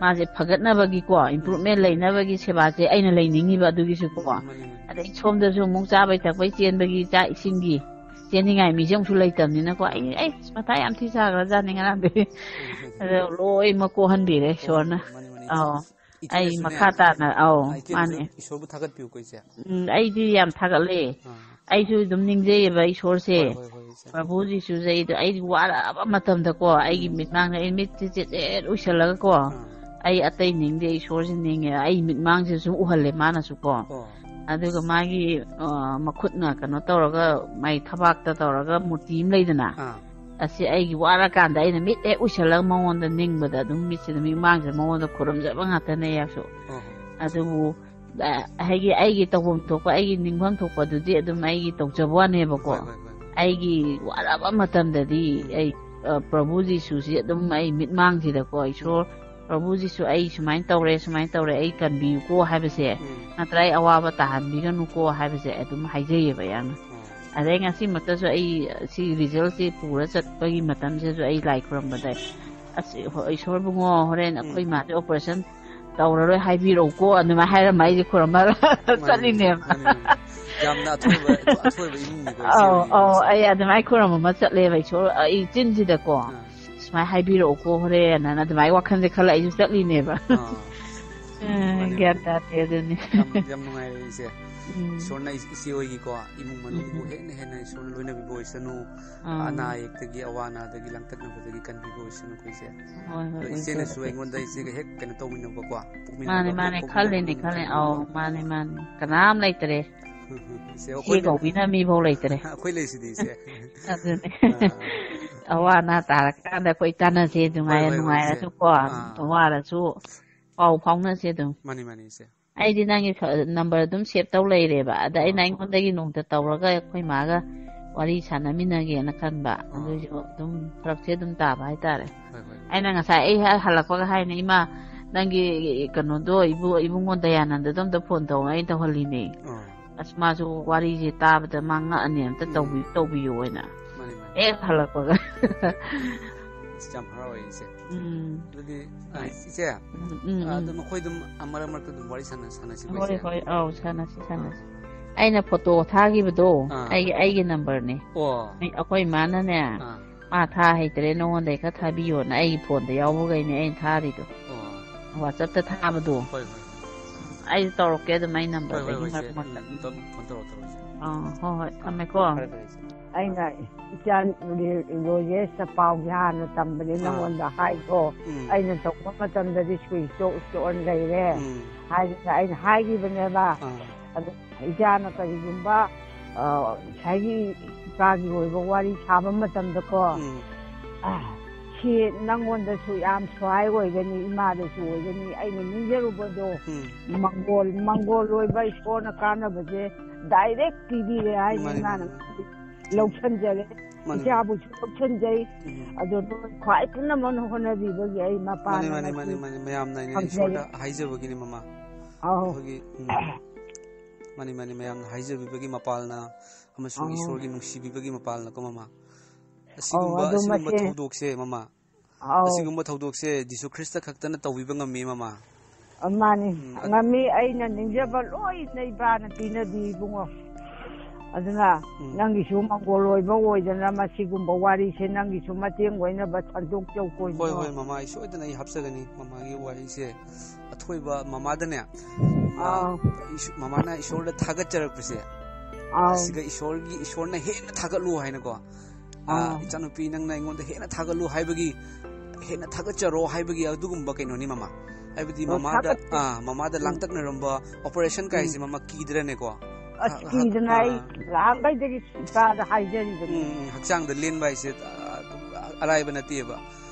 ꯃꯥꯁꯦ ꯐꯒꯠꯅꯕꯒꯤꯀꯣ, improvement ꯎꯝ꯫ ꯂꯩꯅꯕꯒꯤ ꯁꯦꯕꯥꯁꯦ ꯑꯩꯅ ꯂꯩꯅꯤꯡꯉꯤꯕ ꯑꯗꯨꯒꯤꯁꯨꯀꯣ꯫ ꯎꯝ, ꯃꯥꯅꯤ, ꯃꯥꯅꯤ꯫ ꯑꯗꯩ ꯁꯣꯝꯗꯁꯨ ꯑꯃꯨꯛ ꯆꯥꯕꯩ ꯊꯛꯄꯩ ꯆꯦꯟꯕꯒꯤ ꯆꯥꯛ ꯏꯁꯤꯡꯒꯤ ꯆꯦꯟꯅꯤꯡꯉꯥꯏ ꯃꯤꯁꯦ ꯑꯃꯨꯛꯁꯨ ꯂꯩꯇꯕꯅꯤꯅꯀꯣ꯫ ꯑꯩ, ꯑꯩ ꯃꯊꯥ ꯌꯥꯝ ꯊꯤ ꯁꯥꯈ꯭ꯔꯖꯥꯠꯅꯤ ꯉꯔꯥꯡꯗꯤ꯫ ꯑꯗꯣ ꯂꯣꯏꯅꯃꯛ ꯀꯣꯛꯍꯟꯕꯤꯔꯦ ꯏꯁꯣꯔꯅ꯫ ꯃꯥꯅꯤ, ꯃꯥꯅꯤ꯫ ꯑꯧ꯫ ꯏꯆꯦ-, ꯑꯩ ꯏꯆꯦꯅꯁꯨꯅꯦ, ꯃꯈꯥ ꯇꯥꯅ, ꯑꯧ, ꯑꯥ, ꯏꯆꯦꯅꯁꯨ ꯃꯥꯅꯦ꯫ ꯏꯁꯣꯔꯕꯨ ꯊꯥꯒꯠꯄꯤꯌꯨꯀꯣ, ꯏꯆꯦ꯫ ꯎꯝ, ꯑꯩꯗꯤ ꯌꯥꯝ ꯊꯥꯒꯠꯂꯦ꯫ ꯑꯥ꯫ ꯑꯩꯁꯨ ꯑꯗꯨꯝ ꯅꯤꯡꯖꯩꯌꯦꯕ ꯏꯁꯣꯔꯁꯦ꯫ ꯍꯣꯏ, ꯍꯣꯏ, ꯍꯣꯏ, ꯏꯆꯦ꯫ ꯄ꯭ꯔꯚꯨ ꯖꯤꯁꯨꯁꯦ ꯑꯩꯗꯣ, ꯑꯩꯗꯤ ꯋꯥꯔꯛꯑꯕ ꯃꯇꯝꯗꯀꯣ, ꯑꯩꯒꯤ ꯎꯝ꯫ ꯃꯤꯠꯃꯥꯡꯗ ꯑꯩ ꯃꯤꯠꯁꯦ ꯆꯦꯠ ꯆꯦꯠ ꯎꯏꯁꯜꯂꯒꯀꯣ, ꯑꯥ꯫ ꯑꯩ ꯑꯇꯩ ꯅꯤꯡꯗꯦ, ꯏꯁꯣꯔꯁꯦ ꯅꯤꯡꯉꯦ꯫ ꯑꯩ ꯃꯤꯠꯃꯥꯡꯁꯦ ꯁꯨꯝ ꯎꯍꯜꯂꯦ ꯃꯥꯅꯁꯨꯀꯣ꯫ ꯑꯣ꯫ ꯑꯗꯨꯒ ꯃꯥꯒꯤ, ꯑ, ꯃꯈꯨꯠꯅ ꯀꯩꯅꯣ ꯇꯧꯔꯒ, ꯃꯥꯏ ꯊꯕꯥꯛꯇ ꯇꯧꯔꯒ ꯃꯨꯔꯇꯤ ꯑꯃ ꯂꯩꯗꯅ, ꯑꯥ꯫ ꯑꯁꯤ ꯑꯩꯒꯤ ꯋꯥꯔꯀꯥꯟꯗ ꯑꯩꯅ ꯃꯤꯠ ꯍꯦꯛ ꯎꯏꯁꯜꯂꯒ ꯃꯉꯣꯟꯗ ꯅꯤꯡꯕꯗ ꯑꯗꯨꯝ ꯃꯤꯠꯁꯤꯗ ꯃꯤꯠꯃꯥꯡꯁꯤꯗ ꯃꯉꯣꯟꯗ ꯈꯨꯔꯨꯝꯖꯕ ꯉꯥꯛꯇꯅꯦ ꯑꯩꯁꯨ꯫ ꯑꯣ꯫ ꯑꯗꯨꯕꯨ, ꯑ, ꯑꯩꯒꯤ, ꯑꯩꯒꯤ ꯇꯧꯐꯝ ꯊꯣꯛꯄ, ꯑꯩꯒꯤ ꯅꯤꯡꯐꯝ ꯊꯣꯛꯄ ꯑꯗꯨꯗꯤ ꯑꯗꯨꯝ ꯑꯩꯒꯤ ꯇꯧꯖꯕ ꯋꯥꯅꯦꯕꯀꯣ꯫ ꯍꯣꯏ, ꯍꯣꯏ, ꯍꯣꯏ꯫ ꯑꯩꯒꯤ ꯋꯥꯔꯕ ꯃꯇꯝꯗꯗꯤ ꯎꯝ꯫ ꯑꯩ, ꯑ, ꯄ꯭ꯔꯚꯨ ꯖꯤꯁꯨꯁꯤ ꯑꯗꯨꯝ ꯑꯩ ꯃꯤꯠꯃꯥꯡꯁꯤꯗꯀꯣ, "ꯏꯁꯣꯔ, ꯄ꯭ꯔꯚꯨ ꯖꯤꯁꯨ, ꯑꯩ ꯁꯨꯃꯥꯏꯅ ꯇꯧꯔꯦ, ꯁꯨꯃꯥꯏꯅ ꯇꯧꯔꯦ, ꯑꯩ ꯀꯟꯕꯤꯌꯨꯀꯣ" ꯍꯥꯏꯕꯁꯦ, ꯎꯝ꯫ ꯅꯠꯇ꯭ꯔꯒ "ꯑꯩ ꯑꯋꯥꯕ ꯇꯥꯍꯟꯕꯤꯒꯅꯨꯀꯣ" ꯍꯥꯏꯕꯁꯦ ꯑꯗꯨꯝ ꯍꯥꯏꯖꯩꯌꯦꯕ ꯌꯥꯝꯅ꯫ ꯑꯣ꯫ ꯑꯗꯩ ꯉꯁꯤꯃꯛꯇꯁꯨ ꯑꯩ ꯁꯤ ꯔꯤꯖꯜꯁꯦ ꯄꯨꯔ ꯆꯠꯄꯒꯤ ꯃꯇꯝꯁꯤꯗꯁꯨ ꯑꯩ ꯂꯥꯏ ꯈꯨꯔꯝꯕꯗ, "ꯑꯁ, ꯏꯁꯣꯔ ꯕꯨꯡꯉꯣ, ꯍꯣꯔꯦꯟ ꯎꯝ꯫ ꯑꯩꯈꯣꯏ ꯃꯥꯁꯦ ꯑꯣꯄꯔꯦꯁꯟ ꯇꯧꯔꯔꯣꯏ ꯍꯥꯏꯕꯤꯔꯛꯎꯀꯣ" ꯑꯗꯨꯃꯥꯏꯅ ꯍꯥꯏꯔꯝꯃ ꯑꯩꯁꯦ ꯈꯨꯔꯨꯝꯕ ꯃꯥꯅꯤ, ꯆꯠꯂꯤꯅꯦꯕ꯫ ꯃꯥꯅꯤ, ꯃꯥꯅꯤ꯫ ꯌꯥꯝꯅ ꯑꯊꯣꯏꯕ, ꯑꯊꯣꯏꯕ ꯏꯃꯨꯡꯅꯤꯀꯣ, ꯏꯆꯦ ꯑꯧ, ꯍꯣꯏꯒꯤꯁꯦ꯫ ꯑꯧ, ꯑꯩ ꯑꯗꯨꯃꯥꯏꯅ ꯈꯨꯔꯨꯝꯕ ꯑꯃ ꯆꯠꯂꯦꯕ, "ꯏꯁꯣꯔ, ꯑꯩ ꯆꯤꯟꯁꯤꯗꯀꯣ, ꯑꯥ꯫ ꯁꯨꯃꯥꯏꯅ ꯍꯥꯏꯕꯤꯔꯛꯎꯀꯣ ꯍꯣꯔꯦꯟ" ꯑꯅ ꯑꯗꯨꯃꯥꯏꯅ ꯋꯥꯈꯜꯁꯦ ꯈꯜꯂ ꯑꯩꯁꯨ ꯆꯠꯂꯤꯅꯦꯕ꯫ ꯑꯥ꯫ ꯑ, ꯃꯥꯅꯤ, ꯒ꯭ꯌꯥꯟ ꯃꯥꯅꯤ꯫ ꯇꯥꯗꯦ ꯑꯗꯨꯅꯤ꯫ ꯌꯥꯝ, ꯌꯥꯝ ꯅꯨꯡꯉꯥꯏꯔꯦ, ꯏꯆꯦ꯫ ꯎꯝ꯫ ꯏꯁꯣꯔꯅ ꯏꯆꯦ ꯍꯣꯏꯒꯤꯀꯣ, ꯏꯃꯨꯡ ꯃꯅꯨꯡꯕꯨ ꯎꯝ꯫ ꯍꯦꯟꯅ ꯍꯦꯟꯅ ꯏꯁꯣꯔꯅ ꯂꯣꯏꯅꯕꯤꯕ ꯑꯣꯏꯁꯅꯨ꯫ ꯑꯥ꯫ ꯑꯅꯥ ꯑꯌꯦꯛꯇꯒꯤ, ꯑꯋꯥ ꯑꯅꯥꯗꯒꯤ ꯂꯥꯡꯇꯛꯅꯕꯗꯒꯤ ꯀꯟꯕꯤꯕ ꯑꯣꯏꯁꯅꯨꯀꯣ, ꯏꯆꯦ꯫ ꯍꯣꯏ, ꯍꯣꯏ, ꯑꯗꯣ ꯏꯆꯦꯅꯁꯨ ꯑꯣꯏꯖꯔꯒꯦ꯫ ꯑꯩꯉꯣꯟꯗ ꯏꯆꯦꯒ ꯍꯦꯛ ꯀꯩꯅꯣ ꯇꯧꯃꯤꯟꯅꯕꯀꯣ, ꯃꯥꯅꯦ, ꯄꯣꯛꯃꯤꯟꯅꯕ, ꯃꯥꯅꯦ, ꯄꯣꯛꯃꯤꯟꯅꯕ ꯈꯜꯂꯤꯅꯦ, ꯅꯨꯃꯤꯠꯇ ꯈꯜꯂꯤꯅꯦ꯫ ꯀꯣ꯫ ꯑꯧ, ꯃꯥꯅꯦ, ꯃꯥꯅꯦ꯫ ꯀꯅꯥꯝ ꯂꯩꯇꯔꯦ꯫ ꯏꯆꯦ ꯀꯧꯕꯤꯅ ꯃꯤꯐꯧ ꯂꯩꯇ꯭ꯔꯦ꯫ ꯑꯩꯈꯣꯏ ꯂꯩꯁꯤꯗꯤ ꯏꯆꯦ꯫ ꯑꯗꯨꯅꯦ꯫ ꯑꯥ꯫ ꯑꯋꯥ ꯑꯅꯥ ꯇꯥꯔꯀꯥꯟꯗ ꯑꯩꯈꯣꯏ ꯇꯥꯟꯅꯁꯦ, ꯅꯨꯡꯉꯥꯏꯔ-, ꯍꯣꯏ, ꯍꯣꯏ, ꯍꯣꯏ, ꯏꯆꯦ꯫ ꯅꯨꯡꯉꯥꯏꯔꯁꯨꯀꯣ, ꯑꯥ꯫ ꯋꯥꯔꯁꯨ ꯄꯥꯎ ꯐꯥꯎꯅꯁꯦ ꯑꯗꯨꯝ꯫ ꯃꯥꯅꯤ, ꯃꯥꯅꯤ, ꯏꯆꯦ꯫ ꯑꯩꯗꯤ ꯅꯪꯒꯤ ꯐ-, number ꯑꯗꯨꯝ save ꯇꯧ ꯂꯩꯔꯦꯕ꯫ ꯑꯗ ꯑꯩꯅ ꯑꯥ꯫ ꯑꯩꯉꯣꯟꯗꯒꯤ ꯅꯣꯡꯇ ꯇꯧꯔꯒ ꯑꯩꯈꯣꯏ ꯃꯥꯒ ꯋꯥꯔꯤ ꯁꯥꯟꯅꯃꯤꯟꯅꯒꯦꯅ ꯈꯟꯕ꯫ ꯑꯥ꯫ ꯑꯗꯨꯏꯁꯨ ꯑꯗꯨꯝ ꯐꯔꯛꯁꯦ ꯑꯗꯨꯝ ꯇꯥꯕ ꯍꯥꯏꯇꯥꯔꯦ꯫ ꯍꯣꯏ, ꯍꯣꯏ꯫ ꯑꯩꯅ ꯉꯁꯥꯏ ꯑꯩ ꯍꯦꯛ ꯍꯜꯂꯛꯄꯒ ꯍꯥꯏꯅ, "ꯏꯃꯥ, ꯅꯪꯒꯤ ꯀꯩꯅꯣꯗꯣ, ꯏꯕꯨ-, ꯏꯕꯨꯡꯉꯣ ꯗꯌꯥꯅꯟꯗꯗꯣ ꯑꯝꯇ phone ꯇꯧ", ꯑꯩꯅ ꯇꯧꯍꯜꯂꯤꯅꯦ꯫ ꯑꯥ꯫ ꯑꯁ, ꯃꯥꯁꯨ ꯋꯥꯔꯤꯁꯦ ꯇꯥꯕꯗ ꯃꯥ ꯉꯛꯑꯅꯤ, ꯑꯝꯇ ꯎꯝ꯫ ꯇꯧꯕꯤ-, ꯇꯧꯕꯤꯌꯣ ꯍꯥꯏꯅ꯫ ꯃꯥꯅꯤ, ꯃꯥꯅꯤ꯫ ꯍꯦꯛ ꯍꯜꯂꯛꯄꯒ꯫ ꯑꯁ, ꯌꯥꯝ ꯍꯔꯥꯎꯋꯦ ꯏꯆꯦ꯫ ꯎꯝ꯫ ꯑꯗꯨꯗꯤ, ꯑ, ꯍꯣꯏ꯫ ꯏꯆꯦ, ꯎꯝ, ꯎꯝ, ꯑ, ꯎꯝ꯫ ꯑꯗꯨꯝ ꯑꯩꯈꯣꯏ ꯑꯗꯨꯝ, ꯑ, ꯃꯔꯛ ꯃꯔꯛꯇ ꯑꯗꯨꯝ ꯋꯥꯔꯤ ꯁꯥꯟꯅ-, ꯁꯥꯟꯅꯁꯤꯀꯣ ꯍꯣꯏ, ꯏꯆꯦ? ꯍꯣꯏ, ꯑꯧ, ꯁꯥꯟꯅꯁꯤ, ꯑꯥ꯫ ꯁꯥꯟꯅꯁꯤ꯫ ꯑꯩꯅ photo ꯊꯥꯈꯤꯕꯗꯣ, ꯑꯥ꯫ ꯑꯩꯒꯤ, ꯑꯩꯒꯤ numberꯅꯦ꯫ ꯑꯣ꯫ ꯑꯩ, ꯑꯩꯈꯣꯏ ꯏꯃꯥꯅꯅꯦ, ꯑꯥ꯫ ꯃꯥ ꯊꯥ ꯍꯩꯇ꯭ꯔꯦ, ꯅꯉꯣꯟꯗꯩ ꯈꯔ ꯊꯥꯕꯤꯌꯣꯅ ꯑꯩꯒꯤ phoneꯗ ꯌꯥꯎꯕꯈꯩꯅꯦ ꯑꯩꯅ ꯊꯥꯔꯤꯗꯣ꯫ ꯑꯣ꯫ WhatsAppꯇ ꯊꯥꯕꯗꯣ꯫ ꯍꯣꯏ, ꯍꯣꯏ꯫ ꯑꯩ ꯇꯧꯔꯛꯀꯦ ꯑꯗꯨꯝ ꯑꯩ ꯍꯣꯏ, ꯍꯣꯏ, numberꯗꯒꯤ ꯍꯣꯏ, ꯃꯔꯛ ꯏꯆꯦ꯫ ꯃꯔꯛꯇ꯫ ꯎꯝ, ꯑꯗꯨꯝ phone ꯇꯧꯔꯛꯑꯣ, ꯇꯧꯔꯛꯑꯣ, ꯏꯆꯦ꯫ ꯑꯥ, ꯍꯣꯏ, ꯍꯣꯏ, ꯑꯥ, ꯊꯝꯃꯦꯀꯣ꯫ ꯐꯔꯦ, ꯐꯔꯦ, ꯏꯆꯦ꯫ ꯑꯩꯅ ꯏꯆꯥ ꯔꯣꯖꯦꯁꯇ ꯄꯥꯎꯁꯦ ꯍꯥꯟꯅ ꯇꯝꯕꯅꯦ, ꯑꯥ꯫ ꯅꯉꯣꯟꯗ ꯍꯥꯏꯈꯣ꯫ ꯎꯝ꯫ ꯑꯩꯅ ꯇꯧꯕ ꯃꯇꯝꯗꯗꯤ switch off, switch on ꯂꯩꯔꯦ꯫ ꯎꯝ꯫ ꯍꯥꯏꯗꯅ ꯑꯩꯅ ꯍꯥꯏꯈꯤꯕꯅꯦꯕ꯫ ꯑꯥ꯫ ꯑꯗꯨ ꯏꯆꯥꯅ ꯀꯔꯤꯒꯨꯝꯕ, ꯑ, ꯉꯁꯥꯏꯒꯤ ꯏꯄꯥꯒꯤ ꯑꯣꯏꯕ ꯋꯥꯔꯤ ꯁꯥꯕ ꯃꯇꯝꯗꯀꯣ, ꯎꯝ꯫ ꯑ, ꯁꯤ ꯅꯪꯉꯣꯟꯗꯁꯨ ꯌꯥꯝ ꯁ꯭ꯋꯥꯏ ꯑꯣꯏꯒꯅꯤ, ꯏꯃꯥꯗꯁꯨ ꯑꯣꯏꯒꯅꯤ꯫ ꯑꯩꯅ ꯅꯤꯡꯖꯔꯨꯕꯗꯣ, ꯎꯝ꯫ ꯃꯪꯒꯣꯜ, ꯃꯪꯒꯣꯜ ꯑꯣꯏꯕ ꯏꯁꯣꯔꯅ ꯀꯥꯟꯅꯕꯁꯦ direct ꯄꯤꯕꯤꯔꯦ ꯍꯥꯏꯅ ꯃꯥꯅꯤ, ꯏꯃꯥꯅ ꯃꯥꯅꯤ, ꯃꯥꯅꯤ꯫ ꯂꯧꯁꯟꯖꯔꯦ꯫ ꯃꯥꯅꯤ, ꯃꯥꯅꯤ꯫ ꯏꯆꯥꯕꯨꯁꯨ ꯂꯧꯁꯟꯖꯩ꯫ ꯎꯝ꯫ ꯑꯗꯣ ꯅꯣꯏ ꯈ꯭ꯋꯥꯏ ꯄꯨꯝꯅꯃꯛꯅ ꯍꯣꯠꯅꯕꯤꯕꯒꯤ ꯑꯩ ꯃꯄꯥꯅ ꯃꯥꯅꯤ, ꯃꯥꯅꯤ, ꯃꯥꯅꯤ, ꯃꯁꯤ ꯃꯥꯅꯤ꯫ ꯃꯌꯥꯝꯅ ꯑꯩꯅ ꯊꯝꯖꯔꯦ꯫ ꯏꯁꯣꯔꯗ ꯍꯥꯏꯖꯕꯒꯤꯅꯤ, ꯃꯃꯥ꯫ ꯑꯧ꯫ ꯑꯩꯈꯣꯏꯒꯤ, ꯎꯝ꯫ ꯃꯥꯅꯤ, ꯃꯥꯅꯤ, ꯃꯌꯥꯝꯅ ꯍꯥꯏꯖꯕꯤꯕꯒꯤ ꯃꯄꯥꯜꯅ ꯑꯃꯁꯨꯡ ꯑꯧ꯫ ꯏꯁꯣꯔꯒꯤ ꯅꯨꯡꯁꯤꯕꯤꯕꯒꯤ ꯃꯄꯥꯜꯅꯀꯣ, ꯃꯃꯥ꯫ ꯑꯧ, ꯑꯁꯤꯒꯨꯝꯕ, ꯑꯗꯨ ꯑꯁꯤꯒꯨꯝꯕ ꯃꯁꯦ-, ꯊꯧꯗꯣꯛꯁꯦ, ꯃꯃꯥ꯫ ꯑꯧ꯫ ꯑꯁꯤꯒꯨꯝꯕ ꯊꯧꯗꯣꯛꯁꯦ ꯖꯤꯁꯨ ꯈ꯭ꯔꯤꯁꯇ ꯈꯛꯇꯅ ꯇꯧꯕꯤꯕ ꯉꯝꯃꯤ, ꯃꯃꯥ꯫ ꯑ, ꯃꯥꯅꯤ꯫ ꯎꯝ, ꯑꯗꯨ ꯉꯝꯃꯤ꯫ ꯑꯩꯅ ꯅꯤꯡꯖꯕ ꯎꯝ꯫ ꯂꯣꯏꯅ ꯏꯕꯥꯅ ꯄꯤꯅꯕꯤ, ꯏꯕꯨꯡꯉꯣ꯫ ꯑꯗꯨꯅ ꯎꯝ꯫ ꯅꯪꯒꯤꯁꯨ ꯃꯪꯒꯣꯜ ꯑꯣꯏꯕ ꯑꯣꯏꯗꯅ ꯃꯁꯤꯒꯨꯝꯕ ꯋꯥꯔꯤꯁꯦ ꯅꯪꯒꯤꯁꯨ ꯃꯇꯦꯡ ꯑꯣꯏꯅꯕ ꯁꯟꯗꯣꯛꯆꯧꯀꯣ, ꯍꯣꯏ, ꯏꯕꯨꯡꯉꯣ꯫ ꯍꯣꯏ, ꯃꯃꯥ, ꯑꯩ ꯁꯣꯏꯗꯅ ꯑꯩ ꯍꯥꯞꯆꯒꯅꯤ ꯃꯃꯥꯒꯤ ꯋꯥꯔꯤꯁꯦ꯫ ꯑꯊꯣꯏꯕ ꯃꯃꯥꯗꯅꯦ, ꯃꯥ, ꯑꯥ꯫ ꯏꯁ-, ꯃꯃꯥꯅ ꯏꯁꯣꯔꯗ ꯊꯥꯒꯠꯆꯔꯛꯄꯁꯦ, ꯑꯥ꯫ ꯑꯁꯤꯒ ꯏꯁꯣꯔꯒꯤ, ꯏꯁꯣꯔꯅ ꯍꯦꯟꯅ ꯊꯥꯒꯠꯂꯨ ꯍꯥꯏꯅꯀꯣ, ꯑ, ꯑꯥ꯫ "ꯏꯆꯥꯅꯨꯄꯤ, ꯅꯪꯅ ꯑꯩꯉꯣꯟꯗ ꯍꯦꯟꯅ ꯊꯥꯒꯠꯂꯨ ꯍꯥꯏꯕꯒꯤ, ꯍꯦꯟꯅ ꯊꯥꯒꯠꯆꯔꯣ ꯍꯥꯏꯕꯒꯤ ꯑꯗꯨꯒꯨꯝꯕ ꯀꯩꯅꯣꯅꯤ, ꯃꯃꯥ꯫ ꯍꯥꯏꯕꯗꯤ ꯑꯣ, ꯃꯃꯥꯗ, ꯊꯥꯒꯠꯆ-, ꯑ, ꯃꯃꯥꯗ ꯎꯝ꯫ ꯂꯥꯡꯇꯛꯅꯔꯝꯕ operation ꯎꯝ꯫ ꯀꯥꯏꯁꯦ ꯃꯃꯥ ꯀꯤꯗ꯭ꯔꯅꯦꯀꯣ?" ꯑꯁ, ꯀꯤꯗꯅ ꯑꯩ ꯉꯍꯥꯟꯈꯩꯗꯒꯤ ꯏꯄꯥꯗ ꯍꯥꯏꯖꯔꯤꯕꯅꯤ꯫ ꯎꯝ, ꯎꯝ, ꯍꯛꯆꯥꯡꯗ ꯂꯦꯟꯕ ꯍꯥꯏꯁꯦ, ꯑ, ꯑꯔꯥꯏꯕ ꯅꯠꯇꯦꯕ꯫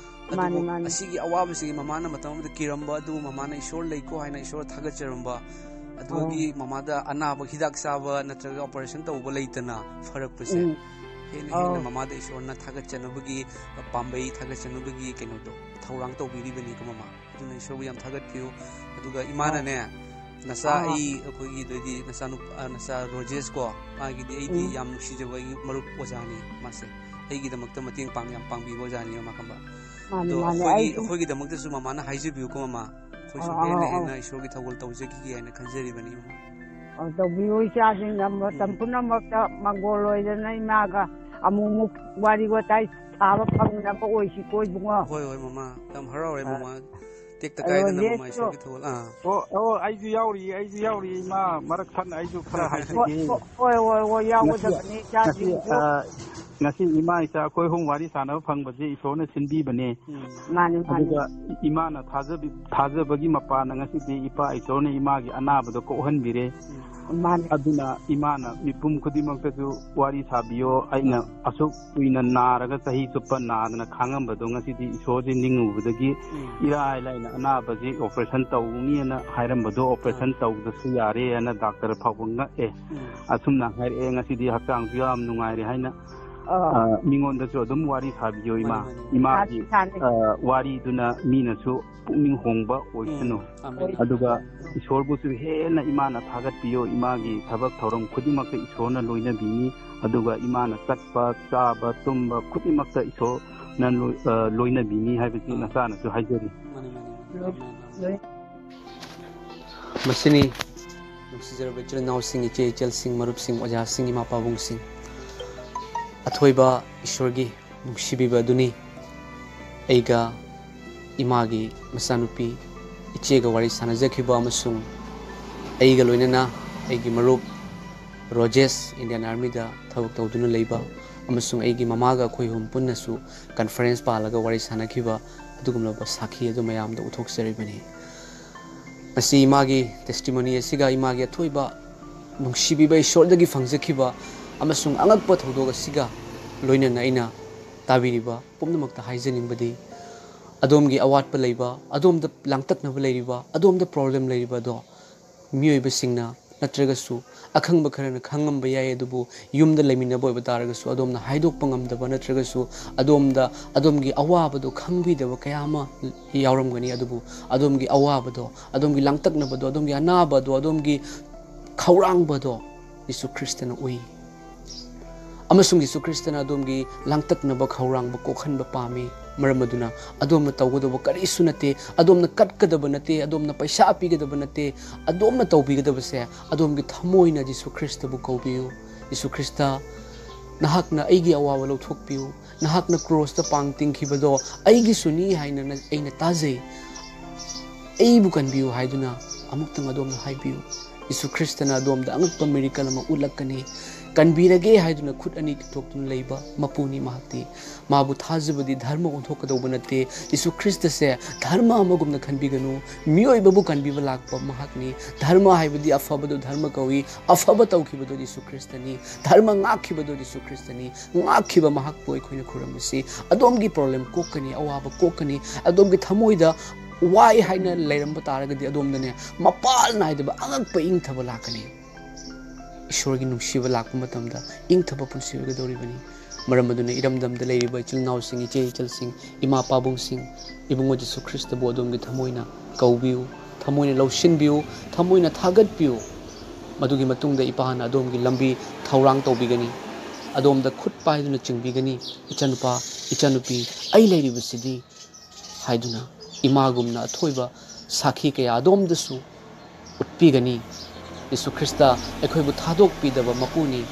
ꯃꯥꯅꯤ, ꯑꯗꯨꯕꯨ ꯃꯥꯅꯤ꯫ ꯑꯁꯤꯒꯤ ꯑꯋꯥꯕꯁꯤꯒꯤ ꯃꯃꯥꯅ ꯃꯇꯝ ꯑꯃꯗ ꯀꯤꯔꯝꯕ ꯑꯗꯨ ꯃꯃꯥꯅ ꯏꯁꯣꯔ ꯂꯩꯀꯣ ꯍꯥꯏꯅ ꯏꯁꯣꯔ ꯊꯥꯒꯠꯆꯔꯝꯕ, ꯑꯗꯨꯒꯤ ꯑꯣ꯫ ꯃꯃꯥꯗ ꯑꯅꯥꯕ ꯍꯤꯗꯥꯛ ꯆꯥꯕ ꯅꯠꯇ꯭ꯔꯒ operation ꯇꯧꯕ ꯂꯩꯇꯅ ꯐꯔꯛꯄꯁꯦ, ꯎꯝ꯫ ꯍꯦꯟꯅ ꯍꯦꯟꯅ ꯑꯧ꯫ ꯃꯃꯥꯗ ꯏꯁꯣꯔꯅ ꯊꯥꯒꯠꯆꯅꯕꯒꯤ ꯄꯥꯝꯕꯩ, ꯊꯥꯒꯠꯆꯅꯕꯒꯤ ꯀꯩꯅꯣꯗꯣ, ꯊꯧꯔꯥꯡ ꯇꯧꯕꯤꯔꯤꯕꯅꯤꯀꯣ ꯃꯃꯥ꯫ ꯑꯗꯨꯅ ꯏꯁꯣꯔꯕꯨ ꯌꯥꯝ ꯊꯥꯒꯠꯄꯤꯌꯨ꯫ ꯑꯗꯨꯒ ꯏꯃꯥꯅꯅꯦ, ꯑꯥ꯫ ꯅꯆꯥ ꯑꯥ꯫ ꯑꯩ, ꯑꯩꯈꯣꯏꯒꯤꯗꯗꯤ ꯅꯆꯥꯅꯨꯞ-, ꯑ, ꯅꯆꯥ ꯔꯣꯖꯦꯁ ꯀꯣ, ꯃꯥꯒꯤꯗꯤ ꯑꯩꯗꯤ ꯎꯝ꯫ ꯌꯥꯝ ꯅꯨꯡꯁꯤꯖꯕ ꯑꯩꯒꯤ ꯃꯔꯨꯞ ꯑꯣꯖꯥꯅꯤ ꯃꯥꯁꯦ꯫ ꯑꯩꯒꯤꯗꯃꯛꯇ ꯃꯇꯦꯡ ꯄꯥꯡ-, ꯌꯥꯝ ꯄꯥꯡꯕꯤꯕ ꯑꯣꯖꯥꯅꯤ ꯃꯃꯥ ꯈꯝꯕ꯫ ꯃꯥꯅꯤ, ꯑꯗꯣ ꯃꯥꯅꯤ꯫ ꯑꯩꯈꯣꯏꯒꯤ, ꯑꯩꯁꯨ ꯑꯩꯈꯣꯏꯒꯤꯗꯃꯛꯇꯁꯨ ꯃꯃꯥꯅ ꯍꯥꯏꯖꯕꯤꯌꯨꯀꯣ ꯃꯃꯥ꯫ ꯑꯩꯈꯣꯏꯁꯨ ꯑꯧ, ꯑꯧ, ꯍꯦꯟꯅ ꯑꯧ, ꯑꯧ꯫ ꯍꯦꯟꯅ ꯏꯁꯣꯔꯒꯤ ꯊꯧꯒꯣꯜ ꯇꯧꯖꯈꯤꯒꯦ ꯍꯥꯏꯅ ꯈꯟꯖꯔꯤꯕꯅꯤ ꯃꯃꯥ꯫ ꯑꯧ, ꯇꯧꯕꯤꯌꯨ ꯏꯆꯥꯁꯤꯡꯅ ꯃꯇꯝ ꯎꯝ꯫ ꯄꯨꯝꯅꯃꯛꯇ ꯃꯪꯒꯣꯜ ꯑꯣꯏꯗꯅ ꯏꯃꯥꯒ ꯑꯃꯨꯛ ꯑꯃꯨꯛ ꯋꯥꯔꯤ ꯋꯥꯇꯥꯏ ꯁꯥꯕ ꯐꯪꯅꯕ ꯑꯣꯏꯁꯤꯀꯣ ꯏꯕꯨꯡꯉꯣ꯫ ꯍꯣꯏ, ꯍꯣꯏ ꯃꯃꯥ꯫ ꯌꯥꯝ ꯍꯔꯥꯎꯔꯦ ꯑ, ꯃꯃꯥ꯫ ꯇꯦꯛꯇ ꯑ, ꯀꯥꯏꯗꯅ ꯃꯃꯥ ꯔꯣꯖꯦꯁꯇꯣ꯫ ꯏꯁꯣꯔꯒꯤ ꯊꯧꯒꯜ-, ꯑꯥ꯫ ꯑꯣ, ꯑꯣ, ꯑꯩꯁꯨ ꯌꯥꯎꯔꯤꯌꯦ, ꯑꯩꯁꯨ ꯌꯥꯎꯔꯤꯌꯦ, ꯏꯃꯥ꯫ ꯃꯔꯛ ꯊꯠꯅ ꯑꯩꯁꯨ ꯈꯔ ꯍꯣꯏ, ꯍꯥꯏꯖꯒꯦ꯫ ꯍꯣꯏ, ꯍꯣꯏ, ꯍꯣꯏ, ꯉꯁꯤ, ꯌꯥꯎꯒꯗꯕꯅꯤ, ꯉꯁꯤ, ꯏꯆꯥꯁꯤꯡꯁꯨ꯫ ꯑ, ꯉꯁꯤ ꯏꯃꯥ ꯏꯆꯥ ꯑꯩꯈꯣꯏ ꯑꯍꯨꯝ ꯋꯥꯔꯤ ꯁꯥꯟꯅꯕ ꯐꯪꯕꯁꯦ ꯏꯁꯣꯔꯅ ꯁꯤꯟꯕꯤꯕꯅꯦ꯫ ꯎꯝ꯫ ꯃꯥꯅꯤ, ꯃꯥꯅꯤ꯫ ꯑꯗꯨꯒ ꯏꯃꯥꯅ ꯊꯥꯖꯕꯤ-, ꯊꯥꯖꯕꯒꯤ ꯃꯄꯥꯟꯅ ꯉꯁꯤꯗꯤ ꯏꯄꯥ ꯏꯁꯣꯔꯅ ꯏꯃꯥꯒꯤ ꯑꯅꯥꯕꯗꯣ ꯀꯣꯛꯍꯟꯕꯤꯔꯦ꯫ ꯎꯝ꯫ ꯃꯥꯅꯤ꯫ ꯑꯗꯨꯅ ꯏꯃꯥꯅ ꯃꯤꯄꯨꯝ ꯈꯨꯗꯤꯡꯃꯛꯇꯁꯨ ꯋꯥꯔꯤ ꯁꯥꯕꯤꯌꯣ, ꯑꯩꯅ ꯑꯥ꯫ ꯑꯁꯨꯛ ꯀꯨꯏꯅ ꯅꯥꯔꯒ ꯆꯍꯤ ꯆꯨꯞꯄ ꯅꯥꯗꯅ ꯈꯥꯡꯉꯝꯕꯗꯣ ꯉꯁꯤꯗꯤ ꯏꯁꯣꯔꯁꯦ ꯅꯤꯡꯉꯨꯕꯗꯒꯤ ꯎꯝ꯫ ꯏꯔꯥꯏ ꯂꯥꯏꯅ ꯑꯅꯥꯕꯁꯦ operation ꯇꯧꯅꯤꯅ ꯍꯥꯏꯔꯝꯕꯗꯣ operation ꯑꯥ꯫ ꯇꯧꯗ꯭ꯔꯁꯨ ꯌꯥꯔꯦ ꯍꯥꯏꯅ ꯗꯥꯛꯇꯔ ꯐꯥꯎꯕ ꯉꯛꯑꯦ꯫ ꯎꯝ꯫ ꯑꯁꯨꯝꯅ ꯍꯥꯏꯔꯛꯑꯦ, ꯉꯁꯤꯗꯤ ꯍꯛꯆꯥꯡꯁꯨ ꯌꯥꯝ ꯅꯨꯡꯉꯥꯏꯔꯦ ꯍꯥꯏꯅ꯫ ꯑꯥ꯫ ꯑ, ꯃꯤꯉꯣꯟꯗꯁꯨ ꯑꯗꯨꯝ ꯋꯥꯔꯤ ꯁꯥꯕꯤꯌꯣ, ꯏꯃꯥ꯫ ꯃꯥꯅꯤ, ꯃꯥꯅꯤ꯫ ꯏꯃꯥꯒꯤ, ꯁꯥꯁꯤ, ꯁꯥꯁꯤ꯫ ꯑ, ꯋꯥꯔꯤꯗꯨꯅ ꯃꯤꯅꯁꯨ ꯄꯨꯛꯅꯤꯡ ꯍꯣꯡꯕ ꯑꯣꯏꯁꯅꯨ꯫ ꯎꯝ, ꯑꯃꯦꯟ, ꯑꯗꯨꯒ ꯑꯃꯦꯟ꯫ ꯏꯁꯣꯔꯕꯨꯁꯨ ꯍꯦꯟꯅ ꯏꯃꯥꯅ ꯊꯥꯒꯠꯄꯤꯌꯣ, ꯏꯃꯥꯒꯤ ꯊꯕꯛ ꯊꯧꯔꯝ ꯈꯨꯗꯤꯡꯃꯛꯇ ꯏꯁꯣꯔꯅ ꯂꯣꯏꯅꯕꯤꯅꯤ꯫ ꯑꯗꯨꯒ ꯏꯃꯥꯅ ꯆꯠꯄ, ꯆꯥꯕ, ꯇꯨꯝꯕ ꯈꯨꯗꯤꯡꯃꯛꯇ ꯏꯁꯣꯔꯅ ꯂꯣꯏ-, ꯑ, ꯂꯣꯏꯅꯕꯤꯅꯤ ꯍꯥꯏꯕꯁꯤ ꯑꯥ꯫ ꯅꯆꯥꯅꯁꯨ ꯍꯥꯏꯖꯔꯤ꯫ ꯃꯥꯅꯤ, ꯃꯥꯅꯤ, ꯃꯥꯅꯤ꯫ ꯂꯣꯏ-, ꯑꯃꯦꯟ, ꯑꯃꯦꯟ꯫ ꯂꯣꯏ-, ꯃꯁꯤꯅꯤ, ꯅꯨꯡꯁꯤꯖꯔꯕ ꯏꯆꯤꯜ ꯏꯅꯥꯎꯁꯤꯡ, ꯏꯆꯦ ꯏꯆꯜꯁꯤꯡ, ꯃꯔꯨꯞꯁꯤꯡ, ꯑꯣꯖꯥꯁꯤꯡ, ꯏꯃꯥ ꯄꯥꯕꯨꯡꯁꯤꯡ, ꯑꯊꯣꯏꯕ ꯏꯁꯣꯔꯒꯤ ꯅꯨꯡꯁꯤꯕꯤꯕ ꯑꯗꯨꯅꯤ꯫ ꯑꯩꯒ ꯏꯃꯥꯒꯤ ꯃꯆꯥꯅꯨꯄꯤ, ꯏꯆꯦꯒ ꯋꯥꯔꯤ ꯁꯥꯟꯅꯖꯈꯤꯕ ꯑꯃꯁꯨꯡ ꯑꯩꯒ ꯂꯣꯏꯅꯅ ꯑꯩꯒꯤ ꯃꯔꯨꯞ ꯔꯣꯖꯦꯁ, Indian Armyꯗ ꯊꯕꯛ ꯇꯧꯗꯨꯅ ꯂꯩꯕ, ꯑꯃꯁꯨꯡ ꯑꯩꯒꯤ ꯃꯃꯥꯒ ꯑꯩꯈꯣꯏ ꯑꯍꯨꯝ ꯄꯨꯟꯅꯁꯨ conference ꯄꯥꯜꯂꯒ ꯋꯥꯔꯤ ꯁꯥꯟꯅꯈꯤꯕ ꯑꯗꯨꯒꯨꯝꯂꯕ ꯁꯥꯈꯤ ꯑꯗꯨ ꯃꯌꯥꯝꯗ ꯎꯠꯊꯣꯛꯆꯔꯤꯕꯅꯤ꯫ ꯉꯁꯤ ꯏꯃꯥꯒꯤ testimony ꯑꯁꯤꯒ ꯏꯃꯥꯒꯤ ꯑꯊꯣꯏꯕ ꯅꯨꯡꯁꯤꯕꯤꯕ ꯏꯁꯣꯔꯗꯒꯤ ꯐꯪꯖꯈꯤꯕ ꯑꯃꯁꯨꯡ ꯑꯉꯛꯄ ꯊꯧꯗꯣꯛ ꯑꯁꯤꯒ ꯂꯣꯏꯅꯅ ꯑꯩꯅ ꯇꯥꯕꯤꯔꯤꯕ ꯄꯨꯝꯅꯃꯛꯇ ꯍꯥꯏꯖꯅꯤꯡꯕꯗꯤ, ꯑꯗꯣꯝꯒꯤ ꯑꯋꯥꯠꯄ ꯂꯩꯕ, ꯑꯗꯣꯝꯗ ꯂꯥꯡꯇꯛꯅꯕ ꯂꯩꯔꯤꯕ, ꯑꯗꯣꯝꯗ problem ꯂꯩꯔꯤꯕ ꯑꯗꯣ ꯃꯤꯑꯣꯏꯕꯁꯤꯡꯅ ꯅꯠꯇ꯭ꯔꯒꯁꯨ ꯑꯈꯪꯕ ꯈꯔꯅ ꯈꯪꯉꯝꯕ ꯌꯥꯏ, ꯑꯗꯨꯕꯨ ꯌꯨꯝꯗ ꯂꯩꯃꯤꯟꯅꯕ ꯑꯣꯏꯕ ꯇꯥꯔꯒꯁꯨ ꯑꯗꯣꯝꯅ ꯍꯥꯏꯗꯣꯛꯄ ꯉꯝꯗꯕ ꯅꯠꯇ꯭ꯔꯒꯁꯨ ꯑꯗꯣꯝꯗ, ꯑꯗꯣꯝꯒꯤ ꯑꯋꯥꯕꯗꯣ ꯈꯪꯕꯤꯗꯕ ꯀꯌꯥ ꯑꯃ ꯌꯥꯎꯔꯝꯒꯅꯤ꯫ ꯑꯗꯨꯕꯨ ꯑꯗꯣꯝꯒꯤ ꯑꯋꯥꯕꯗꯣ, ꯑꯗꯣꯝꯒꯤ ꯂꯥꯡꯇꯛꯅꯕꯗꯣ, ꯑꯗꯣꯝꯒꯤ ꯑꯅꯥꯕꯗꯣ, ꯑꯗꯣꯝꯒꯤ ꯈꯧꯔꯥꯡꯕꯗꯣ ꯌꯤꯁꯨ ꯈ꯭ꯔꯤꯁꯇꯅ ꯎꯏ꯫ ꯑꯃꯁꯨꯡ ꯌꯤꯁꯨ ꯈ꯭ꯔꯤꯁꯇꯅ ꯑꯗꯣꯝꯒꯤ ꯂꯥꯡꯇꯛꯅꯕ ꯈꯧꯔꯥꯡꯕ ꯀꯣꯛꯍꯟꯕ ꯄꯥꯝꯃꯤ꯫ ꯃꯔꯝ ꯑꯗꯨꯅ ꯑꯗꯣꯝꯅ ꯇꯧꯒꯗꯧꯕ ꯀꯔꯤꯁꯨ ꯅꯠꯇꯦ, ꯑꯗꯣꯝꯅ ꯀꯠꯀꯗꯕ ꯅꯠꯇꯦ, ꯑꯗꯣꯝꯅ ꯄꯩꯁꯥ ꯄꯤꯒꯗꯕ ꯅꯠꯇꯦ꯫ ꯑꯗꯣꯝꯅ ꯇꯧꯕꯤꯒꯗꯕꯁꯦ ꯑꯗꯣꯝꯒꯤ ꯊꯃꯣꯏꯅ ꯌꯤꯁꯨ ꯈ꯭ꯔꯤꯁꯇꯕꯨ ꯀꯧꯕꯤꯌꯨ꯫ ꯌꯤꯁꯨ ꯈ꯭ꯔꯤꯁꯇ, ꯅꯍꯥꯛꯅ ꯑꯩꯒꯤ ꯑꯋꯥꯕ ꯂꯧꯊꯣꯛꯄꯤꯌꯨ, ꯅꯍꯥꯛꯅ ꯀ꯭ꯔꯣꯁꯇ ꯄꯥꯡ ꯇꯤꯡꯈꯤꯕꯗꯣ ꯑꯩꯒꯤꯁꯨꯅꯤ ꯍꯥꯏꯅ ꯅ-, ꯑꯩꯅ ꯇꯥꯖꯩ, ꯑꯩꯕꯨ ꯀꯟꯕꯤꯌꯨ ꯍꯥꯏꯗꯨꯅ ꯑꯃꯨꯛꯇꯪ ꯑꯗꯣꯝꯅ ꯍꯥꯏꯕꯤꯌꯨ꯫ ꯌꯤꯁꯨ ꯈ꯭ꯔꯤꯁꯇꯅ ꯑꯗꯣꯝꯗ ꯑꯉꯛꯄ miracle ꯑꯃ ꯎꯠꯂꯛꯀꯅꯤ꯫ ꯀꯟꯕꯤꯔꯒꯦ ꯍꯥꯏꯗꯨꯅ ꯈꯨꯠ ꯑꯅꯤ ꯇꯤꯡꯊꯣꯛꯇꯨꯅ ꯂꯩꯕ ꯃꯄꯨꯅꯤ ꯃꯍꯥꯛꯇꯤ꯫ ꯃꯥꯕꯨ ꯊꯥꯖꯕꯗꯤ ꯙꯔꯃ ꯑꯣꯟꯊꯣꯛꯀꯗꯧꯕ ꯅꯠꯇꯦ꯫ ꯌꯤꯁꯨ ꯈ꯭ꯔꯤꯁꯇꯁꯦ ꯙꯔꯃ ꯑꯃꯒꯨꯝꯅ ꯈꯟꯕꯤꯒꯅꯨ꯫ ꯃꯤꯑꯣꯏꯕꯕꯨ ꯀꯟꯕꯤꯕ ꯂꯥꯛꯄ ꯃꯍꯥꯛꯅꯤ꯫ ꯙꯔꯃ ꯍꯥꯏꯕꯗꯤ ꯑꯐꯕꯗꯨ ꯙꯔꯃ ꯀꯧꯏ꯫ ꯑꯐꯕ ꯇꯧꯈꯤꯕꯗꯨ ꯌꯤꯁꯨ ꯈ꯭ꯔꯤꯁꯇꯅꯤ꯫ ꯙꯔꯃ ꯉꯥꯛꯈꯤꯕꯗꯨ ꯌꯤꯁꯨ ꯈ꯭ꯔꯤꯁꯇꯅꯤ꯫ ꯉꯥꯛꯈꯤꯕ ꯃꯍꯥꯛꯄꯨ ꯑꯩꯈꯣꯏꯅ ꯈꯨꯔꯨꯝꯃꯁꯤ꯫ ꯑꯗꯣꯝꯒꯤ problem ꯀꯣꯛꯀꯅꯤ, ꯑꯋꯥꯕ ꯀꯣꯛꯀꯅꯤ꯫ ꯑꯗꯣꯝꯒꯤ ꯊꯃꯣꯏꯗ ꯋꯥꯏ ꯍꯥꯏꯅ ꯂꯩꯔꯝꯕ ꯇꯥꯔꯒꯗꯤ ꯑꯗꯣꯝꯗꯅꯦ ꯃꯄꯥꯜ ꯅꯥꯏꯗꯕ ꯑꯉꯛꯄ ꯏꯪꯊꯕ ꯂꯥꯛꯀꯅꯤ꯫ ꯏꯁꯣꯔꯒꯤ ꯅꯨꯡꯁꯤꯕ ꯂꯥꯛꯄ ꯃꯇꯝꯗ ꯏꯪꯊꯕ ꯄꯨꯟꯁꯤ ꯑꯣꯏꯒꯗꯧꯔꯤꯕꯅꯤ꯫ ꯃꯔꯝ ꯑꯗꯨꯅ ꯏꯔꯝꯗꯝꯗ ꯂꯩꯔꯤꯕ ꯏꯆꯤꯜ ꯏꯅꯥꯎꯁꯤꯡ, ꯏꯆꯦ ꯏꯆꯜꯁꯤꯡ, ꯏꯃꯥ ꯄꯥꯕꯨꯡꯁꯤꯡ, ꯏꯕꯨꯡꯉꯣ ꯖꯤꯁꯨ ꯈ꯭ꯔꯤꯁꯇꯕꯨ ꯑꯗꯣꯝꯒꯤ ꯊꯃꯣꯏꯅ ꯀꯧꯕꯤꯌꯨ, ꯊꯃꯣꯏꯅ ꯂꯧꯁꯤꯟꯕꯤꯌꯨ, ꯊꯃꯣꯏꯅ ꯊꯥꯒꯠꯄꯤꯌꯨ꯫ ꯃꯗꯨꯒꯤ ꯃꯇꯨꯡꯗ ꯏꯄꯥꯅ ꯑꯗꯣꯝꯒꯤ ꯂꯝꯕꯤ ꯊꯧꯔꯥꯡ ꯇꯧꯕꯤꯒꯅꯤ, ꯑꯗꯣꯝꯗ ꯈꯨꯠ ꯄꯥꯏꯗꯨꯅ ꯆꯤꯡꯕꯤꯒꯅꯤ꯫ "ꯏꯆꯟꯅꯨꯄꯥ, ꯏꯆꯟꯅꯨꯄꯤ, ꯑꯩ ꯂꯩꯔꯤꯕꯁꯤꯗꯤ" ꯍꯥꯏꯗꯨꯅ ꯏꯃꯥꯒꯨꯝꯅ ꯑꯊꯣꯏꯕ ꯁꯥꯈꯤ ꯀꯌꯥ ꯑꯗꯣꯝꯗꯁꯨ ꯎꯠꯄꯤꯒꯅꯤ꯫ ꯌꯤꯁꯨ ꯈ꯭ꯔꯤꯁꯇ ꯑꯩꯈꯣꯏꯕꯨ ꯊꯥꯗꯣꯛꯄꯤꯗꯕ ꯃꯄꯨꯅꯤ꯫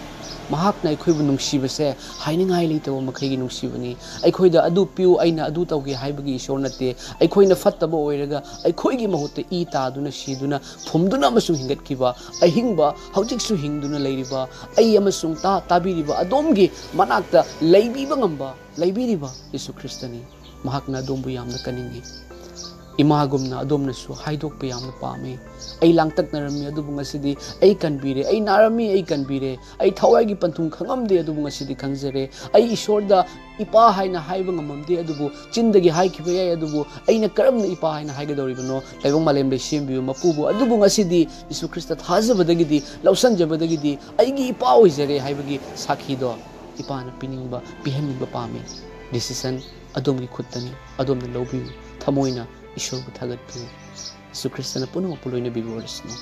ꯃꯍꯥꯛꯅ ꯑꯩꯈꯣꯏꯕꯨ ꯅꯨꯡꯁꯤꯕꯁꯦ ꯍꯥꯏꯅꯤꯡꯉꯥꯏ ꯂꯩꯇꯕ ꯃꯈꯩꯒꯤ ꯅꯨꯡꯁꯤꯕꯅꯤ꯫ ꯑꯩꯈꯣꯏꯗ "ꯑꯗꯨ ꯄꯤꯌꯨ, ꯑꯩꯅ ꯑꯗꯨ ꯇꯧꯒꯦ" ꯍꯥꯏꯕꯒꯤ ꯏꯁꯣꯔ ꯅꯠꯇꯦ꯫ ꯑꯩꯈꯣꯏꯅ ꯐꯠꯇꯕ ꯑꯣꯏꯔꯒ ꯑꯩꯈꯣꯏꯒꯤ ꯃꯍꯨꯠꯇ ꯏ ꯇꯥꯗꯨꯅ, ꯁꯤꯗꯨꯅ, ꯐꯨꯝꯗꯨꯅ ꯑꯃꯁꯨꯡ ꯍꯤꯡꯒꯠꯈꯤꯕ, ꯑꯍꯤꯡꯕ, ꯍꯧꯖꯤꯛꯁꯨ ꯍꯤꯡꯗꯨꯅ ꯂꯩꯔꯤꯕ ꯑꯩ ꯑꯃꯁꯨꯡ ꯇꯥ-, ꯇꯥꯕꯤꯔꯤꯕ ꯑꯗꯣꯝꯒꯤ ꯃꯅꯥꯛꯇ ꯂꯩꯕꯤꯕ ꯉꯝꯕ, ꯂꯩꯕꯤꯔꯤꯕ ꯌꯤꯁꯨ ꯈ꯭ꯔꯤꯁꯇꯅꯤ꯫ ꯃꯍꯥꯛꯅ ꯑꯗꯣꯝꯕꯨ ꯌꯥꯝꯅ ꯀꯟꯅꯤꯡꯏ꯫ ꯏꯃꯥꯒꯨꯝꯅ ꯑꯗꯣꯝꯅꯁꯨ ꯍꯥꯏꯗꯣꯛꯄ ꯌꯥꯝꯅ ꯄꯥꯝꯃꯤ꯫ "ꯑꯩ ꯂꯥꯡꯇꯛꯅꯔꯝꯃꯤ, ꯑꯗꯨꯕꯨ ꯉꯁꯤꯗꯤ ꯑꯩ ꯀꯟꯕꯤꯔꯦ꯫ ꯑꯩ ꯅꯥꯔꯝꯃꯤ, ꯑꯩ ꯀꯟꯕꯤꯔꯦ꯫ ꯑꯩ ꯊꯋꯥꯏꯒꯤ ꯄꯟꯊꯨꯡ ꯈꯪꯉꯝꯗꯦ, ꯑꯗꯨꯕꯨ ꯉꯁꯤꯗꯤ ꯈꯪꯖꯔꯦ꯫ ꯑꯩ ꯏꯁꯣꯔꯗ ꯏꯄꯥ ꯍꯥꯏꯅ ꯍꯥꯏꯕ ꯉꯝꯃꯝꯗꯦ, ꯑꯗꯨꯕꯨ ꯆꯤꯟꯗꯒꯤ ꯍꯥꯏꯈꯤꯕ ꯌꯥꯏ, ꯑꯗꯨꯕꯨ ꯑꯩꯅ ꯀꯔꯝꯅ ꯏꯄꯥ ꯍꯥꯏꯅ ꯍꯥꯏꯒꯗꯧꯔꯤꯕꯅꯣ? ꯂꯥꯏꯕꯛ ꯃꯥꯂꯦꯝꯗ ꯁꯦꯝꯕꯤꯌꯨ ꯃꯄꯨꯕꯨ꯫ ꯑꯗꯨꯕꯨ ꯉꯁꯤꯗꯤ ꯌꯤꯁꯨ ꯈ꯭ꯔꯤꯁꯇ ꯊꯥꯖꯕꯗꯒꯤꯗꯤ, ꯂꯧꯁꯟꯖꯕꯗꯒꯤꯗꯤ ꯑꯩꯒꯤ ꯏꯄꯥ ꯑꯣꯏꯖꯔꯦ" ꯍꯥꯏꯕꯒꯤ ꯁꯥꯈꯤꯗꯣ ꯏꯄꯥꯅ ꯄꯤꯅꯤꯡꯕ, ꯄꯤꯍꯟꯅꯤꯡꯕ ꯄꯥꯝꯃꯤ꯫ ꯗꯤꯁꯤꯁꯟ ꯑꯗꯣꯝꯒꯤ ꯈꯨꯠꯇꯅꯤ, ꯑꯗꯣꯝꯅ ꯂꯧꯕꯤꯌꯨ꯫ ꯊꯃꯣꯏꯅ ꯏꯁꯣꯔꯕꯨ ꯊꯥꯒꯠꯄꯤꯌꯨ꯫ ꯌꯤꯁꯨ ꯈ꯭ꯔꯤꯁꯇꯅ ꯄꯨꯝꯅꯃꯛꯄꯨ ꯂꯣꯏꯅꯕꯤꯕ ꯑꯣꯏꯔꯁꯅꯨ꯫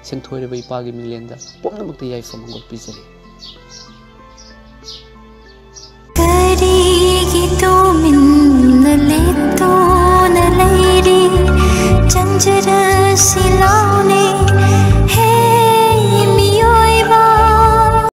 ꯁꯦꯡꯊꯣꯏꯔꯕ ꯏꯄꯥꯒꯤ ꯃꯤꯡꯂꯦꯟꯗ ꯄꯨꯝꯅꯃꯛꯇ ꯌꯥꯏꯐ ꯃꯪꯒꯣꯜ ꯄꯤꯖꯔꯤ꯫ ꯀꯔꯤꯒꯤ ꯇꯨꯃꯤꯟꯅ ꯂꯦꯞꯇꯨꯅ ꯂꯩꯔꯤ? ꯆꯪꯖꯔꯁꯤ